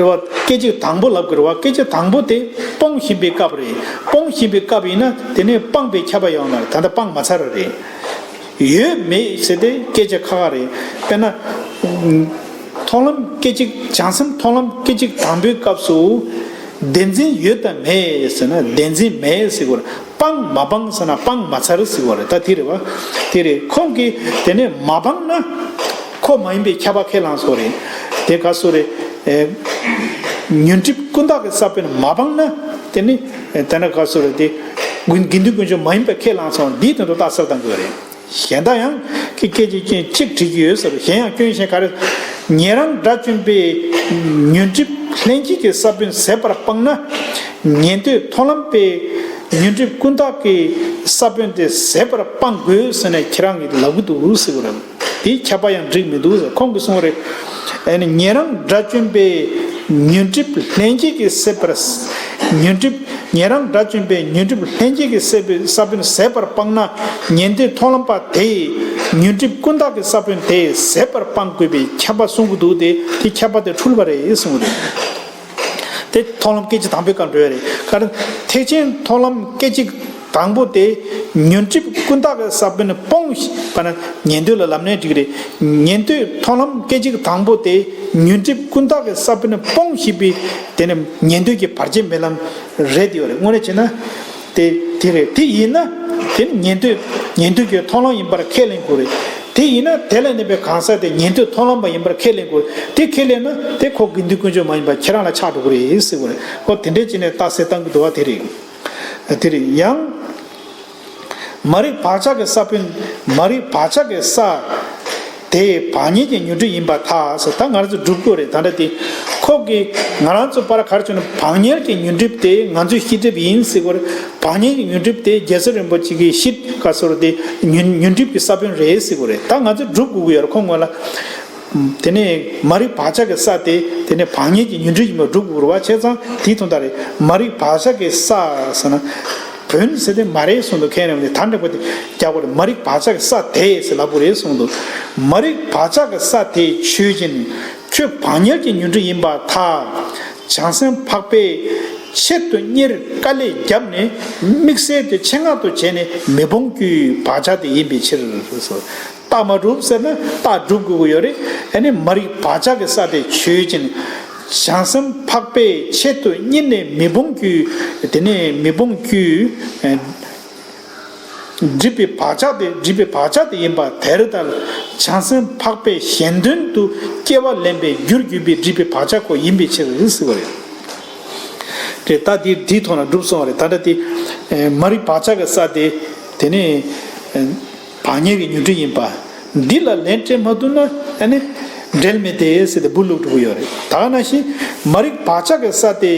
རེད་བ། སྐད་ཅིག་དང་པོ་ལབ་དགོས་རེད་བ། སྐད་ཅིག་དང་པོ་དེ་སྤོང་བཞིན་པའི་སྐབས་རེད། སྤོང་བཞིན་པའི་སྐབས་ཡིན་ན་དེ་ནས་སྤངས་པའི་ཁྱབ་པ་ཡོད་མ་རེད། ད་ལྟ་སྤངས་མ་ཚར་བ་རེད། ཡོད་མེད་ཟེར་དེ་སྐད་ཆ་ཁག་ཁག་རེད། དཔེར་ན། མཐོང་ལམ་སྐད་ཅིག་བྱང་སེམས་མཐོང་ལམ་སྐད་ཅིག་དང་པོའི་སྐབས་སུ། བདེན་འཛིན་ཡོད་དམ་མེད་ཟེར་ན་བདེན་འཛིན་མེད་ཟེར་དགོས་རེད། སྤངས་མ་སྤངས་ཟེར་ན་སྤངས་མ་ཚར་ཟེར་བ་རེད། ད་དེ་རེད་བ། དེ་རེད། ཁོང་གིས་དེ་ནས་མ་སྤངས་ན་ཁོ་མ་ཡིན་པའི་ཁྱབ་པ་ཁས་བླངས་སོ་རེད། དེ་ག་སུ་རེད། ཨེ། ཉོན་སྒྲིབ་ཀུན་བཏགས་ཀྱི་ས་བོན་མ་སྤངས་ན། དེ་ནི་དེ་འདྲ་ག་སོ་རེད་དེ། དགེ་དགེ་འདུན་དཀོན་མཆོག་མ་ཡིན་པ་ཁས་བླངས་སོང་། འདིའི་དོན་དུ་རྟགས་གསལ་བཏང་དགོས་རེད། གཞན་དག་ཡང་གི་སྐད་ཅིག་ཅན་གཅིག་བྲིས་ཀྱི་ཡོད་ཟེར། གཞན་ཡང་སྐྱོན་གཞན་ག་རེ། ཉན་རང་དགྲ་བཅོམ་པས་ཉོན་སྒྲིབ་ལྷན་སྐྱེས་ཀྱི་ས་བོན་ཟད་པར་སྤངས་ན། ཉན་ཐོས་མཐོང་ལམ་པས་ཉོན་སྒྲིབ་ཀུན་བཏགས་ཀྱི་ས་བོན་དེ་ཟད་པར་སྤང་དགོས་ཟེར་ནས་ཁྱེད་རང་གིས་ལབ་ཀྱི་འདུག་ཟེར་བ་རེད། དེའི་ཁྱབ་པ་ཡང་འགྲིག་མི་འདུག་ཟེར། ཁོང་གིས་གསུངས་པ་རེད། ཨ་ནི་ཉན་རང་དགྲ་བཅོམ་པས་ཉོན་སྒྲིབ་ལྷན་སྐྱེས་ཀྱིས་ཟད་པར། ཉོན་སྒྲིབ། ཉན་རང་དགྲ་བཅོམ་པས་ཉོན་སྒྲིབ་ལྷན་སྐྱེས་ཀྱིས་ཟད་པའི་ས་བོན་ཟད་པར་སྤངས་ན། ཉན་ཐོས་མཐོང་ལམ་པ་དེས་ཉོན་སྒྲིབ་ཀུན་བཏགས་ཀྱི་ས་བོན་དེ་ཟད་པར་སྤང་དགོས་པའི་ཁྱབ་པ་གསུང་གི་འདུག་སྟེ། དེ་ཁྱབ་པ་དེ་འཁྲུལ་པ་རེད་གསུངས་པ་རེད། དེ་མཐོང་ལམ་སྐད་ཅིག་དང་པོའི་སྐབས་འགྲོ་ཡ་རེད། ག་རེ། ཐེག་ཆེན་མཐོང་ལམ་སྐད་ཅིག་དང་པོ་དེ་ཉོན་སྒྲིབ་ཀུན་བཏགས་ཀྱི་ས་བོན་སྤོང་ཞིག་པ་ན་ཉན་ཐོས་ལ་ལབ་ནའི་འགྲིག་རེད། ཉན་ཐོས་མཐོང་ལམ་སྐད་ཅིག་དང་པོ་དེ་ཉོན་སྒྲིབ་ཀུན་བཏགས་ཀྱི་ས་བོན་སྤོང་ཞིག་པའི་དེ་ནི་ཉན་ཐོས་ཀྱི་བར་ཆད་མེད་ལམ་རེད་ཡོད་རེད། དངོས་གནས་བྱས་ན། དེ་དེ་རེད། དེ་ཡིན་ན་དེ་ནི་ཉན་ཐོས་ཉན་ཐོས་ཀྱི་མཐོང་ལམ་ཡིན་པར་ཁས་ལེན་དགོས་རེད། དེ་ཡིན་ན་དེ་ལ་གནས་པའི་གང་ཟག་དེ་ཉན་ཐོས་མཐོང་ལམ་པ་ཡིན་པར་ཁས་ལེན་དགོས་རེད། དེ་ཁས་ལེན་ན་དེ་ཁོ་དགེ་འདུན་དཀོན་མཆོག་མ་ཡིན་པ་ཁྱེད་རང་ལ་ཆགས་འགྲོ་གི་རེད་ཟེར་བ་རེད། ཨོ་དེ་འདྲས་བྱས་ནས་རྟགས་གསལ་བཏང་གི་འདུག་བ། དེ་རེད། དེ་རེད། ཡང་མ་རིག་བག་ཆགས་ཀྱི་ས་བོན། མ་རིག་བག་ཆགས་ཀྱི་ས་དེ་བག་ཉལ་གྱི་ཉོན་སྒྲིབ་ཡིན་པར་ཐལ་ཟེར། ད་ང་རང་ཚོ་སྒྲུབ་དགོས་རེད། ད་ལྟ་དེ་ཁོ་གིས་ང་རང་ཚོ་པར་ག་རེ་བྱུང་ན། བག་ཉལ་གྱི་ཉོན་སྒྲིབ་དེ་ང་ཚོའི་ཤེས་སྒྲིབ་ཡིན་ཟེར་བ་རེད། བག་ཉལ་གྱི་ཉོན་སྒྲིབ་དེ་རྒྱལ་སྲས་རིན་པོ་ཆེ་གིས་ཤེས་ག་སོར་དེ་ཉོན་ཉོན་སྒྲིབ་ཀྱི་ས་བོན་རེད་ཟེར་བ་རེད། ད་ང་ཚོས་སྒྲུབ་དགོས་ཀྱི་ཡོད་རེད། ཁོ་སྔོན་ལ། དེ་ནས་མ་རིག་བག་ཆགས་ཀྱི་ས་དེ་དེ་ནས་བག་ཉལ་གྱི་ཉོན་སྒྲིབ་ཡིན་པ་སྒྲུབ་དགོས་རེད་བ། བྱས་ཙང་དེའི་དོན་དག་རེད། མ་རིག་བག་ཆགས་ཀྱི་ས་ཟེར་ན། བོན་ཟེར་དེ་མ་རེད་གསུངས་འདུག་མཁན་རིན་པོ་ཆེས་ད་འདྲ་པོ་དེ་རྒྱག་པ་རེད། མ་རིག་བག་ཆགས་ཀྱི་ས་དེ་ཟེར་ལབ་དགོས་རེད་གསུངས་འདུག་མ་རིག་བག་ཆགས་ཀྱི་ས་དེ་ཆོས་ཅན། ཁྱོད་བག་ཉལ་གྱི་ཉོན་སྒྲིབ་ཡིན་པར་ཐལ། བྱང་སེམས་འཕགས་པས་ཆེད་དུ་གཉེར་དཀའ་ལས་བརྒྱབ་ནས་དམིགས་བསལ་དུ་ཆེད་མངགས་སུ་བྱས་ནས་མི་སྤོང་རྒྱུའི་བག་ཆགས་དེ་ཡིན་པའི་ཕྱིར། རྟགས་མ་གྲུབ་ཟེར་ན་རྟགས་སྒྲུབ་དགོས་ཀྱི་ཡོད་རེད། ཨ་ནི་མ་རིག་བག་ཆགས་ཀྱི་ས་དེ་ཆོས་ཅན། བྱང་སེམས་འཕགས་པས་ཆེད་དུ་གཉེར་ནས་མི་སྤོང་རྒྱུའི། དེ་ནས་མི་སྤོང་རྒྱུའི། སྒྲིབ་པའི་བག་ཆགས་དེ་སྒྲིབ་པའི་བག་ཆགས་དེ་ཡིན་པ་དེར་ཐལ། བྱང་སེམས་འཕགས་པས་གཞན་དོན་དུ་སྐྱེ་བ་ལེན་པའི་རྒྱུར་གྱུར་པའི་སྒྲིབ་པའི་བག་ཆགས་ཁོ་ཡིན་པའི་ཕྱིར་ཟེར་བ་རེད། རེད། ད་འདི་འདིའི་ཐོག་ན་གྲུབ་སོང་བ་རེད། ད་ལྟ་དེ་མ་རིག་བག་ཆགས་ཀྱི་ས་དེ་དེ་ནས་བག་ཉལ་གྱི་ཉོན་སྒྲིབ་ཡིན་པ། འདི་ལ་ལན་སྤྲད་མ་ཐུབ་ན་ཨ་ནི་འབྲེལ་མེད་དེ་ཟེར་ཏེ་སྦུག་ལུག་འགྲོ་གི་ཡོད་རེད། ད་ག་ནང་བཞིན་མ་རིག་བག་ཆགས་ཀྱི་ས་དེ་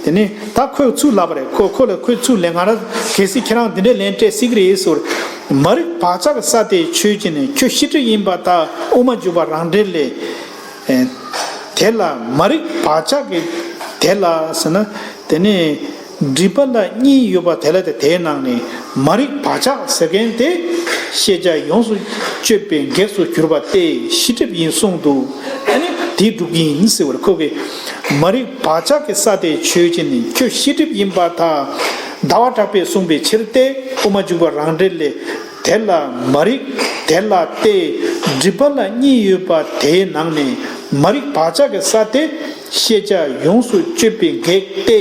དེ་ནི་ད་ཁོས་ཚུར་ལབ་པ་རེད། ཁོ་ཁོ་ལ་ཁོས་ཚུར་ལན། ང་རང་གལ་སྲིད་ཁྱེད་རང་འདི་འདྲའི་ལན་སྤྲད་སྲིད་ཀྱི་རེད་ཟེར། མ་རིག་བག་ཆགས་ཀྱི་ས་དེ་ཆོས་ཅན། ཁྱོད་ཤེས་སྒྲིབ་ཡིན་པར་ཐལ། དབུ་མ་འཇུག་པ་རང་འགྲེལ་ལས། དེ་ལ་མ་རིག་བག་ཆགས་ཀྱི་དེ་ལ་ཟེར་ན། དེ་ནི་སྒྲིབ་པ་ལ་གཉིས་ཡོད་པ་དེ་ལ་དེ་དེའི་ནང་ནས་མ་རིག་བག་ཆགས་ཟེར་མཁན་དེ་ཤེས་བྱ་ཡོངས་སུ་གཅོད་པའི་གེགས་སུ་གྱུར་པ་སྟེ་ཤེས་སྒྲིབ་ཡིན་གསུངས་འདུག་ཨ་ནི་དེ་སྒྲུབ་ཀྱི་ཡིན་ཟེར་བར། ཁོ་གིས་མ་རིག་བག་ཆགས་ཀྱི་ས་དེ་ཆོས་ཅན། ཁྱོད་ཤེས་སྒྲིབ་ཡིན་པར་ཐལ། ཟླ་བ་གྲགས་པས་གསུངས་པའི་ཕྱིར་ཏེ། དབུ་མ་འཇུག་པ་རང་འགྲེལ་ལས། དེ་ལ་མ་རིག་དེ་ལ་སྟེ། སྒྲིབ་པ་ལ་གཉིས་ཡོད་པ་དེའི་ནང་ནས་མ་རིག་བག་ཆགས་ཀྱི་ས་དེ་ཤེས་བྱ་ཡོངས་སུ་གཅོད་པའི་གེགས་ཏེ།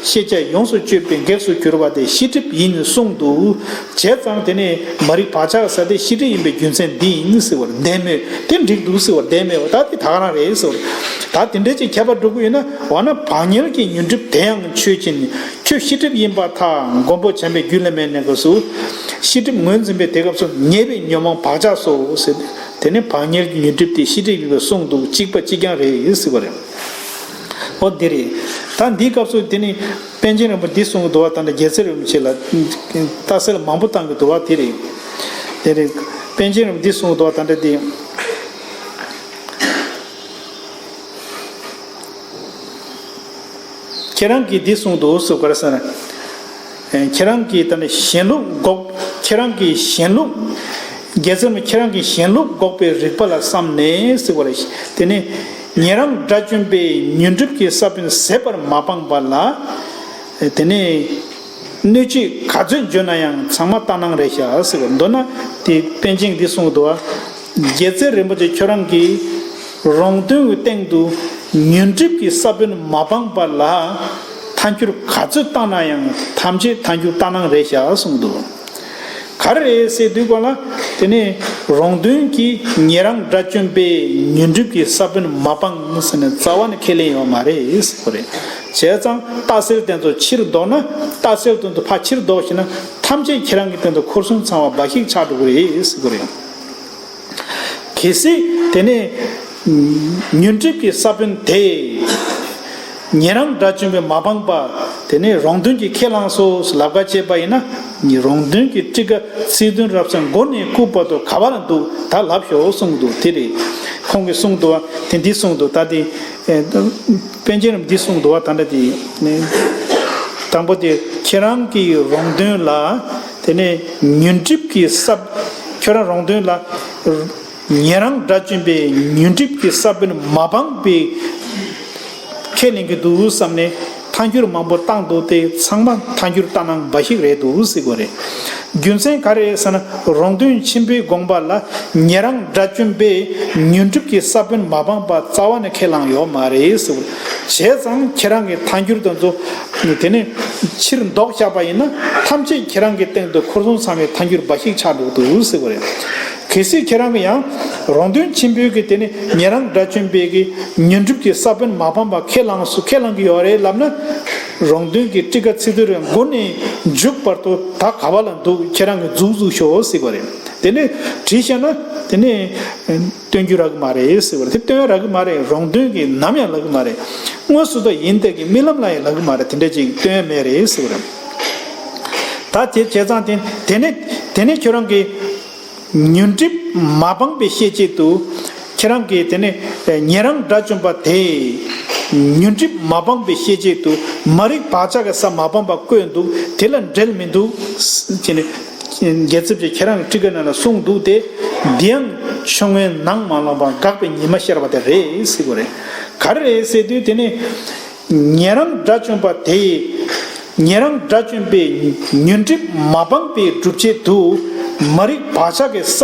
ཤེས་བྱ་ཡོངས་སུ་གཅོད་པའི་གེགས་སུ་གྱུར་པ་དེ་ཤེས་སྒྲིབ་ཡིན་གསུངས་འདུག་བྱས་ཙང་དེ་ནི་མ་རིག་བག་ཆགས་ཀྱི་ས་དེ་ཤེས་སྒྲིབ་ཡིན་པའི་རྒྱུ་མཚན་འདི་ཡིན་ཟེར་བར་བདེན་མོད། དེ་འགྲིག་འདུག་ཟེར་བར་བདེན་མོད། ད་དེ་ད་ག་རང་རེད་ཟེར་བར། ད་དེ་འདྲ་ཅིག་ཁྱད་པར་འགྲོ་གི་ཡོད་ན། འོ་ན་བག་ཉལ་གྱི་ཉོན་སྒྲིབ་དེ་ཡང་ཆོས་ཅན། ཁྱོད་ཤེས་སྒྲིབ་ཡིན་པར་ཐལ། མགོན་པོ་བྱམས་པའི་རྒྱུད་བླ་མའི་གནས་སྐབས་སུ། ཤེས་སྒྲིབ་ངོས་འཛིན་པའི་དེ་སྐབས་སུ་ཉེས་པའི་ཉོན་མོངས་བག་ཆགས་སོ་ཟེར། དེ་ནི་བག་ཉལ་གྱི་ཉོན་སྒྲིབ་དེ་ཤེས་སྒྲིབ་ཡིན་པས་གསུངས་འདུག་གཅིག་པ་གཅིག་རྐྱང་རེད་ཟེར་བ་རེད། འོ་འདི་རེད། ད་འདིའི་སྐབས་སུ་དེ་ནི་པཎ་ཆེན་རིན་པོ་འདི་གསུང་གི་འདུག་བ། ད་ནི་རྒྱལ་སྲས་རིན་པོ་ཆེ་ལ་རྟགས་གསལ་མང་པོ་བཏང་གི་འདུག་བ། དེ་རེད། དེ་རེད། པཎ་ཆེན་རིན་པོ་འདི་གསུང་གི་འདུག་བ། ད་འདྲ་དེ། ཁྱེད་རང་གིས་འདི་གསུངས་འདུག་ཟེར་ག་རེ་ཟེར་ན། ཨེ། ཁྱེད་རང་གིས་ད་ནི་གཞན་ལུགས་འགོག་ཁྱེད་རང་གིས་གཞན་ལུགས། རྒྱལ་སྲས་མོ་ཁྱེད་རང་གིས་གཞན་ལུགས་འགོག་པའི་རིགས་པ་ལ་བསམས་ནས་ཟེར་བ་རེད། དེ་ནི་ཉན་རང་དགྲ་བཅོམ་པས་ཉོན་སྒྲིབ་ཀྱི་ས་བོན་ཟད་པར་མ་སྤངས་པ་ལ། དེ་ནི་གནོད་བྱེད་ག་ཚོད་འཇོམས་ན་ཡང་ཚང་མ་ལྟར་སྣང་རེད་ཤག་ཟེར་བ། མདོར་ན་དེ་པཎ་ཆེན་འདི་གསུངས་འདུག་བ། རྒྱལ་སྲས་རིན་པོ་ཆེ་ཁྱོད་རང་གིས་རོང་སྟོན་གྱི་སྟེང་དུ་ཉོན་སྒྲིབ་ཀྱི་ས་བོན་མ་སྤངས་པ་ལ་ཐལ་འགྱུར་ག་ཚོད་བཏང་ན་ཡང་ཐམས་ཅད་ཐལ་འགྱུར་ལྟར་སྣང་རེད་ཤག་གསུངས་འདུག་ག་རེ་རེད་ཟེར་དུས་སྒང་ལ་ དེ་ནས་རོང་སྟོན་གྱིས་ཉན་རང་དགྲ་བཅོམ་པའི་ཉོན་སྒྲིབ་ཀྱི་ས་བོན་མ་སྤངས་ཟེར་ནས་རྩ་བ་ནས་ཁས་ལེན་ཡོད་མ་རེད་ཟེར་གྱི་རེད། བྱས་ཙང་རྟགས་གསལ་དེ་ཚོ་ཕྱིར་ལྡོག་ན། རྟགས་གསལ་དེ་ཚོ་ཕར་ཕྱིར་ལྡོག་ཤེས་ན་ཐམས་ཅད་ཁྱེད་རང་གི་སྟེང་དུ་འཁོར་གསུམ་ཚང་བ་འབའ་ཞིག་ཆགས་འགྲོ་གི་རེད་ཟེར་གྱི་རེད། གལ་སྲིད་དེ་ནས་ཉོན་སྒྲིབ་ཀྱི་ས་བོན་དེ་ཉན་རང་དགྲ་བཅོམ་པས་མ་སྤངས་པ་དེ་ནས་རོང་སྟོན་གྱིས་ཁས་བླངས་སོ་ལབ་ཀ་བྱས་པ་ཡིན་ན། རོང་སྟོན་གྱི་ཊཱི་ཀ་ཚིག་དོན་རབ་གསལ་མགོ་ནས་སྐུ་བར་དུ་ག་བ་ལ་འདུག་ད་ལབ་ཤོག་གསུངས་འདུག་དེ་རེད། ཁོང་གིས་གསུངས་འདུག་བ། དེ་འདི་གསུངས་འདུག་ད་དེ་པཎ་ཆེན་རིན་པོ་ཆེས་གསུངས་འདུག་བ། ད་འདྲ་དེ་དང་པོ་དེ་ཁྱེད་རང་གིས་རོང་སྟོན་ལ་དེ་ནས་ཉོན་སྒྲིབ་ཀྱི་ས་ཁྱོད་རང་རོང་སྟོན་ལ། ཉན་རང་དགྲ་བཅོམ་པའི་ཉོན་སྒྲིབ་ཀྱི་ས་བོན་མ་སྤངས་པའི་ཁས་ལེན་གྱི་འདུག་བསམ་ནས་ཐལ་འགྱུར་མང་པོ་བཏང་འདུག་སྟེ། ཚང་མ་ཐལ་འགྱུར་ལྟ་སྣང་འབའ་ཞིག་རེད་འདུག་ཟེར་དགོས་རེད། རྒྱུ་མཚན་ག་རེ་རེད་ཟེར་ན། རོང་སྟོན་ཆེན་པོའི་དགོངས་པ་ལ་ཉན་རང་དགྲ་བཅོམ་པས་ཉོན་སྒྲིབ་ཀྱི་ས་བོན་མ་སྤངས་པ་རྩ་བ་ནས་ཁས་བླངས་ཡོད་མ་རེད་ཟེར་བ། བྱས་ཙང་ཁྱེད་རང་གི་ཐལ་འགྱུར་དེ་ཚོ་དེ་ནས་ཕྱིར་ལྡོག་བཞག་པ་ཡིན་ན། ཐམས་ཅད་ཁྱེད་རང་གི་སྟེང་དུ་འཁོར་གསུམ་ཚང་བའི་ཐལ་འགྱུར་འབའ་ཞིག་ཆགས་འགྲོ་གི་འདུག་ཟེར་བ་རེད། གལ་སྲིད་ཁྱེད་རང་གིས་ཡང་རོང་སྟོན་ཆེན་པོའི་གི་དེ་ནི་ཉན་རང་དགྲ་བཅོམ་པའི་གི་ཉོན་སྒྲིབ་ཀྱི་ས་བོན་མ་སྤངས་པ་ཁས་བླངས་སུ་ཁས་བླངས་ཀྱི་ཡོད་རེད་ལབ་ན། རོང་སྟོན་གྱི་ཊཱི་ཀ་ཚིག་དོན་རེ་མགོ་ནས་མཇུག་བར་དུ་ད་ག་བ་ལ་འདུག་ཁྱེད་རང་གིས་རྫུགས་རྫུགས་ཤོག་ཟེར་བ་རེད། དེ་ནས་དྲིས་བཤད་ན་དེ་ནས་སྟོན་རྒྱུ་རག་གི་མ་རེད་ཟེར་བ་རེད། དེ་སྟོན་ཡ་རག་གི་མ་རེད། རོང་སྟོན་གྱིས་ནམ་ཡང་ལབ་གི་མ་རེད། དངོས་སུ་ད་ཡིན་དེ་གི་རྨི་ལམ་ལ་ཡང་ལབ་གི་མ་རེད། དེ་འདྲ་ཅིག་སྟོན་ཡ་མེད་རེད་ཟེར་བ་རེད། ད་དེ་བྱས་ཙང་དེ་དེ་ནས་དེ་ནས་ཁྱོད་རང་གིས་ཉོན་སྒྲིབ་མ་སྤངས་པའི་ཤེས་བྱེད་དུ། ཁྱེད་རང་གིས་དེ་ནས་ཉན་རང་དགྲ་བཅོམ་པ་དེས་ཉོན་སྒྲིབ་མ་སྤངས་པའི་ཤེས་བྱེད་དུ་མ་རིག་བག་ཆགས་ཀྱི་ས་མ་སྤངས་པ་བཀོད་འདུག་དེ་ལ་འབྲེལ་མི་འདུག་ཟེར་ནས། རྒྱལ་ཚབ་ཀྱིས་ཁྱེད་རང་གི་ཊཱི་ཀ་ནང་ལ་གསུངས་འདུག་སྟེ། འདི་ཡང་ཆོས་མངོན་ནང་མ་ལངས་པར་འགགས་པའི་ཉི་མ་ཤར་བ་དེ་རེད་ཟེར་དགོས་རེད། ག་རེ་རེད་ཟེར་དུས་དེ་ནི། ཉན་རང་དགྲ་བཅོམ་པ་དེས། ཉན་རང་དགྲ་བཅོམ་པའི་ཉོན་སྒྲིབ་མ་སྤངས་པའི་སྒྲུབ་བྱེད་དུ། མ་རིག་བག་ཆགས་ཀྱི་ས་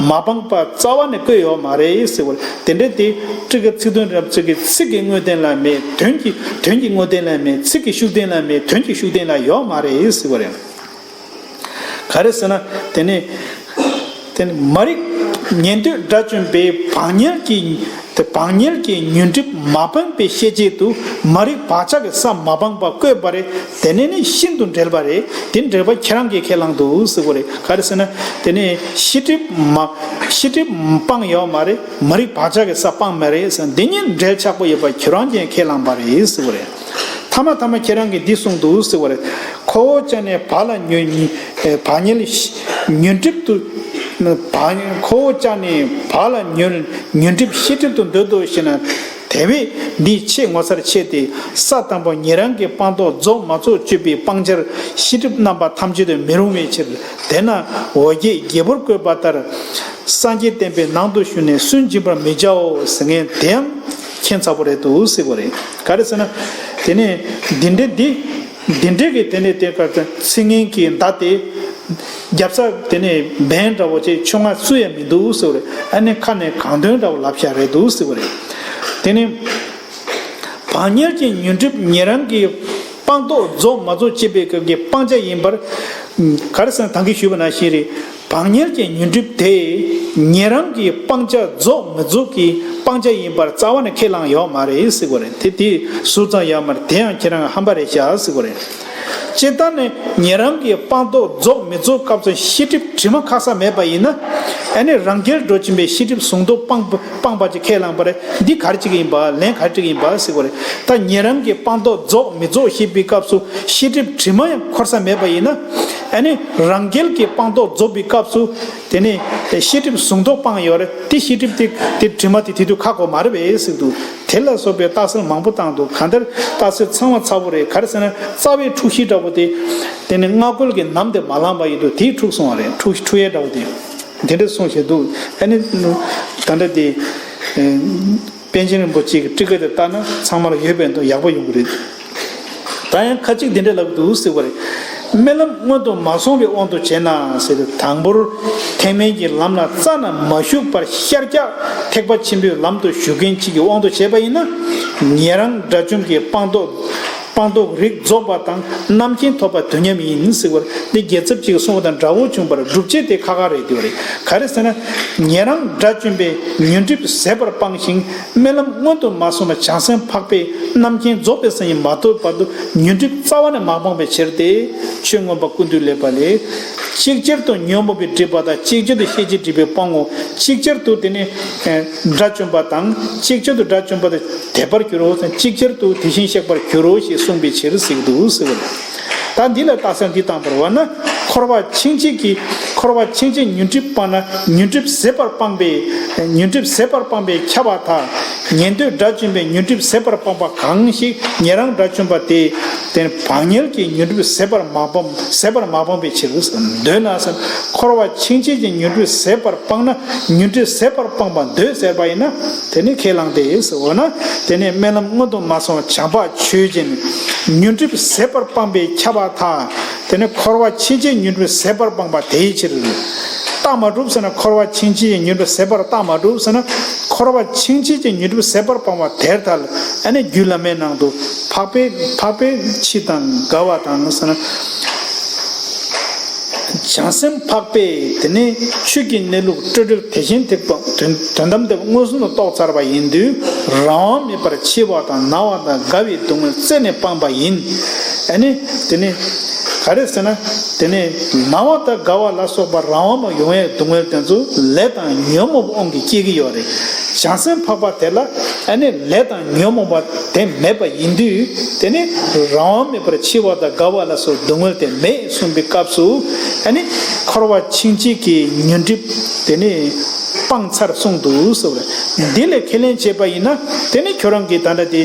མ་སྤངས་པ་རྩ་བ་ནས་བཀོད་ཡོད་མ་རེད་ཟེར་བ། དེ་འདྲ་དེ་ཊཱི་ཀ་ཚིག་དོན་རབ་གསལ་གྱི་ཚིག་གི་དངོས་བསྟན་ལ་མེད། དོན་གྱི་དོན་གྱི་དངོས་བསྟན་ལ་མེད། ཚིག་གི་ཤུགས་བསྟན་ལ་མེད། དོན་གྱི་ཤུགས་བསྟན་ལ་ཡོད་མ་རེད་ཟེར་བ་རེད། ག་རེ་ཟེར་ན། དེ་ནི་དེ་ནི་མ་རིག་ཉན་ཐོས་དགྲ་བཅོམ་པས་བག་ཉལ་གྱི་དེ་བག་ཉལ་གྱི་ཉོན་སྒྲིབ་མ་སྤངས་པའི་ཤེས་བྱེད་དུ་མ་རིག་བག་ཆགས་ཀྱི་ས་མ་སྤངས་པ་བཀོད་པ་རེད། དེ་ནི་ནི་ཤིན་ཏུ་འབྲེལ་པ་རེད། དེ་འབྲེལ་པ་ཁྱེད་རང་གིས་ཁས་བླངས་འདུག་ཟེར་བ་རེད། ག་རེ་ཟེར་ན། དེ་ནི་ཤེས་སྒྲིབ་མ་ཤེས་སྒྲིབ་སྤངས་ཡོད་མ་རེད། མ་རིག་བག་ཆགས་ཀྱི་ས་སྤངས་མ་རེད་ཟེར། འདི་གཉིས་འབྲེལ་ཆགས་པོ་ཡོད་པ་ཁྱེད་རང་གིས་ཁས་བླངས་པ་རེད་ཟེར་བ་རེད། ཐ་མ་ཐ་མ་ཁྱེད་རང་གིས་འདི་གསུངས་འདུག་ཟེར་བ་རེད། ཁོ་བོ་ཅག་ནི་བག་ལ་ཉོན་ཉི་ཨེ་བག་ཉལ་ཉོན་སྒྲིབ་ཏུ། བག་ཁོ་བོ་ཅག་ནི་བག་ལ་ཉོན་ཉོན་སྒྲིབ་ཤེས་སྒྲིབ་ཏུ་འདོད་དོ་ཞེ་ན། དེ་བས་འདི་ཆེས་ངོ་མཚར་ཆེ་སྟེ། ས་དང་པོ་ཉན་རང་གི་སྤངས་རྟོགས་རྫོགས་མ་རྫོགས་དཔྱོད་པའི་སྤང་བྱར་ཤེས་སྒྲིབ་རྣམ་པ་ཐམས་ཅད་དུ་མི་རུང་བའི་ཕྱིར། དེས་ན་འོ་བརྒྱལ་རྒྱལ་པོར་བཀོད་པ་ལྟར། སངས་རྒྱས་བསྟན་པའི་ནང་དུ་ཞུགས་ནས་སུན་འབྱིན་པར་མི་བྱའོ་ཟེར་མཁན་དེའང་ཁྱད་མཚར་པོ་རེད་འདུག་ཟེར་བ་རེད། ག་རེ་ཟེར་ན། དེ་ནས་འདི་འདྲའི་འདི་འདི་འདྲའི་གི་དེ་ནས་དེ་གར་དུ་ཚིག་ངན་གྱི་མདའ་དེ་རྒྱབ་ས་དེ་ནས་འབེན་འདྲ་བོ་ཅིག་ཆུ་ང་སུ་ཡང་མི་འདུག་ཟེར་བ་རེད། ཨ་ནི་ཁ་ནས་གང་དོན་འདྲ་བོ་ལབ་བཞག་རེད་འདུག་ཟེར་བ་རེད། དེ་ནས་བག་ཉལ་གྱི་ཉོན་སྒྲིབ་ཉན་རང་གི་སྤངས་རྟོགས་རྫོགས་མ་རྫོགས་དཔྱད་པའི་སྐབས་ཀྱི་སྤང་བྱ་ཡིན་པར། ག་རེ་ཟེར་ན་ད་གིན་ཞུས་པ་ནང་བཞིན་རེད། བག་ཉལ་གྱི་ཉོན་སྒྲིབ་དེ་ཉན་རང་གི་སྤང་བྱ་རྫོགས་མི་རྫོགས་ཀྱི་སྤང་བྱ་ཡིན་པར་རྩ་བ་ནས་ཁས་བླངས་ཡོད་མ་རེད་ཟེར་བ་རེད། དེ་དེ་ཟུར་ཙམ་ཡོད་མ་རེད། དེ་ཡང་ཁྱེད་རང་ཧམ་པ་རེད་ཤག་ཟེར་བ་རེད། སྤྱིར་བཏང་ནས་ཉན་རང་གི་སྤངས་རྟོགས་རྫོགས་མི་རྫོགས་སྐབས་སུ་ཤེས་སྒྲིབ་དྲི་མ་ཁ་ས་མེད་པ་ཡིན་ན། ཨ་ནི་རང་རྒྱལ་འགྲོ་བཞིན་པའི་ཤེས་སྒྲིབ་གཟུང་རྟོག་སྤངས་པ་སྤངས་པ་ཅིག་ཁས་བླངས་པ་རེད། འདི་ག་རེ་ཅིག་ཡིན་པ། ལན་ག་རེ་ཅིག་ཡིན་པ་ཟེར་བ་རེད། ད་ཉན་རང་གི་སྤངས་རྟོགས་རྫོགས་མི་རྫོགས་ཤེས་པའི་སྐབས་སུ་ཤེས་སྒྲིབ་དྲི་མ་ཡང་འཁོར་ས་མེད་པ་ཡིན་ན། ཨ་ནི་རང་རྒྱལ་གྱི་སྤངས་རྟོགས་རྫོགས་པའི་སྐབས་སུ་དེ་ནི་ཤེས་སྒྲིབ་གཟུང་རྟོག་སྤངས་ཡོད་རེད། དེ་ཤེས་སྒྲིབ་དེ་དེ་དྲི་མ་དེ་དེ་དུས་ཁ་གོ་མ་རེད་པས་ཟེར་འདུག་དེ་ལ་སོགས་པའི་རྟགས་གསལ་མང་པོ་བཏང་འདུག་གང་ལྟར་རྟགས་གསལ་ཚང་བ་ཚ་པོ་རེད། ག་རེ་ཟེར་ན་རྩ་བའི་འཁྲུགས་གཞི་འདྲ་པོ་དེ་དེ་ནི་སྔ་རྒོལ་གྱི་ནམ་དེ་མ་ལངས་པ་ཡིན་དུས་དེའི་འཁྲུགས་སོང་བ་རེད། འཁྲུགས་འཁྲུགས་ཡས་འདྲ་པོ་དེ་དེ་འདྲ་གསུངས་བཞིན་འདུག་ཨ་ནི་ད་ལྟ་དེ། པཎ་ཆེན་རིན་པོ་ཆེ་གི་ཊཱི་ཀ་དེ་ལྟ་ན་ཚང་མ་ལ་ཡོད་པའི་མདོ་ཡག་པོ་ཡོང་གི་རེད། ད་ཡང་ཁ་ཅིག་འདི་འདྲ་ལབ་འདུག་ཟེར་བ་རེད། རྨི་ལམ་སྔོན་དུ་མ་སོང་བའི་དབང་དུ་བྱས་ན་ཟེར་ཏེ། དང་པོར་ཐེག་དམན་གྱི་ལམ་ལ་རྩ་ནས་མ་ཞུགས་པར་ཤར་རྒྱག་ཐེག་པ་ཆེན་པོའི་ལམ་དུ་ཞུགས་མཁན་ཅིག་གི་དབང་དུ་བྱས་པ་ཡིན་ན། ཉན་རང་དགྲ་བཅོམ་གྱི་སྤངས་རྟོགས་ སྤངས་རྟོགས་རིགས་རྫོགས་པ་དང་རྣམ་མཁྱེན་ཐོབ་པ་དུས་མཉམ་ཡིན་ཟེར་བར་འདི་རྒྱལ་ཚབ་ཅིག་གསུངས་པ་དང་འདྲ་བོ་བྱུང་བར་སྒྲུབ་བྱེད་དེ་ཁག་ཁག་རེད་འདུག་རེད། ག་རེ་ཟེར་ན། ཉན་རང་དགྲ་བཅོམ་པས་ཉོན་སྒྲིབ་ཟད་པར་སྤངས་ཤིང་སྨོན་ལམ་སྔོན་དུ་མ་སོང་བར་བྱང་སེམས་འཕགས་པས་རྣམ་མཁྱེན་རྫོགས་པའི་སངས་རྒྱས་མ་ཐོབ་བར་དུ་ཉོན་སྒྲིབ་རྩ་བ་ནས་མ་སྤངས་པའི་ཕྱིར་ཏེ། ཆོས་མངོན་པ་ཀུན་བཏུས་ལེགས་པ་ལས། ཅིག་ཅར་དུ་ཉོན་མོངས་པའི་སྒྲིབ་པ་དང་ཅིག་ཅར་དུ་ཤེས་བྱའི་སྒྲིབ་པས་སྤང་ངོ་། ཅིག་ཅར་དུ་དེ་ནི་དགྲ་བཅོམ་པ་དང་ཅིག་ཅར་དུ་དགྲ་བཅོམ་པ་དང་དད་པར་འགྱུར་རོ། ཅིག་ཅར་དུ་དེ་བཞིན་གཤེགས་པར་འགྱུར་རོ་ཞེས་གསུངས་པའི་ཕྱིར་ཟེར་གྱི་འདུག་ཟེར་བ་ལ། ད་འདི་ལ་རྟགས་གསལ་འདི་བཏང་བར་བ་ན། འཁོར་བ་འཆིང་བྱེད་ཀྱི་འཁོར་བ་འཆིང་བྱེད་ཉོན་སྒྲིབ་སྤངས་ན་ཉོན་སྒྲིབ་ཟད་པར་སྤངས་པས་ཉོན་སྒྲིབ་ཟད་པར་སྤངས་པས་ཁྱབ་པར་ཐལ། ཉན་ཐོས་དགྲ་བཅོམ་པས་ཉོན་སྒྲིབ་ཟད་པར་སྤངས་པ་གང་ཞིག་ཉན་རང་དགྲ་བཅོམ་པ་དེ་དེ་བག་ཉལ་གྱི་ཉོན་སྒྲིབ་ཟད་པར་མ་སྤངས་ཟད་པར་མ་སྤངས་པའི་ཕྱིར་འདོད་ན་ཟེར། འཁོར་བ་འཆིང་བྱེད་ཀྱི་ཉོན་སྒྲིབ་ཟད་པར་སྤངས་ན་ཉོན་སྒྲིབ་ཟད་པར་སྤངས་པ་འདོད་ཟེར་བ་ཡིན་ན་དེ་ནི་ཁས་བླངས་ཏེ་ཟེར་འོ་ན་དེ་ནི་སྨོན་ལམ་སྔོན་དུ་མ་སོང་བ་བྱམས་པ་ཆོས་ཅན། ཉོན་སྒྲིབ་ཟད་པར་སྤངས་པས་ཁྱབ་པར་ཐལ། དེ་ནི་འཁོར་བ་འཆིང་བྱེད་ཉོན་སྒྲིབ་ཟད་པར་སྤངས་པ་དེའི་ཕྱིར། རྟགས་མ་གྲུབ་ཟེར་ན་འཁོར་བ་འཆིང་བྱེད་ཉོན་སྒྲིབ་ཟད་པར་རྟགས་མ་གྲུབ་ཟེར་ན་འཁོར་བ་འཆིང་བྱེད་ཀྱི་ཉོན་སྒྲིབ་ཟད་པར་སྤངས་པ་དེར་ཐལ། ཨ་ནི་རྒྱུད་བླ་མའི་ནང་དུ་འཕགས་པའི་འཕགས་པའི་མཆིས་དང་དགའ་བ་དང་ཟེར་ན། བྱང་སེམས་འཕགས་པས་དེ་ནི་ཆོས་ཀྱི་གནས་ལུགས་སྤྲོས་བྲལ་དེ་བཞིན་ཐེག་པ་དོན་དོན་དམ་དེ་མངོན་སུམ་དུ་རྟོགས་ཚར་བ་ཡིན་དུས་རང་དབང་མེད་པར་འཆི་བ་དང་ན་བ་དང་རྒ་བའི་སྡུག་བསྔལ་རྩད་ནས་སྤངས་པ་ཡིན། ཨ་ནི་དེ་ནི་ག་རེ་ཟེར་ན་དེ་ནི་ན་བ་དང་རྒ་བ་ལ་སོགས་པ་རང་དབང་མ་ཡོང་བའི་སྡུག་བསྔལ་དེ་ཚོ་ལས་དང་ཉོན་མོངས་པ་དབང་གིས་སྐྱེ་གི་ཡོད་རེད། བྱང་སེམས་འཕགས་པ་དེ་ལ་ཨ་ནི་ལས་དང་ཉོན་མོངས་པ་དེ་མེད་པ་ཡིན་དུས་དེ་ནི་རང་དབང་མེད་པར་འཆི་བ་དང་རྒ་བ་ལ་སོགས་སྡུག་བསྔལ་དེ་མེད་གསུངས་པའི་སྐབས་སུ་ཨ་ནི་འཁོར་བ་འཆིང་བྱེད་ཀྱི་ཉོན་སྒྲིབ་དེ་ནི་སྤངས་ཚར་གསུངས་འདུག་ཟེར་བ་རེད། འདི་ལས་ཁས་ལེན་བྱས་པ་ཡིན་ན་དེ་ནི་ཁྱོད་རང་གིས་ད་ལྟ་དེ་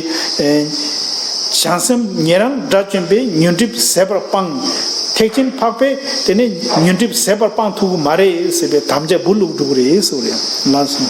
བྱང་སེམས་ཉན་རང་དགྲ་བཅོམ་པས་ཉོན་སྒྲིབ་ཟད་པར་སྤངས། ཐེག་ཆེན་འཕགས་པས་དེ་ནི་ཉོན་སྒྲིབ་ཟད་པར་སྤང་ཐུབ་ཀྱི་མ་རེད་ཟེར་བའི་དམ་བཅའ་སྦུག་བླུགས་འགྲོ་གི་རེད་ཟེར་བ་རེད། ལགས་སོ།